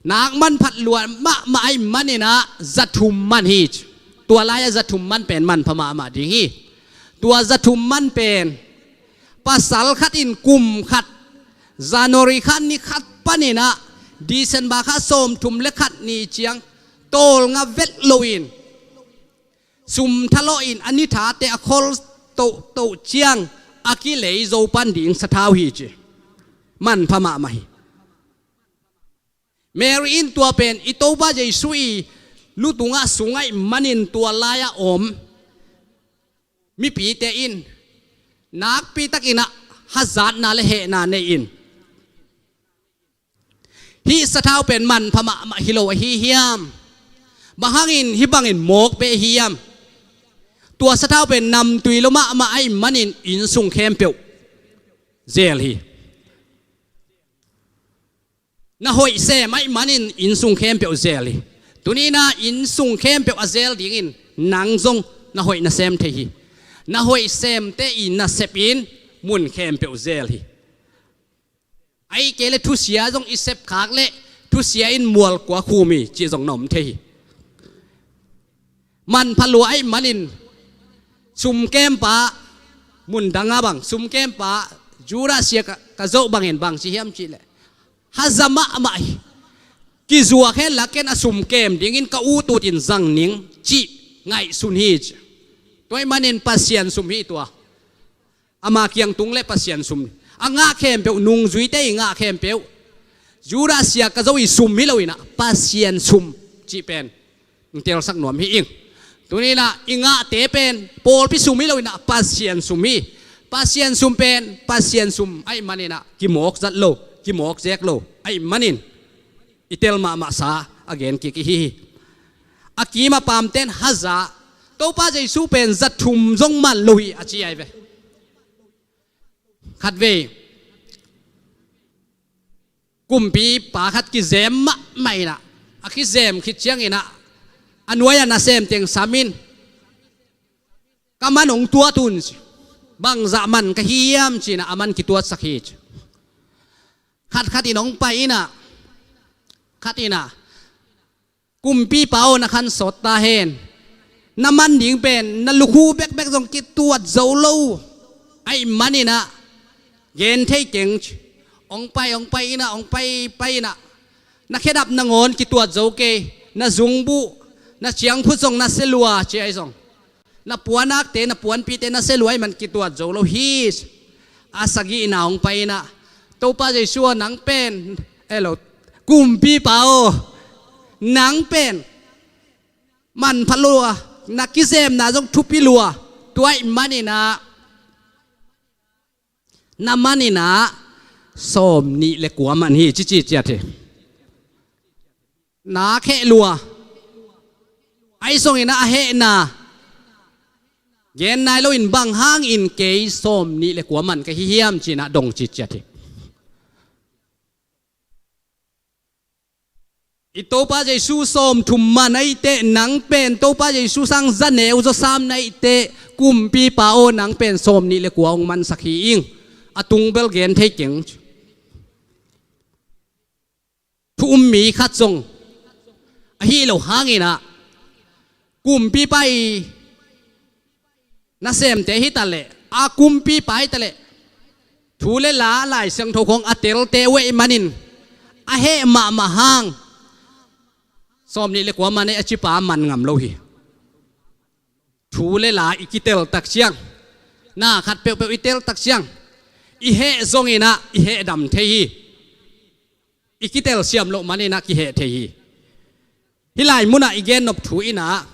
Nak manphat lua mahmah ahih maninah za thum man hi ci. Tua lai-ah za thum man pen manpha mahmah ding hi. Tua za thum man pen pasal khat in kum khat, January kha ni khat paninah December kha sawmthum le khat ni ciang tawlnga vet loin sum thalawhin a ni thate a khol tohtoh ciang a kilei zo pan ding sathau hi ci. Manpha mahmah hi. Mary in tua pen i Topa Jesu i lu tungah sung ahih manin tua lai-ah om mipite in nakpi takinah hazatna le hehna nei-in, hih sathau pen manpha mahmah hi lo ahi hiam? Bang hangin hih bangin mawk beh ahi hiam? Tua sathau pen namtui lo mahmah ahih manin innsung khempeuh zel hi. Na hoih sem ahih manin innsung khempeuh zel hi. Tuninah innsung khempeuh a zel dingin nang zong na hoih na sem thei hi. Na hoih semte i nasepin mun khempeuh zel hi. Ahih kei le thusia zong i sepkhak le thusia in mual kua khum hi cih zong na om thei hi. Manpha lua ahih manin sumkempa, mundanga bang sumkempa Judah sia ka, ka zoh bangin bang ci hiam cihleh, haza mahmah hi. Kizuak henla ken a sumkem dingin ka ut utin zang ning cih ngaihsun hi ci. Tua ahih manin Pasian sum hi tua. Ama kiang tung le Pasian sum. A ngah khempeuh, nungzuite i ngah khempeuh Judah sia ka zo i sum hi loinah Pasian sum cih pen hong telsak nuam hi ing. Tuninah i ngahte pen pawlpi sum hi loinah Pasian sum hi. Pasian sum pen Pasian sum ahih maninah kimawk zat lo, kimawk zek lo ahih manin i tel mahmahsa a gen kik ihi hi. A kim a pamten haza, Topa Jesu pen za thum zong man lo hi a ci ai ve. Khatvei Kumpipa khat kizem mahmah inah, a kizem khit cianginah a nuai-ah nasem teng samin, ka man hong tuat un ci. Bangzah man ka hi hiam cinah a man kituatsak hi ci. Khatkhat in hong pai inah, khat inah, "Kumpipa aw, na khan sawt ta hen. Na man ding pen na lukhu bekbek zong kituat zo lo. Ahih maninah gen thei keng ci." Hong pai, hong pai inah, hong pai, pai inah, "Na khedap nangawn kituat zo kei. Na zungbuh, na ciangkhut zong na se lua ci ahi zong. Na puanakte, na puanpite na se lua ahih man kituat zo lo hi." A sagihna hong pai inah, "Topa Jesu aw, nang pen, elo, Kumpipa aw, nang pen manpha lua, na kizemna zong thupi lua. Tua ahih maninah na maninah sawmnih le kua man hi," ci ci ciat hi. Na kheh lua. Ahi zongin a hehna gen nai loin, "Bang hangin kei sawmnih le kua man ka hi hiam?" cinah dong citciat hi. I Topa Jesu sawmthum man ahihteh, nang pen Topa Jesu sang zaneu zawsam na ahihteh, Kumpipa aw, nang pen sawmnih le kua hong mansak hi ing. A tung bel gen thei keng. Thu um mi khat zong ahi lo hanginah, kumpipa i nasemte hi taleh, a kumpipa hi taleh, thu le la, Lai Siangtho khawng a telte uh ahih manin, a heh mahmah hang sawmnih le kua man ei a cipa man ngam lo hi. Thu le la i kitel tak ciang, na khat peuhpeuh i tel tak ciang, i heh zonginah i heh dam thei hi. I kitel siam loh maninah kiheh thei hi. Hih lai munah i gennop thu inah,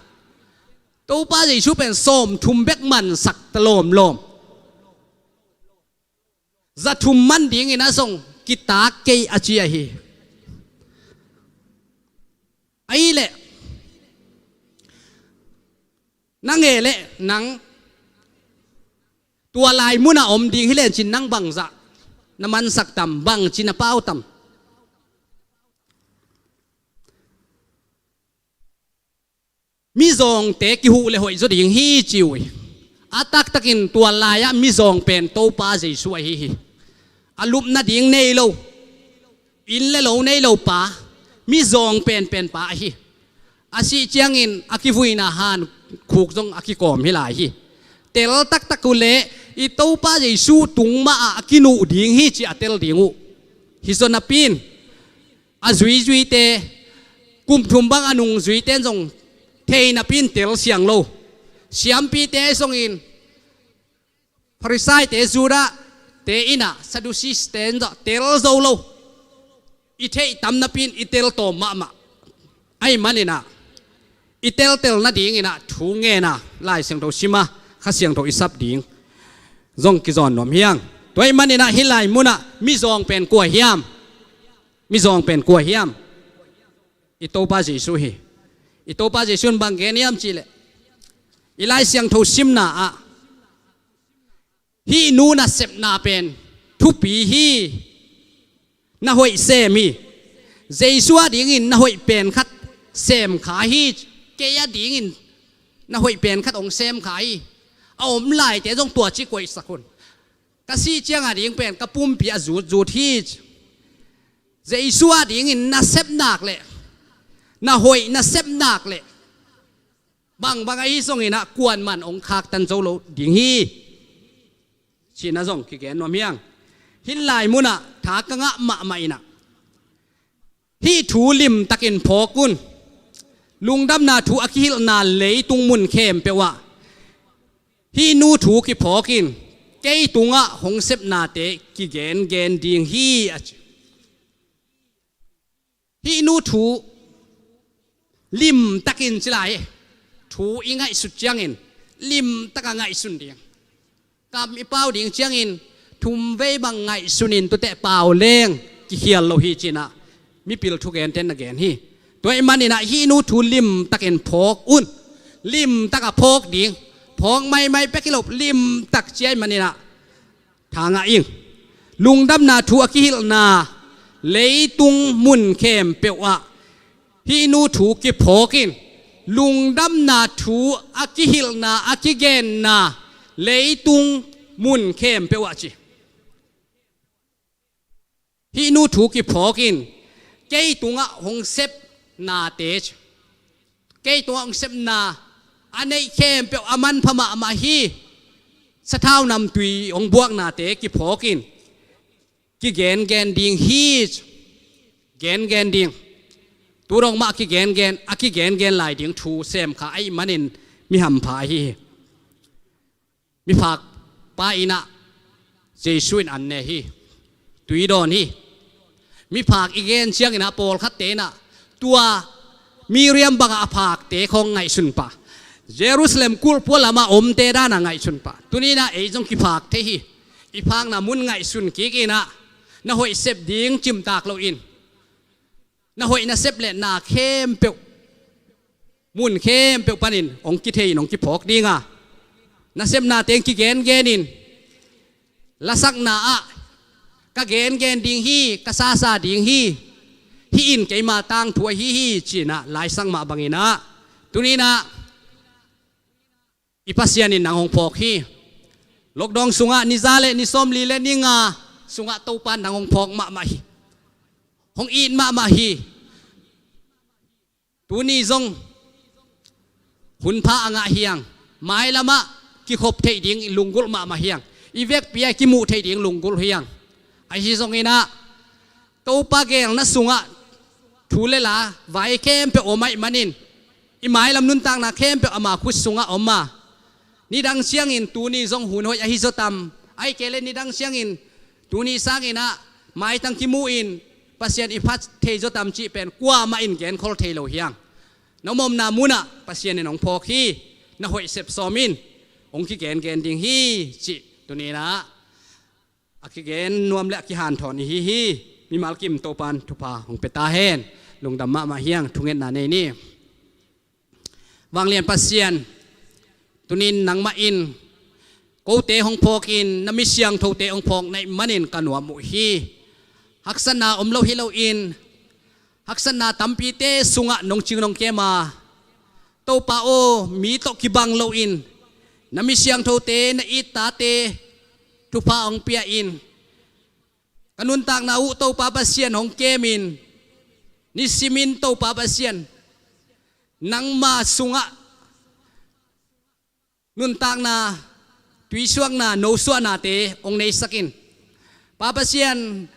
Topa Jesu pen sawmthum bek mansak ta lawmlawm. Za thum man dinginah zong kitak kei a ci ahi. Ahih leh na ngeh leh nang tua lai munah om ding hi lencin nang bangzah na mansak tam, bangci na pau tam? Mizawngte kihuh le hoih zaw ding hi ci uh hi. A taktakin tua lai-ah mizawng pen Topa Jesu ahi hi. A lupna ding nei lo, inn le lo nei lo pa, mizawng penpen pa ahi. A sih ciangin a kivuina hankhuk zong a kikawm hi lai hi. Tel taktak uh leh i Topa Jesu tung mahah a kinuh ding hi ci a tel ding uh. Hi zaw napi-in a zuizuite, kum thum bang a nungzuite in zong thei napi-in tel siang lo. Siampite zongin, Pharisaite, Judahte inah, Sadduceeste in zong tel zo lo. I theih tam napi-in i tel tawm mahmah. Ahih maninah i teltel nadinginah thu ngena, Lai Siangtho sima, Kha Siangtho i sap ding zong kizawn nuam hi hang. Tua ahih maninah hih lai munah mizawng pen kua hiam? Mizawng pen kua hiam? I Topa Jesu hi. I Topa Jesu in bang gen hiam cihleh, i Lai Siangtho simna ah, "Hih nu nasepna pen thupi hi. Na hoih sem hi. Jesu adingin na hoih pen khat sem kha hi. Kei adingin na hoih pen khat hong sem kha hi. A om laite zong tua ci koihsak un. Ka sih ciang ading pen ka pumpi a zutzut hi. Jesu adingin na sep nak leh, na hoih na sep nak leh, bangbang ahi zonginah kuaman hong khaktan zo lo ding hi," cihna zong kigen nuam hi hang. Hih lai munah tha ka ngah mahmah inah, hih thu limtakin phawk un. Lungdamna thu a kihilhna leitung mun khempeuh ah hih nu thu kiphawkin, kei tungah hong sepnate kigengen ding hi, a ci. Hih nu thu limtakin ci lai hi. Thu i ngaihsut ciangin limtaka ngaihsun ding. Kam i pau ding ciangin thumvei bang ngaihsunin tuteh pau leng kikhial lo hi cinah mipil thugente in na gen hi. Tua ahih maninah hih nu thu limtakin phawk un. Limtaka phawk ding. Phawk maimai pek hi lo, limtak ci ahih maninah tha ngah ing. Lungdamna thu a kihilhna Leitung mun khempeuh ah hih nu thu kiphawk in, lungdamna thu a kihilhna, a kigenna leitung mun khempeuh ah ci. Hih nu thu kiphawk in, kei tungah hong sepnate ci. Kei tungah hong sepna a neih khempeuh a manpha mahmah hi. Sathau namtui hong buaknate kiphawk in, kigengen ding hi ci. Gengen ding. Tu dong mah kigengen, a kigengen lai ding thu sem kha ahih manin mi hampha ahi hi. Miphak pa in ah Jesu in an ne hi. Tui dawn hi. Miphak i gen ciangin ah pawlkhatte in ah tua Miriam bangah a phakte khawng ngaihsun pah. Jerusalem kulh pualamah omte dan a ngaihsun pah. Tuni in ah ei zong kiphak thei hi. I phakna mun ngaihsun kik in ah na hoih sep ding cimtak loin, na hoih na sep le na khempeuh, mun khempeuh panin hong kithei in hong kiphawk ding a, na sepna teng kigengen in, lasakna ah ka gengen ding hi, ka sasa ding hi, hih in keima tangthu ahi hi ci-in ah Lai Siangtho mah bangin ah, tuni in ah i Pasian in nang hong phawk hi. Lockdown sungah ni za le ni sawmli le ni nga sungah Topa in nang hong phawk mahmah hi. Hong it mahmah hi. Tuni zong hunpha a ngah hi hang. Mailamah kikhop theih ding lunggulh mahmah hi hang. I vekpi ah kimuh theih ding lunggulh hi hang. Ahi zongin ah Topa geelna sungah thu le la vai khempeuh om ahih manin, i mailam nuntakna khempeuh ama khut sungah om a, nidang ciangin tuni zong hun hoih ahi zaw tam, ahih kei leh nidang ciangin tuni sangin ah maitang kimu in Pasian i phat thei zaw tam cih pen kuamah in genkhol thei lo hi hang. Na omna munah Pasian in hong phawk hi. Na hoih sep sawm in, hong kigengen ding hi cih tuni in ah a kigen nuam le a kihanthawn i hi hi. Mimal kim Topa in thupha hong pia ta hen. Lungdam mahmah hi hang. Thungetna nei ni. Vanglian Pasian, tuni in nangmah in kote hong phawk in, na mi siangthote hong phawk na hih manin ka nuam uh hi. Haksatna om lo hi loin, haksatna tampite sungah nong cing nong kem a, Topa aw, mi tawh kibang loin na mi siangthote, na it tate thupha hong pia in, ka nuntakna uh Topa Pasian hong kem in, nisimin Topa Pasian nangma sungah nuntakna, tuisuakna, nosuahnate hong neisak in. Pa Pasian,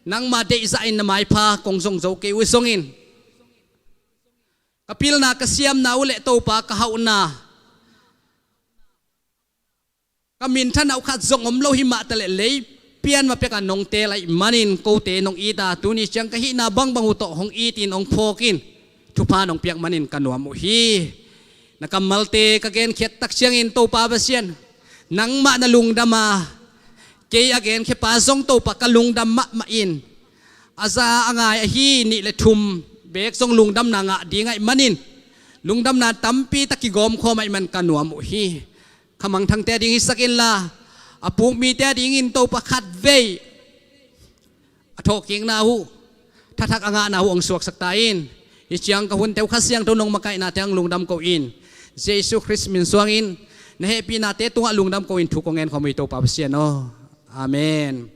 nangma deihzah in na maipha kong zong zo kei uh zongin, ka pilna, ka siamna uh le Topa ka hauhna, ka minthanna uh khat zong om lo hi mah taleh lei pian mah pekah nong teel ahih manin kote nong it a, tuni ciang ka hihna bangbang uh tawh hong it in hong phawk in, thupha nong piak manin ka nuam uh hi. Na kammalte ka genkhiat tak ciangin Topa Pasian, nangmah na lungdam a, kei a genkhiapa zong Topa ka lungdam mahmah in, a za a ngai ahi nih le thum beek zong lungdamna ngah ding ahih manin, lungdamna tampi tak kigawmkhawm ahih man ka nuam uh hi. Khamangthangte a ding hisak inla, a puk mite a dingin Topa khatvei a thawhkikna uh, thathak a ngahna uh hong suaksak ta in. Hih ciang ka hunte uh Kha Siangtho nong makaihnate hong lungdam ko in, Jesu Khrist min suangin na hehpihnate tungah lungdam ko in thu kong ngen khawm uh hi Topa Pasian aw. Amen.